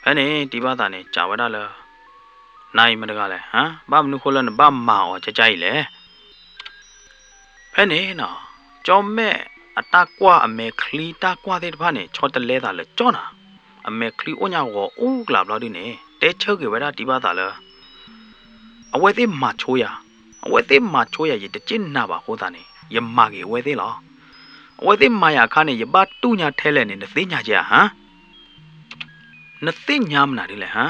ဖဲန့ၣ် တံဘၣ်သးန့ၣ် စံးဝဲဒၣ်လၢ နၤအံၤမတဂၤလဲၣ်, ဘၣ်မနုၤဃိလၢနဘၣ်မၤအီၤကၠၢ်ကၠၢ်အံၤလဲၣ်. ဖဲန့ၣ်နီၤ ကၠီမဲာ်အတၢ်ကွၢ်အမဲာ်ချံတၢ်ကွၢ်သ့ၣ်တဖၣ်န့ၣ် ဆီတလဲသးလၢကၠီနၤ, အမဲာ်ချံအိၣ်ညါဂီၤအူကလးဘျီဒုန့ၣ် တဲဆၢက့ၤဝဲဒၣ်တံဘၣ်သးလၢ အဝဲသ့ၣ်မၤဆိယၤ, အဝဲသ့ၣ်မၤဆိယၤ ယတစ့ၣ်နၤဘၣ်အဃိသတးန့ၣ် ယမၤက့ၤအဝဲသ့ၣ်လီၤ. အဝဲသ့ၣ်မၤယၤအခါန့ၣ် ယဘၣ်တူၢ်ညါထဲလဲၣ်န့ၣ် နသ့ၣ်ညါကဲဧါဟါ, နသ့ၣ်ညါမနုၤဒ်လဲၣ်ဟါ,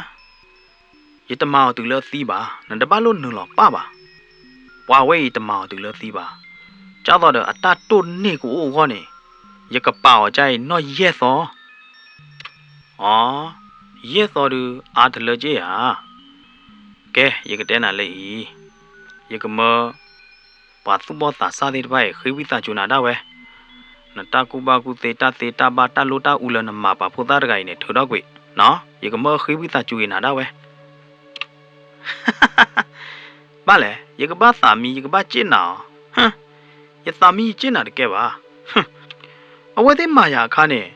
ယတမၤအီၤတုၤလၢသံဘၣ်, နတဘၣ်လိၣ်နုာ်လီၤပာ်ဘၣ်. ပှၤဝဲအံၤတမၤအီၤတုၤလၢသံဘၣ်, ကၠၢ်သိးဒီးအတၢ်တိၢ်န့ၢ်ကအိၣ်အဂီၢ်န့ၣ် ယကပာ်အီၤကၠၢ်အံၤနီၢ်ယဲၢ်သီ အီ, ယဲၢ်သီဒုးအါတလၢက့ဧါ. ကဲ ယကတဲနၤလၢအံၤ, ယကမၢ ပှၤသူၣ်ဘီၣ်သးစၢ်သ့ၣ်တဖၣ်အံၤ ဃ့ဝံသးစူၤနၤဒၣ်ဝဲ, နတၢ်ကူၣ်ဘၣ်ကူၣ်သ့ တၢ်သ့တၢ်ဘၣ် တၢ်လိၣ်တၢ်အူလၢနမၤပာ်ဖိသၣ်တဂၤအံၤန့ၣ် ထုးထီၣ်ကွံာ်, ယကမၢဃ့ဝံသးစူၤက့ၤနၤဒၣ်ဝဲ. ဘၣ်လဲၣ်, ယကဘၣ်သးမံ ယကဘၣ်စ့ၣ်နၤအီၤ, ယသးမံယစ့ၣ်နၤတကဲဘၣ်. အဝဲသ့ၣ်မၤယၤအခါန့ၣ်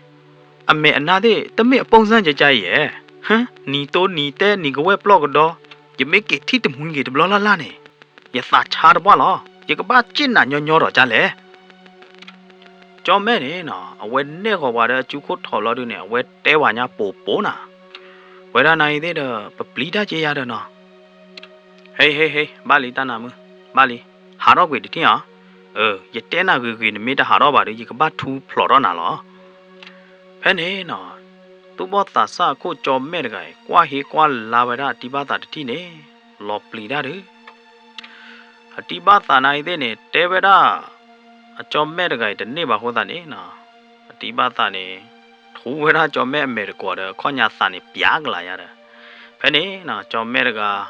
အမဲာ်အနါသ့ၣ် တမ့ၢ်အပိၢ်စၢ်ကကါအံၤဧါ, နံၤတိနံၤတဲ နံၤကဝဲၢ်ပျီၢ်ကဒီ, ယမ့ၢ်က့ၤထံၣ်တမှံက့ၤတဘျီလၢ်လၢ်န့ၣ် ယသးဆါတပှၢ်လီၤ. ယကဘၣ်စ့ၣ်နၤညီညီဒီးကါလဲၣ်. ကၠီမဲာ်န့ၣ်နီၤ အဝဲနဲၣ်ဃီၤပှၤဒီးအစုခိၣ်ထီၣ်ဘျီဒုန့ၣ် အဝဲတဲဝဲညါပိာ်ပိာ်နၤ, ဝဲဒၣ်နၤအံၤသ့ၣ်ဒီး ပပျံၤတၢ်က့ယါဒီးနီၤ ဟ့ ဟ့ ဟ့ ဘၣ်လံတၢ်နါမုၣ်, ဘၣ်လံ, ဟးထီၣ်ကွံာ်တထံၣ်ဧါ. ယတဲနၤဂ့ၤဂ့ၤ နမ့ၢ်တဟးထီၣ်ဘၣ်ဒီး ယကဘၣ်ထူဖျိးထီၣ်နၤလီၤ. ဖဲန့ၣ်နီၤ သူၣ်ဘီၣ်သးစၢ်အခိၣ်ကၠီမဲာ်တဂၤအံၤ ကွၢ်ဟ့ကွၢ်လါဝဲဒၣ်အတံဘၣ်သးတထံၣ်န့ၣ် လီၤပျံၤတၢ်ဒုး အတံဘၣ်သးနၤအံၤသ့ၣ်န့ၣ် တဲဝဲဒၣ် အကၠီမဲာ်တဂၤအံၤတန့ၢ်ဘၣ်အဃိသတးန့ၣ်နီၤ အတံဘၣ်သးန့ၣ် ထူဝဲဒၣ်ကၠီမဲာ်အမဲာ်တကွီၤဒီး အခီၣ်ညါသးန့ၣ်ပျးကလးယါဒီး ဖဲန့ၣ်နီၤ ကၠီမဲာ်တဂၤ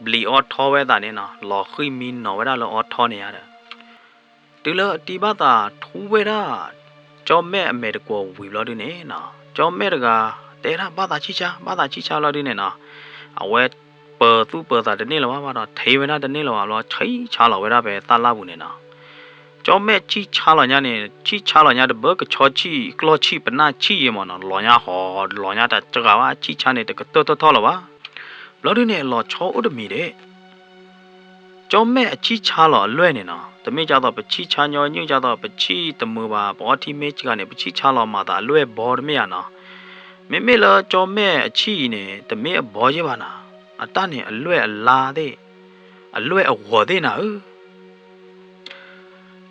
ဘျံးအီထီဝဲသးန့ၣ်နီၤ လီၤဃံၢ်မံနီၤဝဲဒၣ်လၢအီထီန့ၣ်ယါဒီး တုၤလၢအတံဘၣ်သးထူဝဲဒၣ် ကၠီမဲာ်အမဲာ်တကွီၤဝံၤဘျီဒုန့ၣ်နီၤ ကၠီမဲာ်တဂၤ တဲဒၣ်ဘၣ်သးဆံၣ်ဆါ ဘၣ်သးဆံၣ်ဆါဘျီဒုန့ၣ်နီၤ အဝဲပၢၤသူၣ်ပၢၤသးတန့ၢ်လၢၤဘၣ်ဘၣ်ဒီး ထံၣ်ဝဲဒၣ်တန့ၢ်လၢၤဘၣ်ဘျီ ဆံၣ်ဆါလီၤဝဲဒၣ်ဖဲသၣ်လၣ်ပူၤန့ၣ်နီၤ ကၠီမဲာ်ဆံၣ်ဆါလီၤညါန့ၣ် ဆံၣ်ဆါလီၤညါတဘၢကဆီဆံၣ် ကျီၢ်ဆံၣ် ပနၢ်ဆံၣ်ယဲမးနီၤ လီၤညါဟီ လီၤညါတစှၤဘၣ် ဆံၣ်ဆါန့ၣ် တကတၢၢ်ထီၣ်ထီၣ်လၢၤဘၣ်. ဘျီဒုန့ၣ် လီၤဆီအိၣ်တမံၤဒၣ် ကၠီမဲာ်အဆံၣ်ဆါလီၤအလွဲၢ်န့ၣ်နီၤ တမ့ၢ်ကၢ်သိးပဆံၣ်ဆါညီနုၢ် ကၢ်သိးပဆံၣ်တမုာ်ဘၣ် ပအီထံမ့ၢ်စှၤန့ၣ် ပဆံၣ်ဆါလီၤမၤသးအလွဲၢ်အဘီတမ့ၢ်ဧါနီၤ မ့မ့ၢ်လၢကၠီမဲာ်အဆံၣ်အံၤန့ၣ် တမ့ၢ်အဘီယဲၢ်ဘၣ်နီၤ အတၢ်န့ၣ်အလွဲၢ်အလါသ့ၣ် အလွဲၢ်အဂီၤသ့ၣ်နၤဧၢ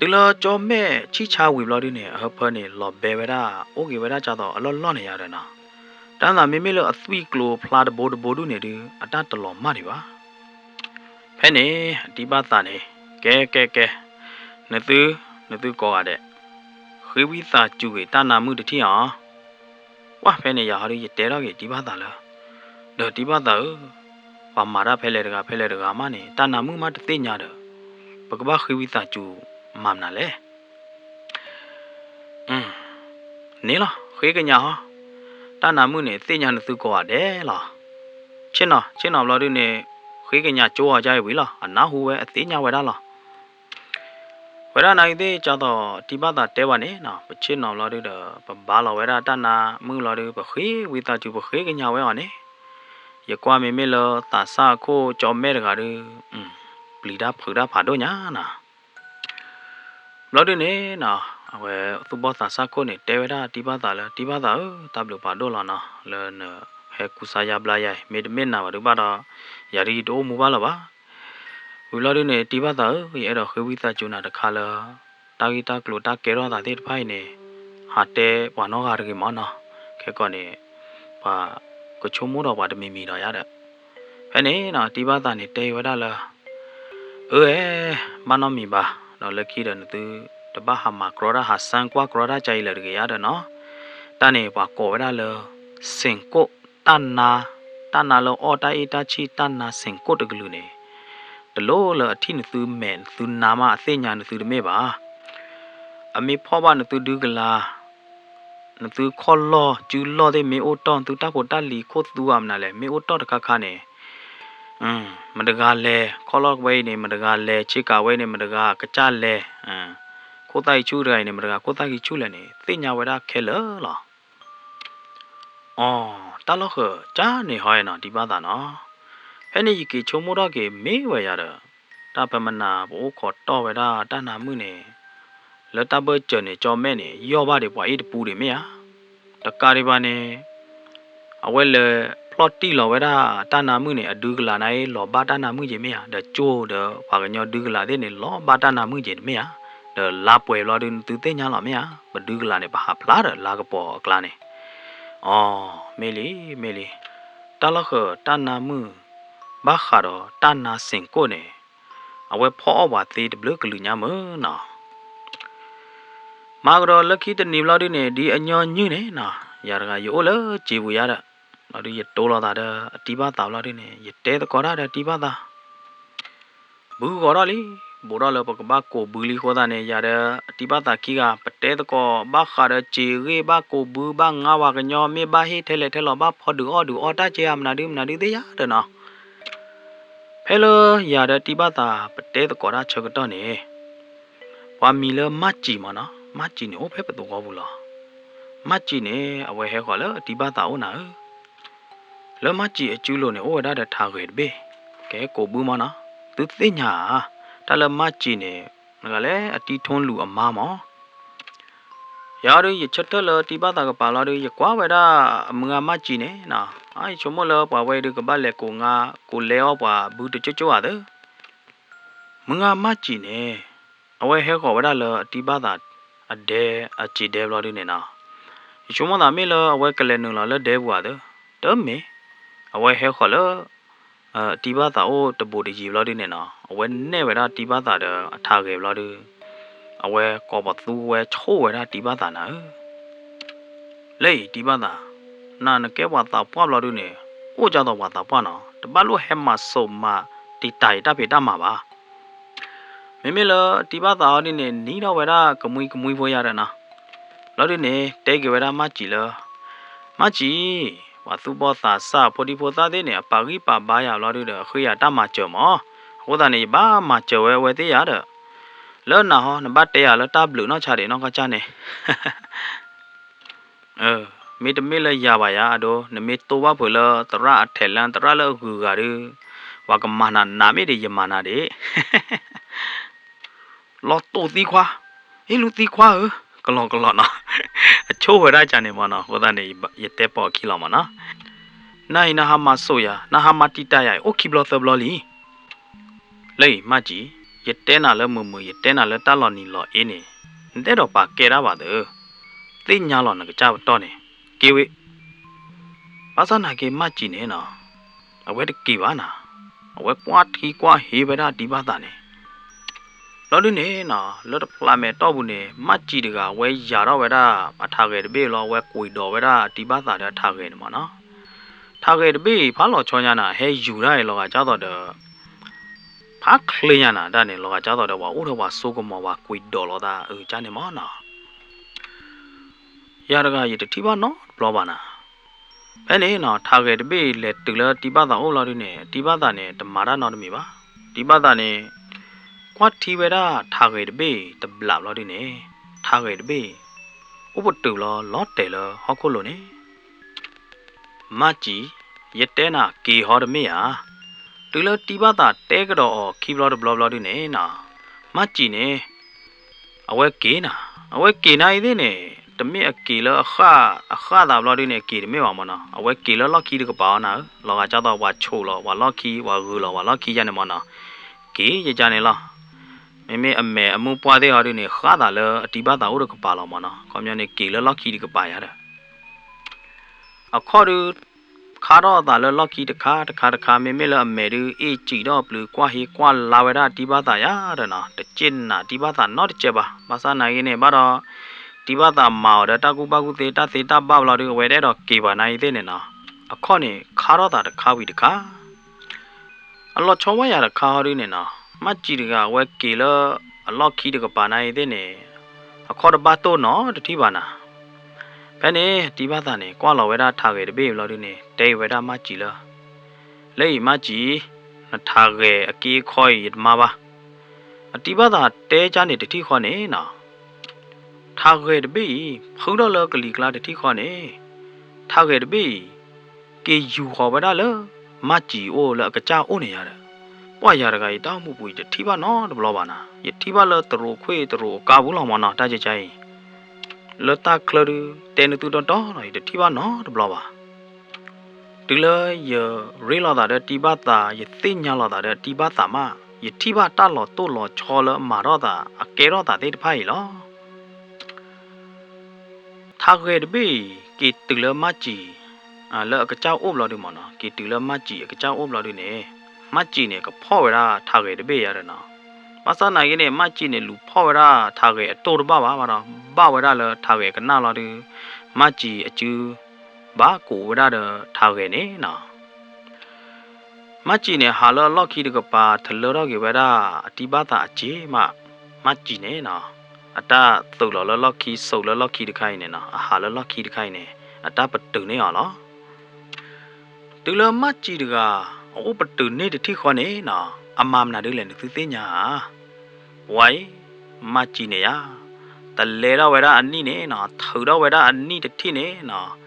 တုၤလၢကၠီမဲာ်ဆံၣ်ဆါဝံၤဘျီဒုန့ၣ် အဟၢဖၢန့ၣ် လီၤဘဲဝဲဒၣ် အိၣ်က့ၤဝဲဒၣ်ကၢ်သိးအလီၢ်လီၢ်န့ၣ်ယါဒီးနီၤ တၢ်သးမ့မ့ၢ်လၢအသွံၣ်ကျိၤဖျါတဘိတဘိဒုန့ၣ်ဒု အတၢ်တလီၤမၢ်ဒံးဘၣ်. ဖဲန့ၣ် အတံဘၣ်သးန့ၣ် ကဲ ကဲ ကဲ နသု နသုကိးဂၤဒဲး ဃ့ဝံသးစူၤက့ၤတၢ်နါမုၣ်တထံၣ်ဧါ. ကွၢ်ဖဲန့ၣ်ယၤဟီဒု ယတဲထီၣ်က့ၤတံဘၣ်သးလၢ ဒီးတံဘၣ်သးဧၢ, ပှၤမၤတၢ်ဖဲလဲၣ်တဂၤဖဲလဲၣ်တဂၤမးန့ၣ် တၢ်နါမုၣ်မးတသ့ၣ်ညါဒီး ပကဘၣ်ဃ့ဝံသးစူၤမၤမနုၤလဲၣ်. န့ၣ်လီၤ ဃ့ကညးဟီ, တၢ်နါမုၣ်န့ၣ် သ့ၣ်ညါနသုကိးဂၤဒဲးလီၤ. ဆ့ၣ်နီၤ ဆ့ၣ်နီၤဘျီဒုန့ၣ် ဃ့ကညးကၠိအီၤကါအံၤဝံၤလီၤ အနၢ်ဟူဝဲအသ့ၣ်ညါဝဲဒၣ်လီၤ. ဝဲဒၣ်နၤအံၤသ့ၣ်ကၢ်သိးတံဘၣ်သးတဲဘၣ်န့ၣ်နီၤ ပဆ့ၣ်နီၤဘျီဒုဒီး ပဘါလီၤဝဲဒၣ်တၢ်နါမုၣ်လီၤဒု ပဃ့ဝံသးစူၤ ပဃ့ကညးဝဲအီၤန့ၣ်, ယကွၢ်မ့မ့ၢ်လၢသးစၢ်အခိၣ်ကၠီမဲာ်တဂၤဒု ပျံၤတၢ်ဖုးတၢ်ဖးဒိၣ်ညါနီၤ. ဘျီဒုန့ၣ်နီၤ အဝဲသူၣ်ဘီၣ်သးစၢ်ခိၣ်န့ၣ် တဲဝဲဒၣ်တံဘၣ်သးလၢ တံဘၣ်သးဧၢ တၢ်ဘျုးဖးဒိၣ်လီၤနီၤ လၢနဟဲကူစါယါဘျါယါအံၤ မ့တမ့ၢ်နၤဘၣ်ဒုဘၣ်ဒီး ယၤဒုယတအိၣ်မူဘၣ်လၢၤဘၣ်. ဝံၤဘျီဒုန့ၣ် တံဘၣ်သးဧၢ ယအဲၣ်ဒိးဃ့ဝံသးစူၤနၤတခါလၢ တၢ်ဂ့ၢ်တၢ်ကျိၤတၢ်ကဲထီၣ်သးသ့ၣ်တဖၣ်အံၤန့ၣ် ဟးတဲပှၤနီတဂၤတဂ့ၤမးနီၤ, ခဲကီးန့ၣ် ပှၤကဆိကမိၣ်ဒီးပှၤတမံၤမံၤဒီးယါဒီး ဖဲန့ၣ်နီၤ တံဘၣ်သးန့ၣ်တဲဝဲဒၣ်လၢ အၢ အဲ ဘၣ်နီတမံၤဘၣ်, ဒီးလၢခံဒီးနသုတဘၣ်ဟးမၤကြီတၢ် ဟးစၢကွၢ်ကြီတၢ်ကါအံၤလၢၤတဂ့ၤယါဒီးနီၤ, တၢ်န့ၣ်ပှၤကိးဝဲဒၣ်လၢ စ့ၣ်ကိၣ် တၢ်နါ, တၢ်နါလၢအီၣ်တၢ်အ့ၣ်တၢ်ဆံၣ် တၢ်နါစ့ၣ်ကိၣ်တကလုာ်န့ၣ် တလိၣ်လၢအထံၣ်နသုမဲာ်နသုနါမး အသ့ၣ်ညါနသုတမ့ၢ်ဘၣ်. အမ့ၢ်ဖီၣ်ဘၣ်နသုဒုကလၤ နသုခီၣ်လီၢ်စုလီၢ်သ့ၣ်မ့ၢ်အိၣ်တီၢ် နသုတၢ်ဖိတၢ်လံၤခိၣ်သူဧါမနုၤလဲၣ် မ့ၢ်အိၣ်တီၢ်တခါခါန့ၣ် မတဂၤလဲၤခီလီၢ်ဝဲအံၤန့ၣ် မတဂၤလဲၤဆ့ကၤဝဲအံၤန့ၣ် မတဂၤကစၢ်လဲၤ ခိၣ်သၣ်ဟံးဆူၣ်တဂၤအံၤန့ၣ် မတဂၤခိၣ်သၣ်ဟံးဆူၣ်လဲၣ်န့ၣ် သ့ၣ်ညါဝဲဒၣ်ခဲလၢာ်လီၤ. အီ တၢ်လီၢ်ဃၢၤကၢ်န့ၣ်ဟီနီၤ တံၢ်ဘၣ်သးနီၤ. ဖဲန့ၣ်ယက့ၤဆိကမိၣ်ထီၣ်က့ၤမ့ၢ်ဝဲယၤဒီး တၢ်ဖဲမနၤပအိၣ်ခိးတီၢ်ဝဲဒၣ်တၢ်နါမုၣ်န့ၣ် လၢတၢ်ဘၢၣ်စၢၤန့ၣ် ကၠီမဲာ်န့ၣ် ယီၢ်ဘၣ်ဒံးပှၤအ့ၣ်တပူဒံးမ့ၢ်ဧါ. တကးဒံးဘၣ်န့ၣ် အဝဲလဲၤဖျီၣ်တံၢ်လီၤဝဲဒၣ်တၢ်နါမုၣ်န့ၣ် အဒုကလးန့ၣ်လီၤဘၣ်တၢ်နါမုၣ်က့ၤမ့ၢ်ဧါ. ဒီးကၠိဒီးပှၤကညီဒုကလးသ့ၣ်န့ၣ် လီၤဘၣ်တၢ်နါမုၣ်က့ၤတမ့ၢ်ဧါ. ဒီးလါပှဲၤဘျီဒုးသုသ့ၣ်ညါလီၤမ့ၢ်ဧါ. ပဒုကလးန့ၣ် ပဟးဖျါဒီးလါကပီၤအကျါန့ၣ် အီ မ့ၢ်လံ မ့ၢ်လံ. တၢ်လီၢ်ဃၢၤတၢ်နါမုၣ် ဘၣ်ဃးဒီးတၢ်နါစ့ၢ်ကီးန့ၣ် အဝဲဖီအီၣ်ပှၤသ့တဘျုးကလုာ်ညါမုၢ်နီၤ. မၤကဒီးလၢခံတနံၤဘျီဒုန့ၣ် ဒ်အညီနုၢ်န့ၣ်နီၤ ယၤတဂၤယအိၣ်လၢစံာ်ပူၤယါဒီး ဘျီဒုယတိလီၤသးဒီးအတံၢ်ဘၣ်သးဘျီဒုန့ၣ် ယတဲသကိးတၢ်ဒီးအတံၢ်ဘၣ်သး ဘုဂီၤထီၣ်လံ, ဘူးထီၣ်လၢပကဘၣ်ကိးဘုလံအဃိသတးန့ၣ် ယၤဒီးအတံၢ်ဘၣ်သးခံဂၤ ပတဲသကိးဘၣ်ဃးဒီးစ့ဂ့ၢ် ဘၣ်ကိးဘု ဘၣ်ငါပှၤကညီ မ့ၢ်ဘၣ်ဟ့ၣ်ထဲလဲၣ်ထဲလီၤ ဘၣ်ဖီဒုးအီၣ်ဒုးအီတၢ်ကဲဧါ မနုၤဒုမနုၤဒုသ့ၣ်ယါဒီးနီၤ. ဖဲလၢယၤဒီးတံၢ်ဘၣ်သးပတဲသကိးတၢ်ဆၢကတီၢ်န့ၣ် ပှၤမံၤလၢမၢ်စံၤမ့ၢ်နီၤ, မၢ်စံၤန့ၣ်အိၣ်ဖဲပသဝီပူၤလီၤ. မၢ်စံၤန့ၣ် အဝဲဟဲဃီၤလၢအတံၢ်ဘၣ်သးအိၣ်နၤဧၢ လၢမၢ်စံၤအစုလိၤန့ၣ် အိၣ်ဝဲဒၣ်ဒီးထးဂဲၤတဘ့ၣ်, ကဲကိးဘုမ့ၢ်နီၤ, သုသ့ၣ်ညါဧါ, တၢ်လၢမၢ်စံၤန့ၣ် နဂၤလဲၣ်အတံၢ်ထိလူၤအမါမ့ၢ် ယၤဒီးယဆၢထၢၣ်လၢတံၢ်ဘၣ်သးကပၤလီၤဒီး ယကွၢ်ဝဲဒၣ်မုၢ်ဂၤမၢ်စံၤန့ၣ်နီၤ, ယဆိကမိၣ်လၢပှၤဝဲအံၤဒုးကဘၣ်လဲၤကိးငါ ကိးလဲအီၣ်ပှၤဘုတကၠိကၠိဧါသၢ မုၢ်ဂၤမၢ်စံၤန့ၣ် အဝဲဟဲဃီၤဝဲဒၣ်လၢအတံၢ်ဘၣ်သးအဒဲအစံၤဒဲဘျီဒုန့ၣ်နီၤ, ယဆိကမိၣ်သးမ့ၢ်လၢအဝဲကလဲၤနုာ်လီၤလၢဒဲပူၤဧါသၢ, တမ့ၢ်, အဝဲဟဲဃီၤလၢ တံၢ်ဘၣ်သးအိၣ်တဘူးတယံၤဘျီဒုန့ၣ်နီၤ, အဝဲနဲၣ်ဝဲဒၣ်တံၢ်ဘၣ်သးဒီးအထးဂဲၤဘျီဒု, အဝဲကိးပသူဝဲဆိၣ်ဝဲဒၣ်တံၢ်ဘၣ်သးနၤဧၢ လၢအံၤတံၢ်ဘၣ်သး, နၤနကဲပှၤသးပှၢ်ဘျီဒုန့ၣ်, အိၣ်ကၢ်သိးပှၤသးပှၢ်နီၤ, တဘၣ်လိၣ်ဟဲမၤစိးမၤတံာ်တာ်အံၤတၢ်ဖံးတၢ်မၤဘၣ်. မ့မ့ၢ်လၢတံၢ်ဘၣ်သးအီၤဒုန့ၣ် နံၤထီၣ်ဝဲဒၣ်ကမှံကမှံဖိယါဒီးနီၤ, ဘျီဒုန့ၣ် တဲက့ၤဝဲဒၣ်မၢ်စံၤလၢ မၢ်စံၤ, ပှၤသူၣ်ဘီၣ်သးစၢ်ဖိဒံဖိသၣ်သ့ၣ်န့ၣ် အပာ်ဂံၢ်ပာ်ဘါယၤဘျီဒုဒီး အဃ့ယၤတၢ်မၤစၢၤမး, အဃိသတးန့ၣ် ယဘၣ်မၤစၢၤဝဲအဝဲသ့ၣ်ယါဒီး, လၢနၤဟီ နဘၣ်တဲယၤလၢတၢ်ဘျုးနီၢ်ဆါဒံးနီၢ်ကီၢ်ကၢ်န့ၣ် မ့တမ့ၢ်လၢယၤဘၣ်ယၤအဒိ, နမ့ၢ်တိၢ်ဘၣ်ဖုးလၢသရၣ်အထဲးလၢသရၣ်လၢအဂုၤအဂၤဒီး, ပှၤကမၤနၤနးမ့ၢ်ဒံးယမၤနၤဒံး လီၤတိာ်သံခွါ, ဟ့ၣ်လူသံခွါဧၢ, ကလီကလီနီၤ, အဆိၣ်ဝဲဒၣ်ကန့ၣ်မ့ၢ်နီၤ, အဃိသတးန့ၣ် ယတဲပိာ်အခံလီၤမ့ၢ်နီၤ, နၤအံၤနဟးမၤစိးယၤ, နဟးမၤတံာ်တာ်ယၤအံၤ အိၣ်ခံဘျီသၢဘျီလံ လၢအံၤမၢ်စံၤ, ယတဲနၤလၢမုာ်မုာ် ယတဲနၤလၢတၢ်လီၤနံၤလီၤအ့န့ၣ်, နတအဲၣ်ဒိးပာ်ကဲတၢ်ဘၣ်သၢ, သ့ၣ်ညါလီၤနကစၢ်ပတီၢ်န့ၣ်, က့ၤဝဲ, ဘၣ်ဆၣ်နာ်က့မၢ်စံၤန့ၣ်နီၤ, အဝဲတက့ၤဘၣ်နၤ, အဝဲကွၢ်ထံကွၢ်ဟ့ဝဲဒၣ်တံၢ်ဘၣ်သးန့ၣ် ဘျီဒုန့ၣ်နီၤ လၢတဖျးမဲာ်တီၢ်ပူၤန့ၣ် မၢ်စံၤတဂၤ အဝဲယၤထီၣ်ဝဲဒၣ်အထးဂဲၤတဘ့ၣ်လီၤ, အဝဲကွံာ်ဒိးဝဲဒၣ်တံၢ်ဘၣ်သးဒီးအထးဂဲၤန့ၣ်မ့ၢ်နီၤ, ထးဂဲၤတဘ့ၣ်အံၤ ဖးလီၤဆီညါနၤ ဟဲယူၤဒၣ်အံၤလီၤဂာ်ကၢ်သိးဒီး ဖးချ့ညါနၤဒၣ်န့ၣ် လီၤဂာ်ကၢ်သိးဒီး ပှၤအိၣ်ထဲပှၤစိကမီၤ ပှၤကွံာ်ဒိးလိာ်သးအုးကၢ်န့ၣ်မ့ၢ်နီၤ ယၤတဂၤယတထံၣ်ဘၣ်နီတဘျီဘၣ်နၤ, ဖဲန့ၣ်နီၤ ထးဂဲၤတဘ့ၣ်လဲၤတုၤလၢတံၢ်ဘၣ်သးအိၣ်လီၤဒုန့ၣ် တံၢ်ဘၣ်သးန့ၣ် တမၤတၢ်နီတမံၤဘၣ်, တံၢ်ဘၣ်သးန့ၣ် ကွၢ်ထံဝဲဒၣ်ထးဂဲၤတဘ့ၣ်တဘျးဘျီဒုန့ၣ် ထးဂဲၤတဘ့ၣ် အိၣ်ပတုာ်လီၤလီၤတဲာ်လၢဟီၣ်ခိၣ်လိၤန့ၣ် မၢ်စံၤ, ယတဲနၤက့ၤဟီတမ့ၢ်ဧါ, တုၤလၢတံၢ်ဘၣ်သးတဲကဒီးအီၤခံဘျီတဘျီဘျီဒုန့ၣ်နီၤ, မၢ်စံၤန့ၣ် အဝဲက့ၤနၤ, အဝဲက့ၤနၤအံၤသ့ၣ်န့ၣ် တမ့ၢ်အက့ၤလၢအဃၣ်, အဃၣ်သးဘျီဒုန့ၣ် အက့ၤတမ့ၢ်ဘၣ်မ့ၢ်နီၤ, အဝဲက့ၤလၢလီၢ်ခံတကပၤအီၤနၤဧၢ, လီၤဂာ်ကၢ်သိးပှၤဆိးလီၤပှၤလီၢ်ခံ ပှၤဂုၤလီၤပှၤလီၢ်ခံယါန့ၣ်မ့ၢ်နီၤ, က့ၤယကန့ၣ်လီၤ မ့မ့ၢ်အမဲာ်အမုၢ်ပှၢ်သ့ၣ်ဟီဒုန့ၣ် ဃၣ်သးလၢအတံၢ်ဘၣ်သးအိၣ်တကပၤလီၤမ့ၢ်နီၤ, ခီပညီန့ၣ် က့ၤလၢလီၢ်ခံတကပၤယါဒီး အခီၣ်ဒု ခါထီၣ်အသးလၢလီၢ်ခံတခါတခါတခါ မ့မ့ၢ်လၢအမဲာ်ဒု အ့ၣ်စံးဒီးပျုၤကွၢ်ဟ့ကွၢ်လါဝဲဒၣ်တံၢ်ဘၣ်သးယါဒီးနီၤ, တစ့ၢ်နာ်တံၢ်ဘၣ်သးနီတစဲးဘၣ်, ဘၣ်ဆၣ်နာ်ဂ့ၤန့ၣ် ဘၣ်ဒီး တံၢ်ဘၣ်သးမၤအီၤဒီးတၢ်ကူၣ်ဘၣ်ကူၣ်သ့ တၢ်သ့တၢ်ဘၣ်ဘျီဒု အဝဲတအဲၣ်ဒိးက့ၤဘၣ်နၤအံၤသ့ၣ်န့ၣ်နီၤ, အခီၣ်န့ၣ် ခါထီၣ်သးတခါဝံၤတခါ အလီၤဆီဝဲယၤတခါဟီဒုန့ၣ်နီၤ, မၢ်စံၤတဂၤအဝဲက့ၤလၢ အလီၢ်ခံတကပၤနၤအံၤသ့ၣ်န့ၣ် အခီၣ်တဘၣ်တိၢ်နီတထံၣ်ဘၣ်နၤ, ဖဲန့ၣ် တံၢ်ဘၣ်သးန့ၣ် ကွၢ်လီၤဝဲဒၣ်ထးဂဲၤတဘ့ၣ်ဘျီဒုန့ၣ် တဲဝဲဒၣ်မၢ်စံၤလၢ လၢအံၤမၢ်စံၤ နထးဂဲၤအက့အခီအံၤယတမၤဘၣ်. အတံၤဘၣ်သးတဲကၢ်န့ၣ်တထံၣ်ဃီန့ၣ်နီၤ, ထးဂဲၤတဘ့ၣ်အံၤ ဖုထီၣ်လၢကလံၤကျါတထံၣ်ဃီန့ၣ်, ထးဂဲၤတဘ့ၣ်အံၤ က့ၤယူၤဃီၤဝဲဒၣ်လၢ မၢ်စံၤအိၣ်လၢအကစၢ်အိၣ်န့ၣ်ယၤဒီး, ပှၢ်ယၤတဂၤအံၤတၢ်အိၣ်မူပူၤအံၤတထံၣ်ဘၣ်နီတဘျီဘၣ်နီၤ, ယထံၣ်ဘၣ်လၢတရူးခွ့ၣ်တရူးအကါပူၤလီၤမၢ်နီၤ, တၢ်ကကါအံၤ လၢတၢ်ချၢဒုး တဲနသုတီတီနီၤ ယတထံၣ်ဘၣ်နီတဘျီဘၣ်. တုၤလၢယရ့လိာ်သးဒီးတံၤဘၣ်သး ယသ့ၣ်ညါလိာ်သးဒီးတံၤဘၣ်သးမး ယထံၣ်ဘၣ်တၢ်လီၤတိၢ်လီၤဆီလၢမၤထီၣ်သး အကဲထီၣ်သးသ့ၣ်တဖၣ်အံၤလီၤ. ထးဂဲၤတဘ့ၣ်အံၤ က့ၤတုၤလၢမၢ်စံၤ လၢအကစၢ်အိၣ်ဘျီဒုမၢ်နီၤ, က့ၤတုၤလၢမၢ်စံၤအကစၢ်အိၣ်ဘျီဒုန့ၣ်, မၢ်စံၤန့ၣ် ကဖီၣ်ဝဲဒၣ်ထးဂဲၤတဘ့ၣ်ယၤဒီးနီၤ, ဘၣ်ဆၣ်နာ်က့န့ၣ် မၢ်စံၤန့ၣ် လူၤဖီၣ်ဝဲဒၣ်ထးဂဲၤအတိၢ်တဘၣ်ဘၣ်ဘၣ်ဒီး ဘၣ်ဝဲဒၣ်လၢထးဂဲၤကနၣ်လီၤဒု, မၢ်စံၤအစု ဘၣ်ကိးဝဲဒၣ်ဒီးထးဂဲၤန့ၣ်နီၤ မၢ်စံၤန့ၣ် ဟးလၢအလီၢ်ခံတကပၤ ထလၢထီၣ်က့ၤဝဲဒၣ်အတံၤဘၣ်သးအစ့မး, မၢ်စံၤန့ၣ်နီၤ, အတၢ်သုးလီၤလၢလီၢ်ခံ စိးလၢလီၢ်ခံတခါအံၤန့ၣ်နီၤ, အဟးလၢလီၢ်ခံတခါအံၤန့ၣ် အတၢ်ပတုာ်န့ၢ်အီၤလီၤ. တုၤလၢမၢ်စံၤတဂၤ အအိၣ်ပတုာ်န့ၢ်တထံၣ်ဃီန့ၣ်နီၤ, အမၤမနုၤဒ်လဲၣ်နသုသ့ၣ်ညါဧါ. ပှၤအံၤ မၢ်စံၤန့ၣ်ယါ, တလဲထီၣ်ဝဲဒၣ်အနံၣ်န့ၣ်နီၤ, ထုးထီၣ်ဝဲဒၣ်အနံၣ်တထံၣ်န့ၣ်နီၤ,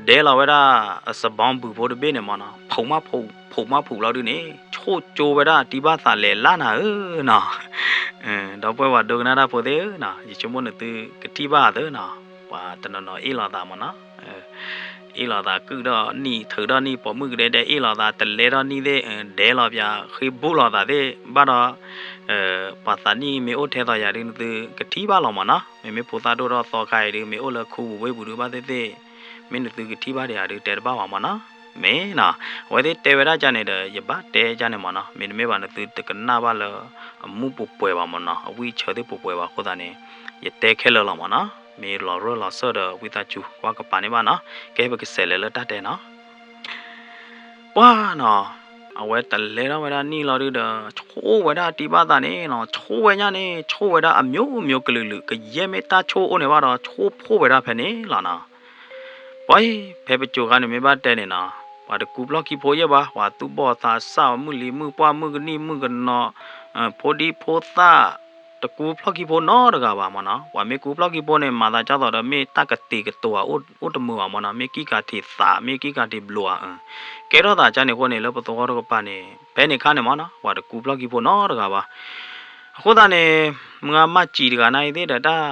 ဒဲလီၤဝဲဒၣ်အစဘီဘုၣ်ဖိတဘ့ၣ်န့ၣ်မၢ်နီၤ, ဖုးမးဖုးဖုးမးဖုးလီၤဒုန့ၣ် ဆိၣ်ကၠိဝဲဒၣ်တံၤဘၣ်သးလဲၤလၢနၤဧၢနီၤ. ဒီပုၢ်ဝဲၢ်ပှၤဒိကနၣ်တၢ်ဖိသ့ၣ်ဧၢနီၤ, ယဆိကမိၣ်နသုကထံၣ်ဘၣ်အသးနီၤ, ပှၤတနီၤနီၤအ့ၣ်လိာ်သးမၢ်နီၤ အ့ၣ်လိာ်သးကုၢ်ထီၣ်နံၣ် ထုးထီၣ်နံၣ် ပိာ်မုၣ်ကဒဲဒဲအ့ၣ်လိာ်သး တလဲထီၣ်နံၣ်သ့ၣ် ဒဲလိာ်ပၠး ဃ့ဘူၣ်လိာ်သးသ့ၣ် ဘၣ်ဒီး ပှၤသးနံၣ်မ့ၢ်အိၣ်ထဲသိးယၤဒု နသုကထံၣ်ဘၣ်လီၤမၢ်နီၤ. မ့မ့ၢ်ဖိသၣ်ဒိၣ်ထီၣ်သီခါအံၤဒု မ့ၢ်အိၣ်လၢခူပူၤဝ့ၢ်ပူၤဒုဘၣ်သ့ၣ်သ့ၣ် မ့ၢ်နသုကထံၣ်ဘၣ်ဒံးဧါဒု တဲတဘၣ်ဘၣ်မၢ်နီၤ. မ့ၢ်နီၤ အဝဲသ့ၣ်တဲဝဲဒၣ်ကၢန့ၣ်ဒီး ယဘၣ်တဲကၢန့ၣ်မၢ်နီၤ. မ့တမ့ၢ်ဘၣ်နသုတကနၣ်ဘၣ်လၢ အမူးပှဲၤပှဲၤဘၣ်မၢ်နီၤ, အဝံၣ်ဆၢသ့ၣ်ပှဲၤပှဲၤဘၣ်အဃိသတးန့ၣ် ယတဲခဲလၢာ်လီၤမၢ်နီၤ. မ့ၢ်လီၤရၢၢ်လီၤစၢၢ်ဒီးဝံသးစူၤ ကွၢ်ကပၤန့ၣ်ဘၣ်နီၤ. ကဲပကစးလဲၤလၢတၢ်တဲနီၤ. ပှၤနီၤ အဝဲတလဲထီၣ်ဝဲဒၣ်နံၣ်လီၤဒုဒီး ဆိၣ်ဝဲဒၣ်တံၤဘၣ်သးန့ၣ်နီၤ, ဆိၣ်ဝဲညါန့ၣ် ဆိၣ်ဝဲဒၣ်အမျိုးမျိုးကလုာ်လုာ် ကယဲၢ်မ့ၢ်တၢ်ဆိၣ်အိၣ်န့ၣ်ဘၣ်ဒီး ဆိၣ်ဖှိၣ်ဝဲဒၣ်ဖဲန့ၣ်လီၤနီၤ. ပှၤအံၤ ဖဲပစိၤခါန့ၣ်မ့ၢ်ဘၣ်တဲန့ၣ်နီၤ, ပှၤတကူဖျီၣ်ခံဖိယဲၢ်ဘၣ်, ပှၤသူၣ်ဘီၣ်သးစၢ် မုၢ်လံၤမုၢ်ပှၢ် မုၢ်ကနံၣ်မုၢ်ကနီၤ ဖိဒံဖိသၣ် တကူဖျီၣ်ခံဖိနီတဂၤဘၣ်မၢ်နီၤ. ပှၤမ့ၢ်ကူဖျီၣ်ခံဖိန့ၣ် မၤသးဒ်သိးဒီး မ့ၢ်တၢ်ကတ့ၤကတီၤဧါ အိၣ်တမုာ်ဘၣ်မၢ်နီၤ, မ့ၢ်ကံၣ်ကၤထံးသး မ့ၢ်ကံၣ်ကၤထံးဘျိးဧါ. ကဲထီၣ်သးကၢန့ၣ်အဃိန့ၣ် လၢပသဝီတကပၤန့ၣ် ဖဲန့ၣ်ခါန့ၣ်မၢ်နီၤ ပှၤတကူဖျီၣ်ခံဖိနီတဂၤဘၣ်. အဃိသတးန့ၣ် မုၢ်ဂၤမၢ်စံၤတဂၤနာ်အံၤသ့ၣ်ဒီး တၢ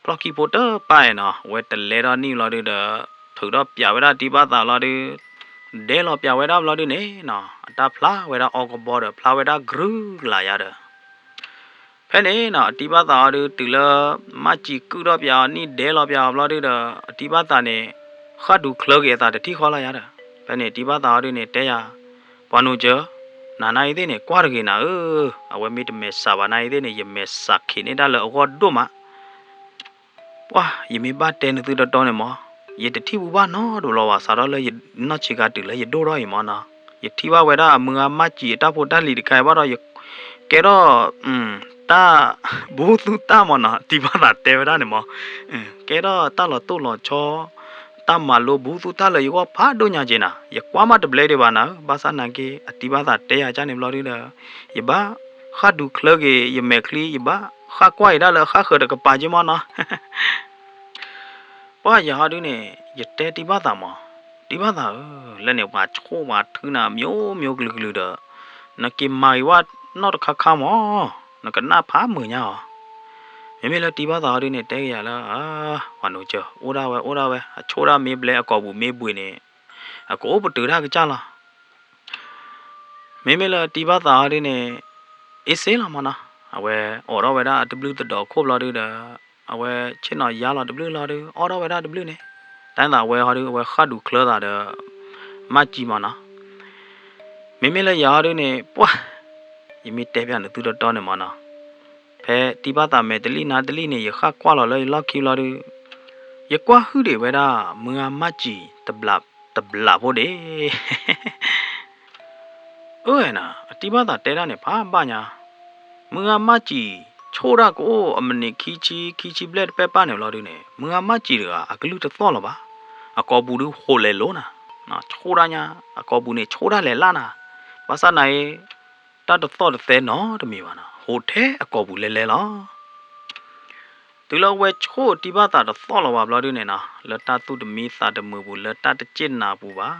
်ဖျီၣ်ခံဖိတဖၣ်နီၤ အဝဲတလဲထီၣ်နံၣ်ဘျီဒုဒီး ထုးထီၣ်ပၠးဝဲဒၣ်တံၤဘၣ်သးလီၤဒု ဒဲလီၤပၠးဝဲဒၣ်ဘျီဒုန့ၣ်နီၤ အတၢ်ဖျါဝဲဒၣ်အီကဘီဒီး ဖျါဝဲဒၣ်ကရူၢ်ကလာ်ယါဒီး ဖဲန့ၣ်နီၤ အတံၤဘၣ်သးအီၤဒု တုၤလၢ မၢ်စံၤကုၣ်ထီၣ်ပၠးအီၤ နံၣ်ဒဲလီၤပၠးအီၤဘျီဒုဒီး အတံၤဘၣ်သးန့ၣ် ဃၣ်ဒူချၢက့ၤအသးတထံၣ်ဃီလီၤယါဒီး ဖဲန့ၣ်တံၤဘၣ်သးအီၤဒုန့ၣ် တဲယၤ ပှၤနိကၢၤ နၤနာ်အံၤသ့ၣ်န့ၣ် ကွၢ်တဂ့ၤနၤဧၢ, အဝဲမ့ၢ်တမဲာ်ဆှးဘၣ်နာ်အံၤသ့ၣ်န့ၣ် ယမဲာ်ဆှးခံးန့ၢ်တၢ်လၢအဂီၢ်ဒိၣ်မး ပှၤ ယမ့ၢ်ဘၣ်တဲနသုတီတီန့ၣ်မၢ်, ယတထံၣ်ဘူးဘၣ်နီတဘျီဘၣ် စးထီၣ်လၢယနီၢ်ဆံးခါတုၤလၢယဒိၣ်ထီၣ်အံၤမၢ်နီၤ, ယထံၣ်ဘၣ်ဝဲဒၣ်အမုၢ်ဂၤမၢ်စံၤအတၢ်ဖိတၢ်လံၤတခါအံၤဘၣ်ဒီး ယကဲထီၣ် တၢ် ဘူးသူၣ်တၢ်မၢ်နီၤ, တံၤဘၣ်သးတဲဝဲဒၣ်န့ၣ်မၢ်, ကဲထီၣ်တၢ်လီၤတိၢ်လီၤဆီ တၢ်မၤလိဘူးသူၣ်တၢ်လၢယဂီၢ်ဖးဒိၣ်ညါက့ၤနၤ, ယကွၢ်မးတဘျဲဒံးဘၣ်နၤဧၢ, ဘၣ်ဆၣ်နာ်က့ အတံၤဘၣ်သးတဲယၤကၢန့ၣ်ဘျီဒုဒီး ယဘၣ်ဃၣ်ဒူချၢက့ၤ ယမဲာ်ချံ ယဘၣ်ဃၣ်ကွၢ်အံၤဒၣ်လၢဃၣ်ဃၢၤတကပၤက့ၤမၢ်နီၤ ပှၤယၤဟီဒုန့ၣ် ယတဲတံၤဘၣ်သးမၢ်, တံၤဘၣ်သးဧၢ, လၢန့ၣ်ပှၤဆိၣ်ပှၤထုနၤ မျိုးမျိုးကလုာ်ကလုာ်ဒီး နက့ၤမၤဂ့ၤဝဲနီတခါခါမၢ်, နကနၣ်ဖးမုာ်ညါအီၤ, မ့မ့ၢ်လၢတံၤဘၣ်သးဟီဒုန့ၣ် တဲက့ၤယၤလၢ ပှၤနိကၢၤ အိၣ်ဒၣ်ဝဲ အိၣ်ဒၣ်ဝဲ အဆိၣ်ဒၣ်မ့ၢ်ဘျဲအကိာ်ပူၤမ့ၢ်ဘှံးန့ၣ် အကအိၣ်ပတုာ်တၢ်ကစၢ်လီၤ မ့မ့ၢ်လၢတံၤဘၣ်သးဟီဒုန့ၣ် အ့ၣ်စ့လီၤမၢ်နီၤ, အဝဲအိးထီၣ်ဝဲဒၣ်တဘျုးသဒီးခိၣ်ဘျီဒုဒီး အဝဲဆ့ၣ်နီၤယါလီၤတဘျုးလီၤဒု အိးထီၣ်ဝဲဒၣ်တဘျုးန့ၣ်, တၢ်သးဝဲဟီဒု အဝဲဃၣ်ဒူချၢသးဒီး မၢ်စံၤမၢ်နီၤ, မ့မ့ၢ်လၢယၤဟီဒုန့ၣ် ပှၤ ယမ့ၢ်တဲပျးနသုတီတီန့ၣ်မၢ်နီၤ, ဖဲတံၤဘၣ်သးမဲာ်တလံၣ်နါတလံၣ်န့ၣ် ယဃၣ်ကွၢ်လီၤလၢယလီၢ်ခံဘျီဒု ယကွၢ်ဟုၣ်ဒံးဝဲဒၣ် မုၢ်ဂၤမၢ်စံၤ တဘျးဖိဒံး အၢ နၤ အတံၤဘၣ်သးတဲတၢ်န့ၣ် ဖးဘၣ်ညါ, မုၢ်ဂၤမၢ်စံၤ ဆိၣ်တၢ်ကအိၣ်အမံးနံးခံဆံ ခံဆံဘျဲၣ်တပဲၢ်ပၢ်န့ၣ်ဘျီဒုန့ၣ် မုၢ်ဂၤမၢ်စံၤတဂၤ အကလုၢ်တသီၣ်လၢၤဘၣ်, အကိာ်ပူၤဒု ဟိးလဲၤလိၤနၤ, ဆိၣ်တၢ်ညါ အကိာ်ပူၤန့ၣ် ဆိၣ်တၢ်လဲၤလၢနၤ, ဘၣ်ဆၣ်သနာ်က့ တၢ်တသီၣ်တသဲနီတမံၤဘၣ်နီၤ, ဟူးထဲအကိာ်ပူၤလဲလဲလီၤ. တုၤလၢအဝဲဆိၣ်တံၢ်ဘၣ်သးတသီၣ်လီၤဘၣ်ဘျီဒုန့ၣ်နီၤ, လၢတၢ်သူၣ်တမံသးတမုာ်ပူၤ လၢတၢ်တစ့ၣ်နၤပူၤဘၣ်,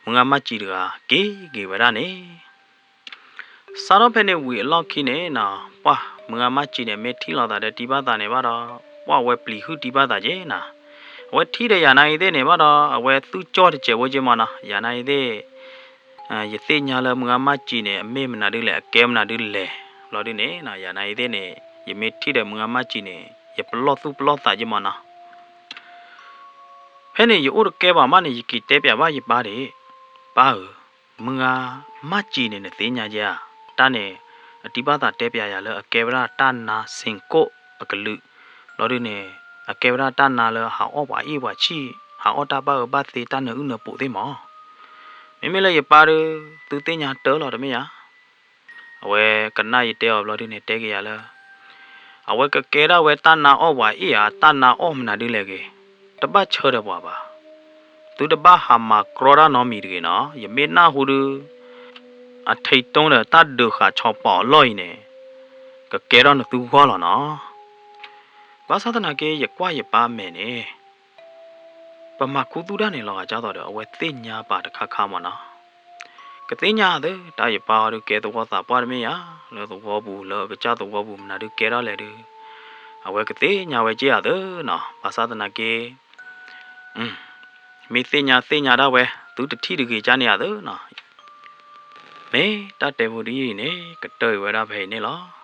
မုၢ်ဂၤမၢ်စံၤတဂၤက့ၤက့ၤဝဲဒၣ်န့ၣ် စးထီၣ်ဖဲန့ၣ်ဝံၤအလီၢ်ခံန့ၣ်နီၤ, ပှၢ်မုၢ်ဂၤမၢ်စံၤန့ၣ် မ့ၢ်ထံၣ်လိာ်သးဒီးတံၢ်ဘၣ်သးန့ၣ်ဘၣ်ဒီး ပှၢ်အဝဲပျံၤဟုၣ်တံၢ်ဘၣ်သးက့ၤနီၤ, အဝဲထံၣ်ဒီးယၤနာ်အံၤသ့ၣ်န့ၣ်ဘၣ်ဒီး အဝဲသူၣ်ကၠီၣ်တစဲးဖိက့ၤမးနီၤ, ယၤနာ်အံၤသ့ၣ် ယသ့ၣ်ညါလၢမုၢ်ဂၤမၢ်စံၤန့ၣ် အမ့ၢ်မနုၤဒ်လဲၣ် အကဲမနုၤဒ်လဲၣ်, ဘျီဒုန့ၣ် ယၤနာ်အံၤသ့ၣ်န့ၣ် ယမ့ၢ်ထံၣ်ဒီးမုၢ်ဂၤမၢ်စံၤန့ၣ် ယပလီၢ်သူၣ်ပလီၢ်သးက့ၤမးနီၤ. ဖဲန့ၣ်ယအိၣ်တကဲဘၣ်မးန့ၣ် ယက့ၤတဲပၠးဘၣ်ယပၢ်ဒၣ်, ပၢ်ဧၢ, မုၢ်ဂၤမၢ်စံၤန့ၣ် နသ့ၣ်ညါဧါ, တၢ်န့ၣ် အတံၢ်ဘၣ်သးတဲပၠးယၤလၢအကဲဝဲဒၣ်တၢ်နါစ့ၢ်ကီးအကလုာ်, ဘျီဒုန့ၣ် အကဲဝဲဒၣ်တၢ်နါလၢဟးအီၣ်ပှၤအ့ၣ်ပှၤဆံၣ်, ဟးအီၣ်တၢ်ဘၣ်အၢဘၣ်သီတၢ်နၢအုၣ်နၢပူၤသ့ၣ်မး. မ့မ့ၢ်လၢယပၢ်ဒီး သုသ့ၣ်ညါတၢ်လီၤတမ့ၢ်ဧါ. အဝဲကနၣ်ယတဲအီၤဘျီဒုန့ၣ် တဲက့ၤယၤလၢ အဝဲကကဲဒၣ်ဝဲတၢ်နါအီၣ်ပှၤအ့ၣ်ဧါ, တၢ်နါအီၣ်မနုၤဒ်လဲၣ်ဂ့ၤ, တဘၣ်ဆၢဒီးပှၤဘၣ်. သုတဘၣ်ဟးမၤကြီတၢ်နီတမံၤတဂ့ၤနီၤ, ယမ့ၢ်နၢ်ဟူဒု အထံးတိဒီးတၢ်ဒုးဃာ်ဆီပီာ်အလီၢ်အံၤန့ၣ် ကကဲထီၣ်နသုဂီၢ်လီၤနီၤ. ဘၣ်ဆၣ်သနာ်က့ ယကွၢ်ယပၢ်မဲာ်န့ၣ် ပမၤခူသူၣ်တၢ်န့ၣ်လီၤဂာ်ကၢ်သိးဒီး အဝဲသ့ၣ်ညါပာ်တခါခါမးနီၤ. ကသ့ၣ်ညါသ့ တၢ်ယပၢ်အီၤဒုးကဲသဝီသးပှၢ်တမ့ၢ်ဧါ, လၢသဝီပူၤ လၢအကစၢ်သဝီပူၤ မနုၤဒုးကဲထီၣ်လဲၣ်ဒုး အဝဲကသ့ၣ်ညါဝဲက့ၤဧါသ့နီၤ. ဘၣ်ဆၣ်သနာ်က့ မ့ၢ်သ့ၣ်ညါသ့ၣ်ညါဒၣ်ဝဲ သုတထံၣ်တဂ့ၤကၢ်န့ၣ်ဧါသ့နီၤ. မ့ၢ်တၢ်တဲဖိတယုၢ်အံၤန့ၣ် ကတၢၢ်အံၤဝဲဒၣ်ဖဲအံၤန့ၣ်လီၤ.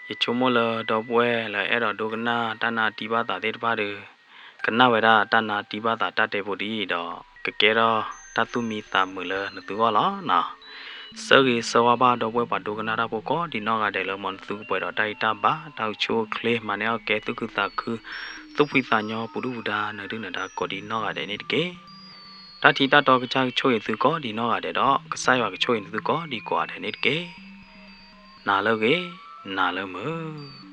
ယဆိကမိၣ်လၢဒီပုၢ်ဝဲၢ်လၢအဲၣ်ဒိးဒိကနၣ်တၢ်နါတံၢ်ဘၣ်သးသ့ၣ်တဖၣ်ဒီး ကနၣ်ဝဲဒၣ်တၢ်နါတံၢ်ဘၣ်သးတၢ်တဲဖိတယုၢ်အံၤဒီး ကကဲထီၣ်တၢ်သူၣ်မံသးမုာ်လၢနသုဂီၢ်လီၤနီၤ. ဆၢဂ့ၤဆၢဝါဘၣ်ဒီပုၢ်ဝဲၢ်ပှၤဒိကနၣ်တၢ်ဖိကိးဒံးနီၢ်ဂၤဒဲးလၢ မ်နသုကပှဲၤဒီးတၢ်ဂံၢ်တၢ်ဘါ တၢ်အိၣ်ဆူၣ်အိၣ်ချ့ မၤန့ၢ်အီၣ်ကဲ သူၣ်ခုသးခု သူၣ်ဖှံသးညီပူၤဒုၣ်ပူၤဒါ နၢၤဒုၣ်နၢၤဒါကိးဒံးနီၢ်ဂၤဒဲးန့ၣ်တက့ၢ်. တၢ်ထံတၢ်တီကစၢ်ကဆိၣ်ဂ့ၤသုကိးဒံးနီၢ်ဂၤဒဲးဒီး ကစၢ်ယွၤကဆိၣ်ဂ့ၤနသုကိးဒံးကိးဂၤဒဲးန့ၣ်တက့ၢ်. နၤလၢဂ့ၤ, နၤလၢမုာ်.